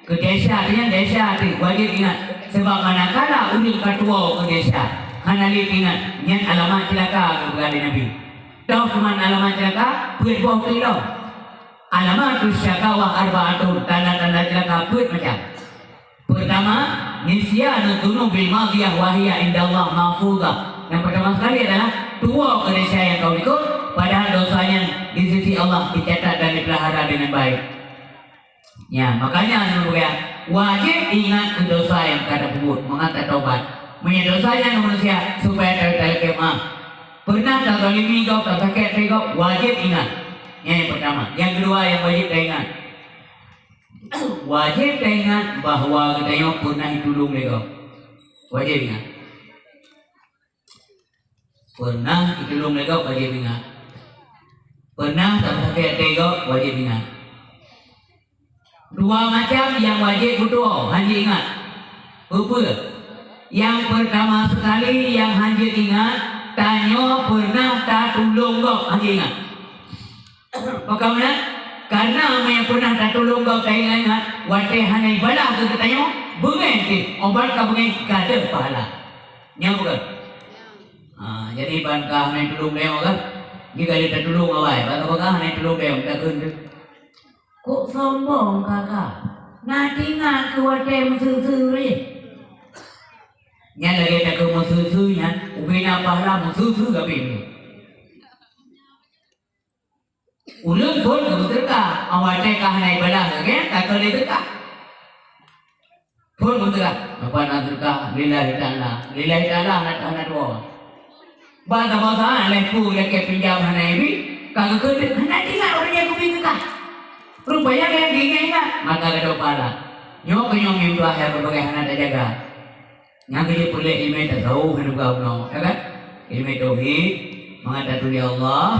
Keu desya nyan, desya teuh wajéb ingat. Sabab manakala ureueng ka tuwoe keu desya, hana lé ingat, nyan alamat ceulaka, geupeugah lé Nabi. Toh keuman alamat ceulaka? Peuet boh teuh lom. Alamatus syaqawah arba'atun, tanda-tanda ceulaka peuet macam. Peurtama, Nisyanu dzunubil madiyah wa hiya indallah mahfuzah. Yang pertama sekali adalah tuwoe keu desya nyang ka likot, padahal dosa nyan di sisi Allah dicatat dan dipelihara dengan baik. Ya, makanya anu ya, wajéb ingat keu dosa nyang ka tapeubuet, mangat tatobat. Meunyoe dosa nyan manusia, supaya ta-, talakée maaf. Pernah tazalimi gob, tasakét até gob, wajéb ingat. Nyan nyang pertama. Nyang keudua nyang wajéb taingat. Wajéb taingat bahwa geutanyoe pernah jitulông lé gob. Wajéb ingat. Pernah jitulông lé gob, wajéb ingat. Pernah tasakét até gob, wajéb ingat. Dua macam nyang wajéb beutuwoe, hanjeuet ingat. Peue-peue? Nyang pertama sekali nyang hanjeuet ingat, tanyoe pernah tatulông gob, hanjeuet ingat. Pakon meunan? Karena meunyoe pernah tatulông gob taingat-ingat, watée hana ibalah keu geutanyoe, beungéh pih, óh ban ka beungéh ka deuh pahala. Nyan bukan? Ha, jadi ban ka hana tulông tanyoe kan? Jika dia tatulông awai, ban ka hana tulông tanyoe, takheun teuh. Kok sombong kakak? Na tingat keu watée meuseue-seue lé? Nyan lagée takheun meuseue-seue nyan, ubena pahala meuseue-seue gabin. Ulôn phon keu beuseudeukah, awai tée ka hana ibalah lagée, ka keu lé seudeukah. Phon beuseudeukah, napa na seudeukah, lillahi ta'ala, lillahi ta'ala hana, hana tuwoe. Bak saboh saát lhée ku lakée pinjam hana ibi, ka geukheun hana ingat ureuëng nyang kubi seudeukah. Rupanya nyang geuingat-ingat, maka gadôh pahala. Nyoe keuh nyoe meutuah nyang berbagai hana tajaga. Nyang keujeuet peureulée ileumèe tasawuf hana buka bunoe, ya kan? Ileumèe tauhid, mangat taturi Allah,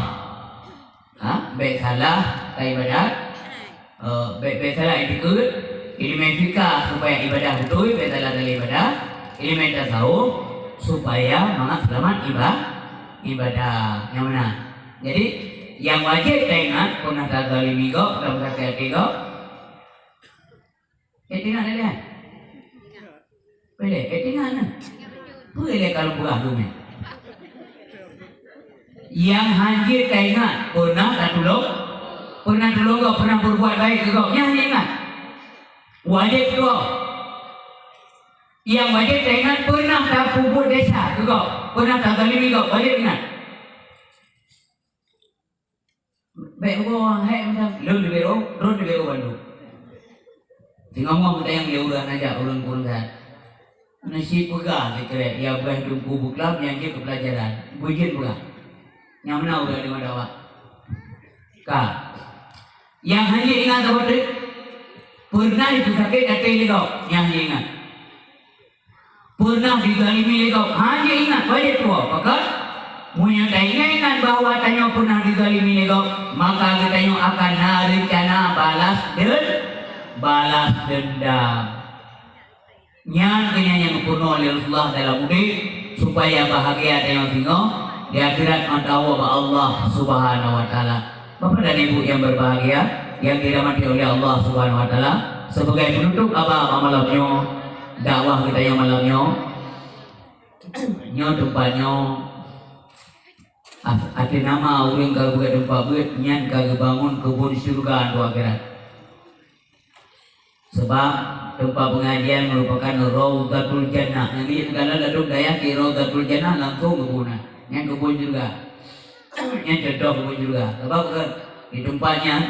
ha, bèk salah taibadat, eh, bèk, bèk salah itikeuet, ileumèe fikah supaya ibadah beutôi, bèk salah dalam ibadah, ileumèe tasawuf supaya mangat seulamat iba-, ibadah. Nyang meunan. Jadi, nyang wajéb taingat, peunah tazalimi gob, peunah meusakét até gob, Éh, teuingat lé? Peue lé? Éh, teuingat na? Peue lé kalau peugah geuh nyan? Nyang hanjeuet taingat, peunah tatulông, peunah tulông gob, peunah peubuet baik keu gob, nyan hanjeuet ingat. Wajéb tuwoe. Nyang wajéb taingat, peunah tapeubuet desya keu gob, peunah tazalimi gob, wajéb ingat. Bèk uroe hék macam lôn leubeh rôh, lôn leubeh rôh bandum. Singoh-ngoh meutanyong lé ureueng aneuk jak ureueng kureueng that. Neusi peugah sikrek, ya peugah teungku beuklam nyang jeuet keu peulajaran. Beujeuet peugah. Nyang meunan ureueng aneuk dakwah. Ka. Nyang hana ingat saboh teuk. Peureunah jipeusakét até lé gob. Nyang hana ingat. Peureunah jizalimi lé gob, hana ingat, wajéb tuwoe. Pakon? Meunyoe taingat-ingat bahwa tanyoe peureunah jizalimi lé gob, maka geutanyoe akan na reuncana balas deun-, balas deundam. Nyan keuh nyang geupeurunoe lé Rasulullah dalam udép, supaya bahagia tanyoe singoh di akhirat mantong bak Allah Subhanahu wa Taala. Bapak dan Ibu yang berbahagia, yang dirahmati oleh Allah Subhanahu wa Taala, sebagai penutup haba bak malam nyoe, dakwah geutanyoe malam nyoe, nyoe teumpat nyoe, a-, ateueh nama ureueng ka geupeugah teumpat beuet, nyan ka geubangon keubon syeuruga untuk akhirat. Sabab teumpat pengajian merupakan Raudhatul Jannah. Nyang jeuet teukalon ladôm dayah di Raudhatul Jannah langsung keu bunoe. Nyan keubon syeuruga. Nyan contoh keubon syeuruga. Sabab kan di teumpat nyan,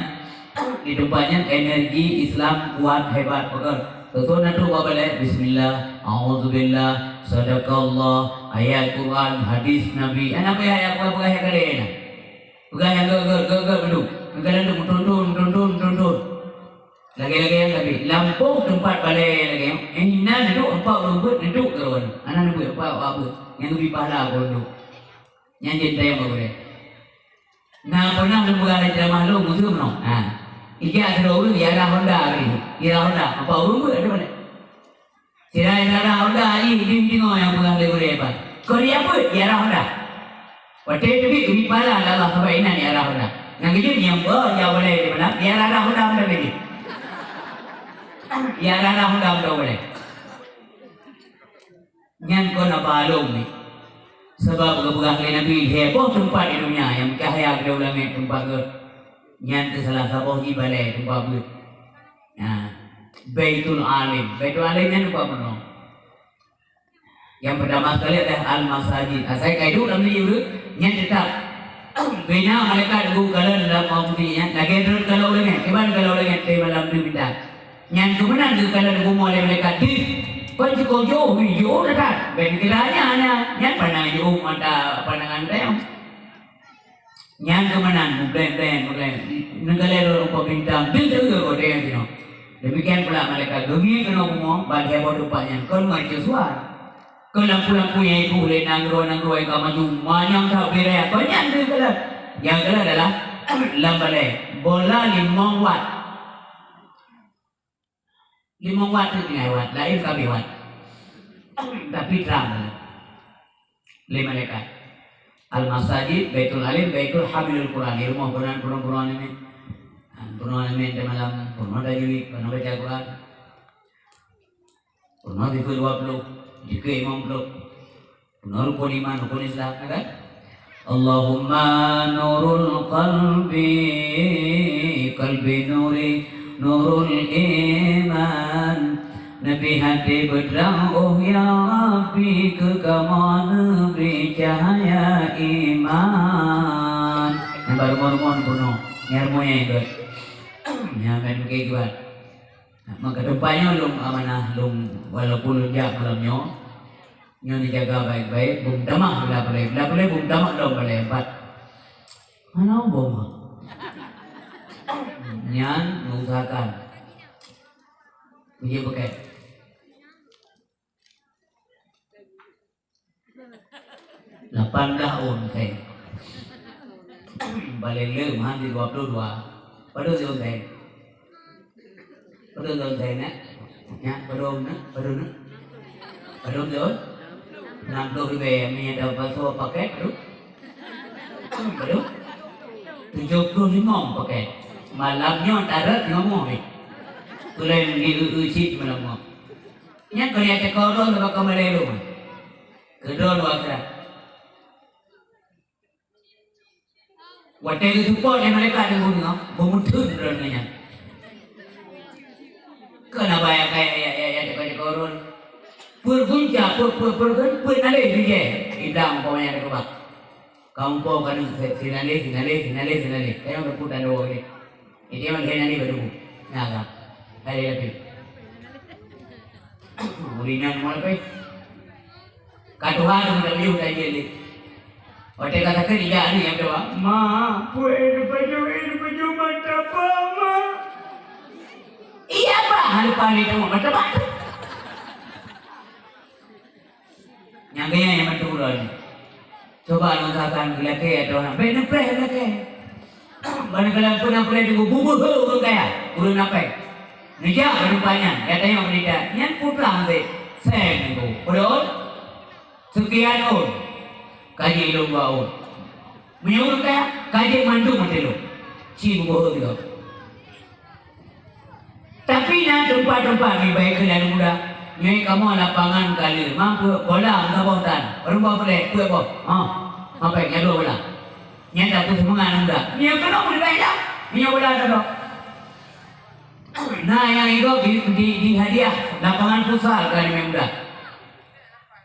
di teumpat nyan energi Islam kuat, hebat, pakon. Beutôi na trok bak balèe, bismillah, auzubillah, sadaqallah, ayat Quran, hadis Nabi. Ana peugah ayat Quran, peugah ayat keu lhèe na. Peugah nyang gèt, gèt, gèt, gèt, beudôh. Meukalon tu meutuntun, meutuntun, meutuntun. Lagèe-lagèe nyan sabe. Lampôh teumpat balèe lagèe nyan. Eh, inan duek empat ureueng beuet, duek keudroe nyan. Hana neubeuet empat, empat beuet. Nyang geubi pahala keu ureueng duek. Nyan jeuet tayang bak gurèe. Na pernah lôn peugah lé ceramah lôn, museum noh. Ha. Ijak sidroe ureueng, iara Honda tadi. Iara Honda. Empat ureueng beuet, ada balèe. Sira iara Honda, ih, deuh deungoe nyang peugah lé gurèe ban. Kon iara beuet, iara Honda. Watèe teubiet, geubi pahala lé Allah sabab inan iara Honda. Nyang keujeuet nyang beuet, nyang boleh di mana, iara Honda mantong keujeuet. Iara Honda mantong boleh. Nyan kon haba lôn nyoe. Sabab geupeugah lé Nabi, lhèe boh teumpat di donya nyang meucahya keudéh u langèt teumpat geuh. Nyan keuh salah saboh jih balèe teumpat beuet. Nah, Baitul Alim. Baitul Alim nyan teumpat bunoe. Nyang peutama sekali adalah al-masajid. Asai ka iduek lam diri ureueng, nyan teutap bina malaikat geukalon lam rumoh nyan, lagèe droe kalon ureueng nyan, kiban kalon ureueng nyan, teuma lam deuh bintang. Nyan keuh meunan geukalon bumoe lé malaikat deuh. Kon jikoh jiôh, jiôh that. Bèk kira nyan, nyan, nyan pandang jiôh mata pandangan teuh. Nyan keuh meunan, mubleng-bleng, mubleng. Neugalak lom rupa bintang, deuh-deuh rot nyang sinoe. Demikian pula malaikat geungieng keunoe bumoe, ban lhèe boh teumpat nyan kon ngon cusuan. Keu lampu-lampu nyang ibu lé nanggroe-nanggroe nyang ka maju, manyang that bri raya, kon nyan deuh galak. Nyang galak adalah lam balèe, bola limong watt. Limong watt tu tinggai watt, laén ka abéh watt. Tapi trang lé malaikat. Al-Masajid, Baitul Alim, Baitul Hamilul Quran. Di rumoh peurunoe, peurunoe, peurunoe nyan. Ha, peurunoe nyan di malam, peurunoe tajwid, peurunoe baca Quran. Peurunoe sifeut dua puluh, zikir limong puluh. Peurunoe rukun iman, rukun Islam, ya kan? Allahumma nurul qalbi, qalbi nuri, nurul iman. Neubi até beutrang, oh ya Rabbi, keu kamoe neubri cahya iman. Nyan bak rumoh-rumoh peurunoe, nyan rumoh nyang gèt. Nyan meunan kiban. Maka teumpat nyoe lôn amanah, lôn, walaupun lôn jak malam nyoe, nyoe neujaga baik-baik, beutamah bila boleh, bila boleh beutamah lom boleh empat. Mana bom? Nyan meuusahakan. Uji pakai. Lapan blah ôn seng. Balèe le meuhan di dua puluh dua. Padum siôn seng? Padum siôn seng, nyan? Nyan, padum, nyan? Padum, nyan? Padum siôn? Enam puluh ribèe, meunyo tapasoe paket, padum? Padum? Tujoh puluh limong paket. Malam nyoe tarot nyoe moh, eh. Tulen di eu-eu cit malam nyoe. Nyan kon nyang teuka droe sabab ka malèe lôn. Keu droe lôn akhirat. Watèe geusuppot lé malaikat nyang bunoe, beumeutheun droe nyan. Keu na baya kaya ya ya ya teuka teuka droe. Peue gunca, peue, peue, peue, peue, peue naleh bijèh. Idang umpama nyang teukeubah. Ka umpama ka sinaleh, sinaleh, sinaleh, sinaleh. Kayong teupeu tanda dua kali. Jadi, memang dia nanti baru. Nah, kan? Ada lagi. Mulinan mau lebih. Ka tuha tu minta beliau dah jadi. Watèe ka sakét, ijak ni yang doa. Ma, pue ni baju, ni baju mata apa, ma? Iya, bah, lupa ni tengok mata bah. Nyang kaya nyang bantu ulôn. Coba lôn usahakan keu lakèe atau aneuk. Bèk neupreh lakèe. Bak neukalon peue na peureulèe teungku bubeuh ureueng kaya, ureueng na pèng. Neujak bak teumpat nyan, gata nyoe meuninggai. Nyan putra hanté. Seng teungku. Padum? Seukian ôn. Ka jeuet lôn dua ôn. Meunyoe ureueng kaya, ka jeuet mandum hanté lôn. Ci bubeuh ureueng. Tapi na teumpat-teumpat mibai keu lalong muda. Nyoe kamoe lapangan ka le, mampu bola meusaboh tan. Ureueng boh peureulèe, peuet boh. Ha, sampai nyan dua bola. Nyan dak peuseumangat aneuk muda. Nyoe keunoe meulibai dah. Nyoe bola dah. Nah, nyang igob di, di, di hadiah lapangan futsal keu aneuk muda.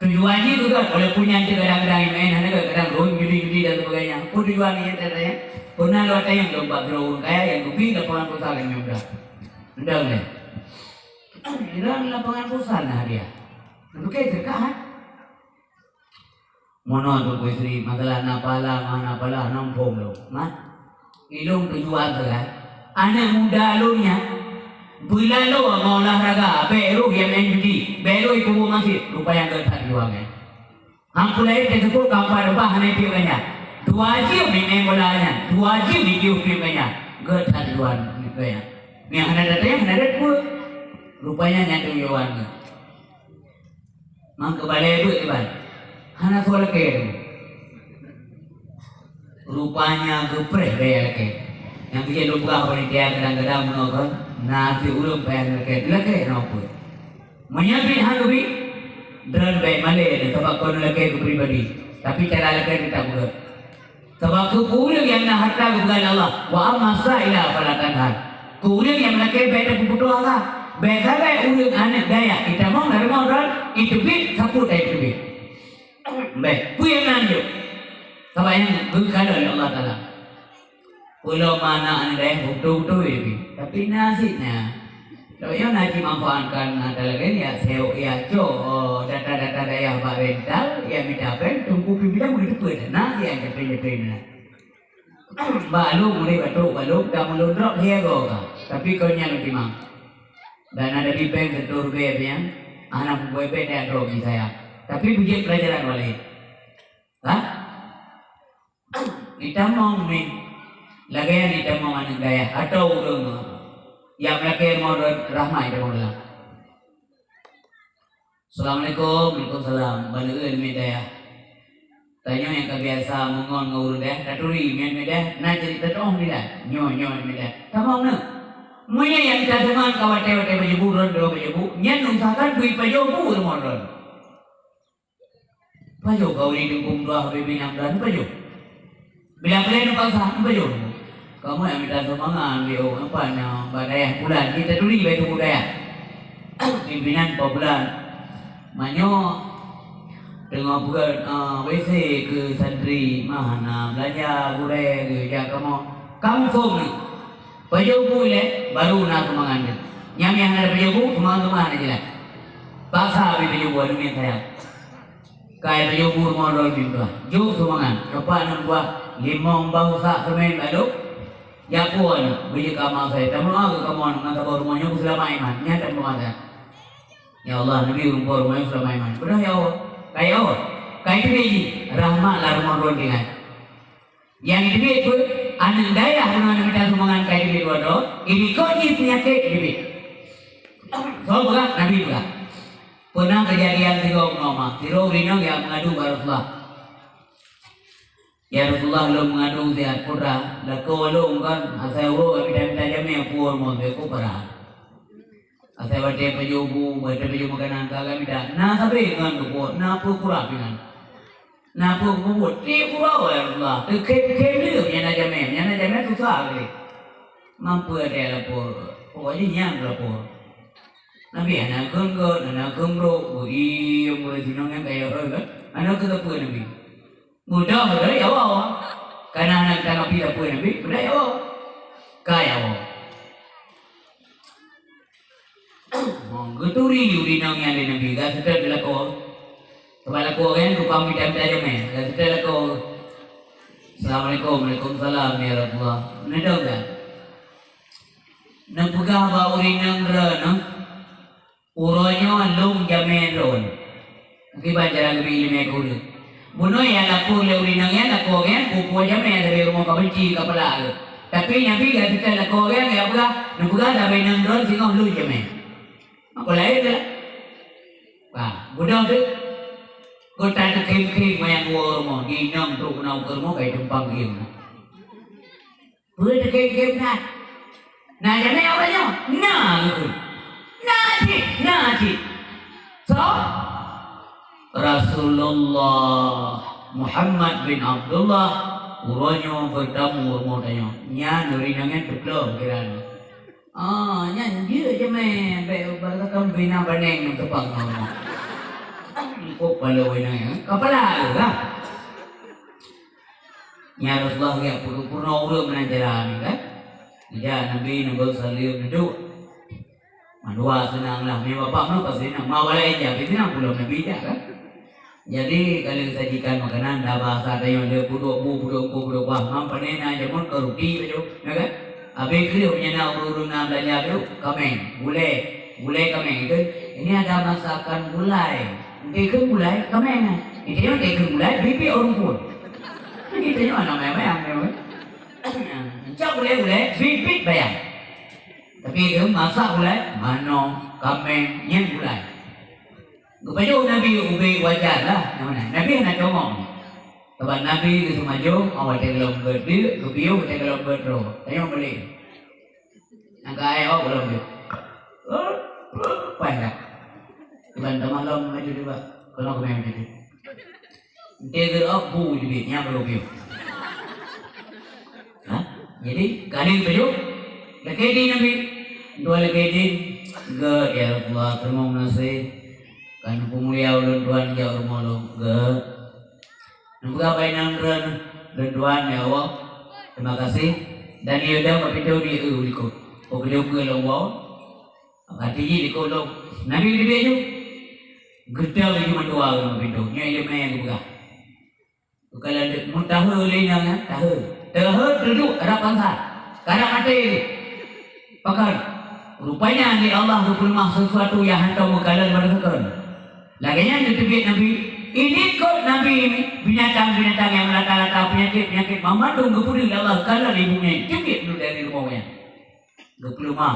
Tujuan jih beugöt, walaupun nyan cit kadang-kadang main hana göt, kadang rhun judi-judi dan sebagainya. Peue tujuan nyan teuh nyan? Peue na lôn tanyong lôn bak droe ureueng kaya nyang geubi lapangan futsal nyang muda. Endang lé. Endang lapangan futsal na hadiah. Bukan sedekah, ha? Mono tu Teungku Istri, masalah na pahala, na pahala, na muphom lom. Mat. Ilôn tujuan teuh, kan? Aneuk muda lôn nyan, beulalo ngon olahraga, bèk rôh nyang main judi, bèk rôh ikubu masjid, rupanya göt that tujuan nyan. Hang peulaén teuseupôt kampanye reubah hana piôh ganja. Dua jeuem main bola nyan, dua jeuem piôh-piôh ganja. Göt that tujuan ganja. Nyang hana datang, hana dat peue. Rupanya nyan tujuan nyan. Mang keubalèe beuet iban. Hana soe lakèe tu. Rupanya geupreh gaya lakèe. Nyang bijéh lôn peugah panitia kadang-kadang meunoe kon, na si ureueng payah lakèe, lakèe na peue. Meunyoe bit hana geubi, droen bèk malèe sabab kon lakèe keu pribadi. Tapi cara lakèe teutap geuh. Sabab keu ureueng nyang na harta geupeugah lé Allah, "Wa amma sa'ila fala tanhar." Keu ureueng nyang meulakèe bèk tapeuputoh asa. Bèk sagai ureueng aneuk dayah, itamong lam rumoh droen, iteubiet Peue teubiet? Bèk, peue nyang na jok? Sabab nyang geukalon lé Allah Taala. Pulo mana anda beutôi-beutôi pih. Tapi na cit na. Lôn nyoe na jimanfaatkan ata lagèe nyan, ya, sewok, ya, cok, oh, data-data dayah bak rental, ya, mita pen, teungku pimpinan beuteupeue. Na cit nyang teupeu-teupeu na. Bak lôn, mulai batuk bak lôn, dan mulai drop dia go ka. Tapi kon nyan lôn timang. Dan ada di bank seratus ribèe nyan, hana peubuet bèk dak drop di saya. Tapi beujeuet pelajaran balik. Hah? Itamong ni. Lagèe nyan itamong aneuk dayah atau ureueng nyang meulakèe rumoh rahmat itamong dalam. Assalamualaikum. Waalaikumsalam. Bak lôn miet dayah. Tanyoe nyang ka biasa meungon ngon ureueng dayah, taturi miet dayah, na cerita teuh nilai. Nyoe, nyoe miet dayah. Tamong na. Meunyoe nyang ka sumbangan ka watèe-watèe pajoh bu, ron dua pajoh bu, nyan usahakan bri pajoh bu rumoh ron. Pajoh ka ureueng teungku dua habéh binang dan pajoh. Bila boleh nampak sah, pajoh. Kamoe nyang mita sumbangan, B O, apa nyan, bak dayah bulan, kita turi bak itu budaya. Pimpinan pa bulan. Manyoe teungoh peugah, ah, W C keu santri, mah hana beulanja gurèe, geujak kamoe. Kamoe phôn ni. Pajoh bu ilèe, baru na sumbangan teuh. Nyang, nyang hana pajoh bu, sumbangan teuma hana jeulaih. Paksa bri pajoh bu, aneuk miet sayang. Kai pajoh bu rumoh droe pih tuah. Jok sumbangan. Teumpat aneuk buah limong boh sak semen bak lôn. Jak po aneuk, beujeuet keu ama saya. Tameudoa keu kamoe aneuk ngon saboh rumoh nyoe beuseulamat iman. Nyan tameudoa saya. Ya Allah, neubi ureueng po rumoh nyoe seulamat iman. Beudôh ya Allah. Kai ya Allah. Kai teubiet jih. Rahmat lam rumoh droe tinggai. Nyang jiteubiet peue? Aneuk dayah bunoe nyang mita sumbangan ka jiteubiet dua droe, i likot jih peunyakét jiteubiet. Soe peugah? Nabi peugah. Peunah keujadian sigoe bunoe ma, sidroe ureueng inong jak meungadu bak Rasulullah. "Ya Rasulullah, lôn meungadu siat, peue teuma lakoe lôn kan, asai uroe ka mita-mita jamèe, peue rumoh lôn, peue parah. Asai watèe pajoh bu, watèe pajoh makanan ka mita, na sabé ngon geubuet, na peue kurang pih nyan." Na peue-peue, tiep uroe, ya Allah, teukhém-khém lé, meunyo na jamèe, meunyo na jamèe susah lé. Mampu ada lapor, pokoknya nyan lapor. Nabi hana keunong, hana keunong, beuiem mulai sinong nyang kaya, eh, kan? Hana keu sapeue Nabi. Mudah, mudah, ya Allah. Karena hana kita ngapi sapeue Nabi, mudah, ya Allah. Kaya Allah. Oh, geuturi ureueng inong nyan lé Nabi, geuseutôt di lakoe. Sabab lakoe nyan tukang mita-mita jamèe, geuseutôt lakoe. "Assalamualaikum." "Waalaikumsalam, ya Rasulullah." Neudong kan? Neupeugah bak ureueng inong droeneuh, "Uroe nyoe lôn jamèe droe." Kiban cara geubri ileumèe keu ureueng. Bunoe nyang lapor lé ureueng inong nyan, lakoe geuh peue-peue jamèe dari rumoh ka beunci, ka peulak geuh. Tapi Nabi geuseutôt lakoe geuh, geupeugah, neupeugah sabe inong droe singoh lôn jamèe. Mako laén teuh. Bah, beudôh teuh. Kota teukhém-khém manyang dua rumoh, di inong trok keunoe keu rumoh, kai tumpang geuh. Peue teukhém-khém that? Na jamèe awak nyoe? Na, geukheun. Na cit, na cit. Soe? Rasulullah Muhammad bin Abdullah, uroe nyoe beutamu rumoh tanyoe. Nyan ureueng inong nyan teupeulom kira nyoe. Ah, nyan jeuet jamèe, bèk bak takheun bina baneng ngon teupang ngon rumoh. Kok pala ureueng inong nyan, kapala tu lah. Nyan Rasulullah geujak peurunoe ureueng meunan cara nyan kan. Geujak Nabi, Nabi saleuem, neuduek. Mandua seunang lah. Meunyo bapak meunan pasti seunang. Ma walai ija, pasti seunang pulang Nabi ija kan. Jadi, ka lheueh sajikan makanan, dah bahasa tanyoe, lheueh peuduek bu, peuduek ku, peuduek kuah. Mam pane na jameun ka ruti sajoh, ya kan? Habéh kreueh meunyo na ureueng-ureueng na beulanja baru, kaméng, gulai, gulai kaméng. Itu, ini ada masakan gulai. Entah ke gulai, kaméng. Itu yang entah ke gulai, bibit orang pun. Kita nyoe aneuk mayang-mayang nyoe. Encak gulai-gulai, bit-bit bayang. Tapi itu masak gulai, manok, kaméng, nyan gulai. Geupajoh Nabi ubé wajan lah, nama na. Nabi hana comong. Sabab Nabi geuseumajoh, oh, watèe gohlom beuet deuk, geupiôh watèe gohlom beuet droe. Tanyoe beuléh. Nyang ka ai awak gohlom beuet. Oh, oh, paih dah. Iban tamah lom maju juga. Keunoe keumieng maju. Entah ke, oh, bu jubit, nyan baru piôh. Ha? Jadi, kali tujoh, lakèe di Nabi. Dua lakèe di, "Gèt, ya Rasulullah, teurimong meunaséh." Ka neupeumulia ulôn Tuhan jak rumoh lôn. Geuh. Neupeugah bak inong droeneuh, "Lôn Tuhan, ya Allah, terima kasih." Dan yue dong bak pintoe di eu likot. Peugah lôn woe. Até jih likot lom. Nabi leubeh ju. Geuteu laju mandua ureuëng bak pintoe. Nyoe ileumèe nyang geupeugah. Bukan lanjut, meutahe lé inong nyan, tahe. Tahe teuduek rab pansa. Karab maté. Pakon? Rupanya lé Allah geupeuleumah sesuatu nyang hantom meukalon baraseukon. Lagèe nyan geuteubiet Nabi, ilikot Nabi binatang-binatang nyang meulata-lata, peunyakét-peunyakét, banmandum geupeudeuh lé Allah kalon ibu nyan, teubiet dulu dari rumoh nyan. Geupeuleumah.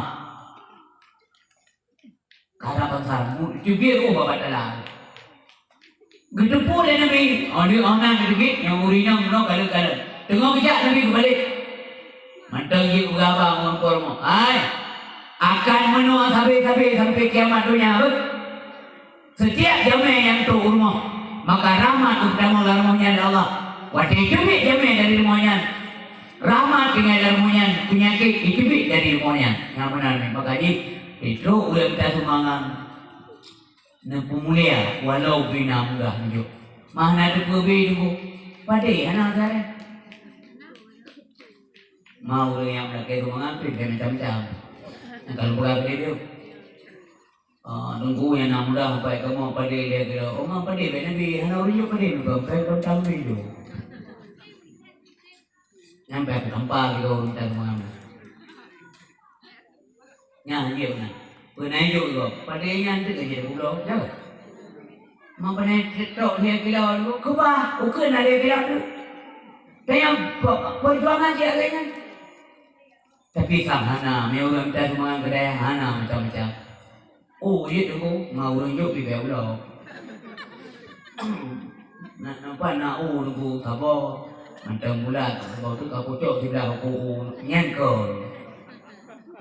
Karab bansa mu-, teubiet roh Babatala. Geuteupeue lé Nabi, oh, di oh na geuteubiet, nyang ureuëng inong meunoe kalon-kalon. Teungoh geujak Nabi geubalek. Mantong jeuet peugah bak ureuëng po rumoh, "Hai, akan meunoe sabe-sabe sampai kiamat donya, beuh." Setiap jamèe nyang trok u rumoh, maka rahmat geutamong lam rumoh nyan lé Allah. Watèe teubiet jamèe dari rumoh nyan, rahmat tinggai lam rumoh nyan, peunyakét jiteubiet dari rumoh nyan. Nyang meunan, maka jih, trok ureuëng taseumangat neupeumulia walau bina mudah meujok. Mah na teupeue bie teungku, padé hana usah. Ma ureuëng nyang meulakèe seumangat pih macam-macam. Nyang ka lôn peugah keudéh. Ah, teungku nyang na mudah sampai kamoe padé lhèe kilo. Oh, ma padé bèk Nabi, hana ureuëng jok padé nibak, sampai kon tam lhèe kilo. Nyang bèk tampa lhèe kilo ureuëng tan mangan. Nyan jeuet na. Peue na jok lom, padé nyan teuk jeuet pulo, jauh. Ma padé tok lhèe kilo lom, keubah, ukeue na lhèe kilo tu. Tanyong pe-, peujuangan jih lagèe nyan. Tapi sang hana, meunyoe ureuëng mita sumbangan keu dayah hana macam-macam. Oh, jeuet teungku, ma ureuëng jok bibée ulo. Na, nampak na u teungku saboh, mantong bulat, saboh tu ka pucok siblah uku u, nyan kon.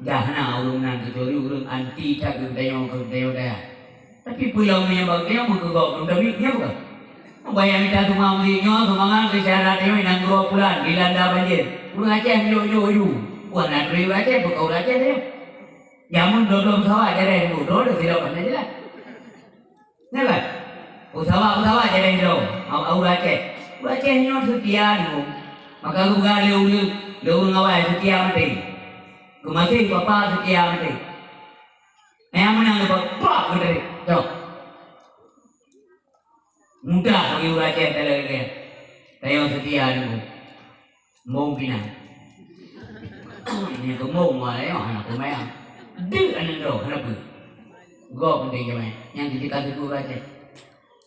Dah na ureuëng nan, kecuali ureuëng anti that keu geutanyoe, keu geutanyoe dayah. Tapi peue lom meunyoe bak geutanyoe meukeugok lom David, nyan peue? Bayang mita teuma meuliek nyoe, seumangat keu syarat nyoe, nanggroe pulan dilanda banjir. Ureuëng Aceh meujok-jok laju. Wah, na turi ureuëng Aceh, beuka ureuëng Aceh nyoe. Jameun dua-dua pesawat, jarang nanggroe, dua-dua silop hana jelas. Nyan kan? Pesawat-pesawat jarang nanggroe, ureuëng Aceh. Ureuëng Aceh nyoe seutia nyoe. Maka geupeugah lé ureuëng, lé ureuëng awai seutia maté. Geumaséh papa seutia maté. Nyang meunang leupah, pah, geutrek. Cok. Mudah bagi ureuëng Aceh talakée. Tanyoe seutia nyoe. Mbong pinang. Nyoe keu mbong, wah, nyoe hana peumayang. Deuk aneuk droe, hana peue. Gob penting jamai. Nyang teuka teupeu ureuëng Aceh.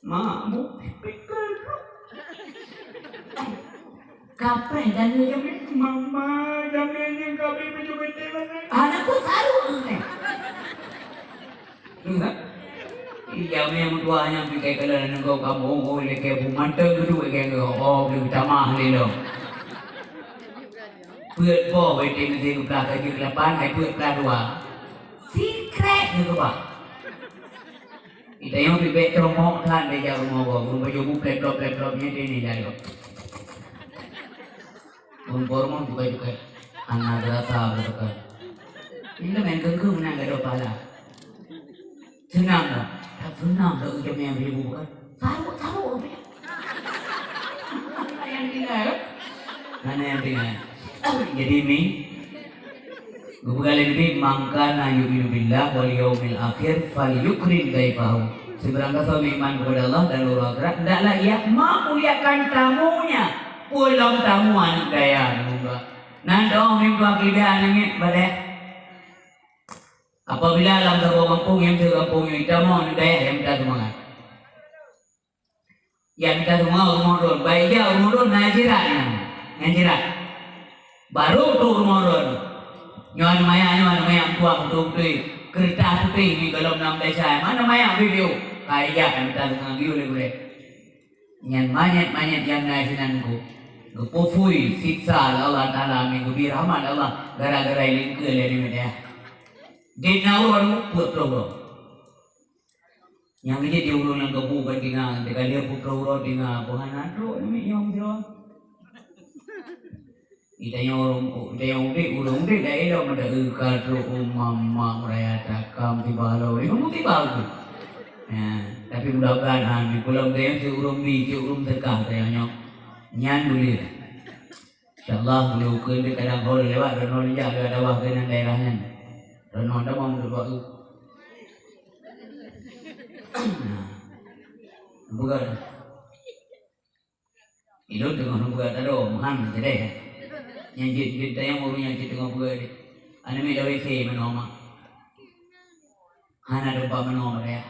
Mak, bu, pikir. Kapreh dan nyoe jamé, mama, jamé nyang kabi meunyoe bete mana? Aneuk ku saru ni. Iya, jamé meutuah nyang pikai keulan nengok kamu, oh, leke bu manteng geuduk leke nengok, oh, beli tamah lé lo. Peuet boh bete meusi geuplah ka jeuet lapan, hai peuet plah dua. Sikrek ngeubah. Geutanyoe pih bèk teuromok that bèk jak rumoh gob, ureueng pajoh bu plep-plop, plep-plop nyan deh ni jalok. Ureueng po rumoh jukai-jukai. Hana geurasa beutôi. Nyan meunan keu-keu meunan gadôh pahala. Seunang dak? That seunang dak ujong nyang ribu bukan? Sarok-sarok rupanya. Hana nyang tinggai. Hana nyang tinggai. Jadi mi, Geupeugah lé Nabi, "Man kana yu'minu billahi wal yaumil akhir falyukrim daifahu." Sibarang gasoe meuiman kepada Allah dan uroe akhirat, hendaklah ia memuliakan tamunya. Peue lom tamu aneuk dayah, muba. Nan doh meutuah keulebihan langét badeh. Apabila lam saboh gampông nyang teuh gampông nyang itamong aneuk dayah nyang mita seumangat. Nyang mita seumangat ureueng modon, bah ija ureueng modon na jirat nyan, nyan jirat. Barô trok ureueng modon. Nyoe aneuk manyak, nyoe aneuk manyak meutuah beutôi-beutôi. Keureutah putéh nyoe golom nam desya, mana manyak bibeu. Ka ija nyang mita seumangat geuyue lé gurèe. Nyan manyét-manyét nyang na sinan geuh. Geupeuphui siksa lé Allah Taala, amin, geubri rahmat lé Allah gara-gara ilingkeue lé aneuk dayah. Di na ureueng peuet ploh droe. Nyang jeuet di ureueng nyang geubu ban tinga, teuka lheueh peuet ploh uroe tinga, peue hana trok namiet nyoe meusidroe. Geutanyoe ureueng, geutanyoe udép, ureueng udép dak ilong meuda, eu, ka trok u mama meuraya takam tiba lom, nyoe musibah tu. Ya, tapi mudah-mudahan, ha, di pulang gaya si ureueng bi, si ureueng teuka gaya nyoe. Nyan boleh. Insya Allah, boleh ukeue di kadang hol lewat, dan hol jak lewat dakwah keunan daerah nyan. Dan hol dah mau duduk waktu. Nah. Bukan. Ilôn teungoh neupeugah tado, meuhan keudeh. Nyang jeuet-jeuet tanyong ureueng nyang cit teungoh peugah deh. Aneuk miet lawét C meunoe mak. Hana teumpat meunoe deh.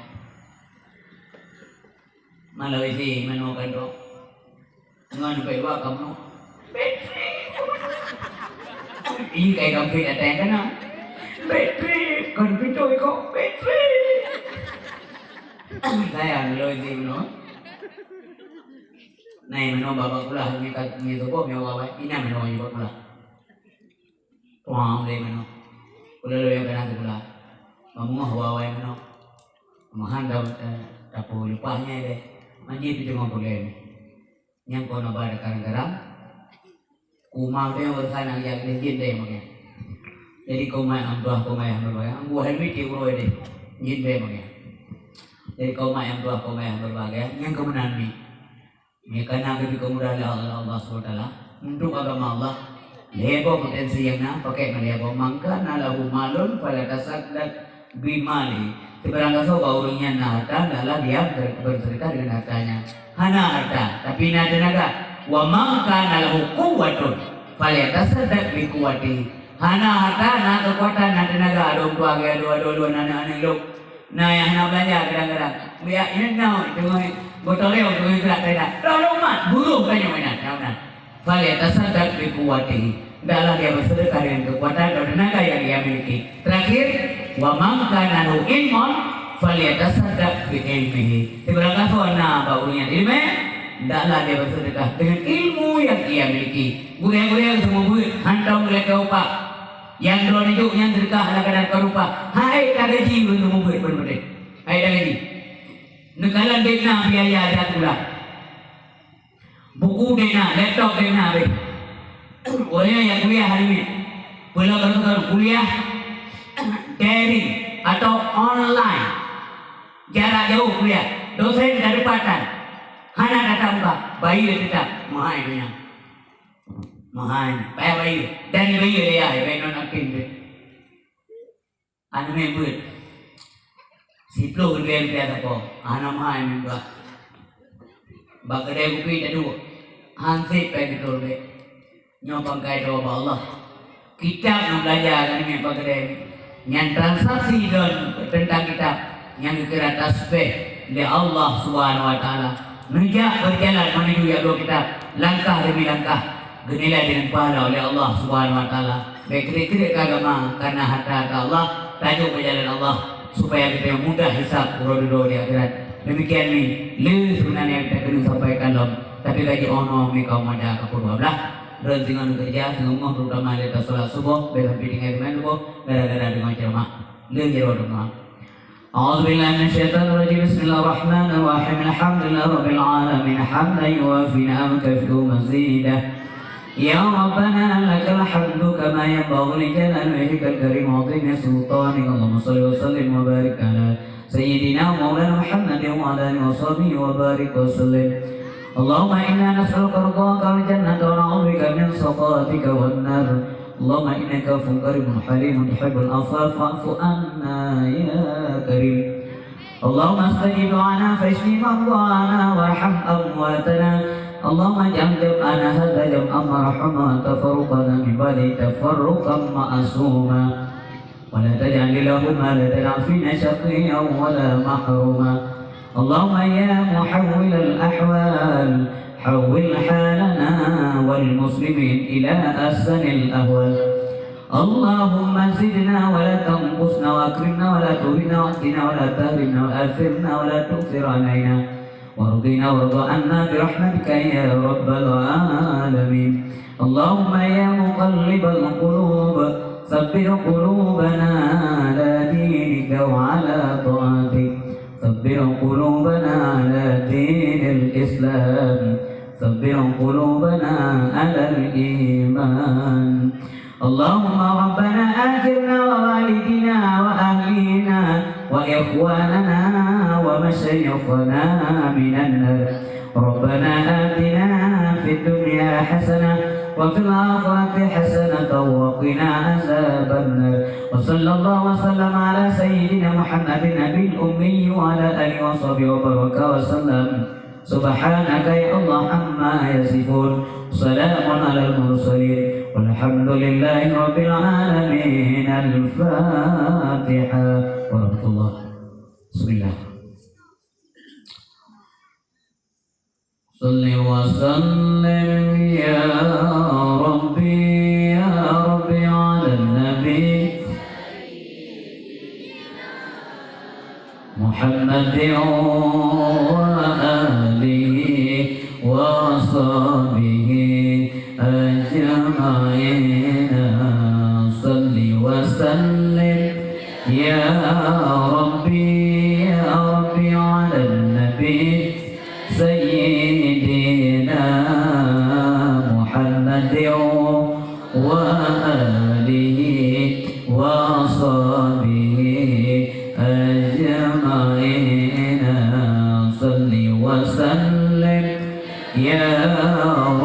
Ma lawét C meunoe kan tu. Teungoh neupeuet dua ka meunoe. Bateri. Ih, kai kampét datang kana. Bateri, kon pintoe kok. Bateri. Sayang lawét C meunoe. Nai meunoe bak-bak kulah, nyoe ka, nyoe tuboh, nyoe awai, inan meunoe nyoe bak kulah. Tuang lé meunoe. Kulah lôn nyang keunan teukulah. Meungoh awai meunoe. Meuhan dah, eh, tapeuleupah nyoe deh. Manjih tu teungoh peureulèe. Nyang kon aba dah karang-karang. Ku ma deh urusan nyang jak deh jin deh meunan. Jadi koma nyang tuah koma nyang berbagai. Ambu hai miti uroe deh. Jin deh meunan. Jadi koma nyang tuah koma nyang berbagai. Nyang keumeunan mi. Meukareuna geubri keumudahan lé Allah Subhanahu wa Taala untuk agama Allah. Lhèe boh potensi nyang na, pakèk ngon lhèe boh. "Man kana lahu malun falyatashaddaq bimalihi." Sibarang gasoe bak ureueng nyan na harta, hendaklah dia ber-, bersedekah dengan hartanya. Hana harta, tapi na teunaga. "Wa man kana lahu quwwatun falyatashaddaq biquwwatihi." Hana harta, na keukuatan, na teunaga, adoe tuha geuh, adoe, adoe, adoe, aneuk-aneuk lôn. Na nyang hana beulanja kadang-kadang. Biak ingat nyoe, teungoh gotong royong, teungoh gerak keunan. Lalu mat, buruh tanyoe meunan, na meunan. "Falyatasaddaq biquwwatihi." Hendaklah dia bersedekah dengan kekuatan atau tenaga yang dia miliki. Terakhir, "Wa man kana lahu ilmun falyatasaddaq bi ilmihi." Sibarang gasoe na bak ureueng nyan ileumèe, hendaklah dia bersedekah dengan ilmu yang ia miliki. Gurèe-gurèe seumeubeuet, hantom geulakèe upah. Nyang droeneuh jok nyan seudeukah ala kadar kon upah. Hai tagaji ureueng seumeubeuet, beutôi-beutôi. Hai tagaji. Neukalon dèk na biaya di ateueh ulah. Buku dèk na, laptop dèk na, beh. Ureueng nyang kuliah hari nyoe. Peue lom ureueng kuliah daring atau online. Jarak jauh kuliah. Dosen ka deupatan. Hana tatap muka. Bayeue teutap. Meuhai donya. Meuhai. Payah bayeue. Dan bayeue lé yah, bayeue non aktif tu. Aneuk miet beuet. Siplôh ribèe rupiah sapo. Hana meuhai meutuah. Bak keudè kupi taduek. Han sép pèng siplôh ribèe. Nyoe pangkai droe bak Allah. Kitab nyang beulanja keuneuk bak keudè. Nyan transaksi droe teuntang kitab nyang geukira tasbih lé Allah Subhanahu wa Taala. Neujak beujalan menuju jak bloe kitab, langkah demi langkah. Geunilai deungon pahala oleh Allah Subhanahu wa Taala. Bèk kriet-kriet keu agama, kareuna harta keu Allah, tajok bak jalan Allah, supaya geutanyoe mudah hisab uroe dudoe di akhirat. Demikian ni, le seubeunarnya nyang takeuneuk sampaikan lom, tapi ka jiôh noe meukaum ada kapeuruwah blah. Droe singoh neukeureuja, singoh terutama lé tasolat suboh, bèk sampai tinggai teuma suboh, gara-gara deungoe ceramah. Le jaroe teuma. أعوذ بالله من الشيطان الرجيم. بسم الله الرحمن الرحيم. الحمد لله رب العالمين. حمدا يوافي نعمه ويكافئ مزيده. يا ربنا لك الحمد كما ينبغي لجلال وجهك الكريم وعظيم سلطانك. اللهم صل وسلم وبارك على سيدنا ومولانا محمد وعلى آله وصحبه وبارك وسلم. اللهم إنا نسألك رضاك والجنة ونعوذ بك من سخطك والنار. اللهم إنك عفو كريم حليم تحب العفو فاعف عنا يا كريم. اللهم استجب دعانا فاشف مرضانا وارحم أمواتنا. اللهم اجعل جمعنا هذا جمعا مرحوما وتفرقنا من بعده تفرقا معصوما. ولا تجعل اللهم لنا فينا شقيا ولا محروما. اللهم يا محول الأحوال، حول حالنا والمسلمين إلى أحسن الأحوال. اللهم زدنا ولا تنقصنا، وأكرمنا ولا تهنا، وأعطنا ولا تحرمنا، وآثرنا ولا تؤثر علينا. وارضنا وارض عنا برحمتك يا رب العالمين. اللهم يا مقلب القلوب، ثبت قلوبنا على دينك وعلى طاعتك. ثبت قلوبنا على دين الإسلام. ثبت قلوبنا على الإيمان. اللهم ربنا أجرنا ووالدينا وأهلينا وإخواننا ومشايخنا من النار. ربنا آتنا في الدنيا حسنة وفي الآخرة حسنة وقنا عذاب النار. وصلى الله وسلم على سيدنا محمد النبي الأمي وعلى آله وصحبه وبارك وسلم. سبحانك يا الله عما يصفون. سلام على المرسلين. والحمد لله رب العالمين. الفاتحة. ورحمة الله. بسم الله. صل وسلم يا ربي، يا ربي على النبي محمد وآله وصحبه أجمعين. صل وسلم يا ربي، يا ربي على النبي سيدنا محمد وآله وصحبه أجمعين. صل وسلم يا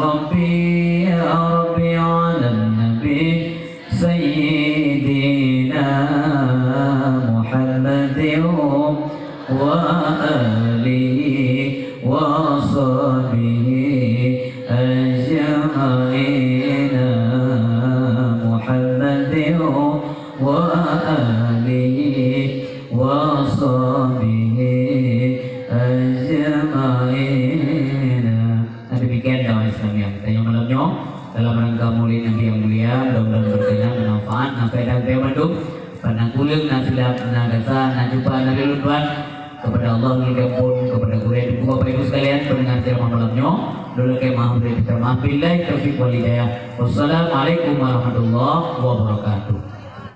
ربي، يا ربي على النبي سيدنا محمد وآله وصحبه أجمعين. محمد وآله وصحبه أجمعين. Nah, demikian dakwah Islam nyang tanyoe malam nyoe dalam rangka Maulid Nabi yang mulia. Mudah-mudahan berkenan, bermanfaat, na faedah geutanyoe mandum. Pada kureueng, na silap, na gasa, na cupa, na leuloh tuan. Kepada Allah ngon diampôn, kepada gurèe, teungku, bapak ibu sekalian, pendengar ceramah malam nyoe, lôn lakèe meu'ah, bri teuka meu'ah. Billahi taufiq wal hidayah. Wassalamualaikum warahmatullahi wabarakatuh.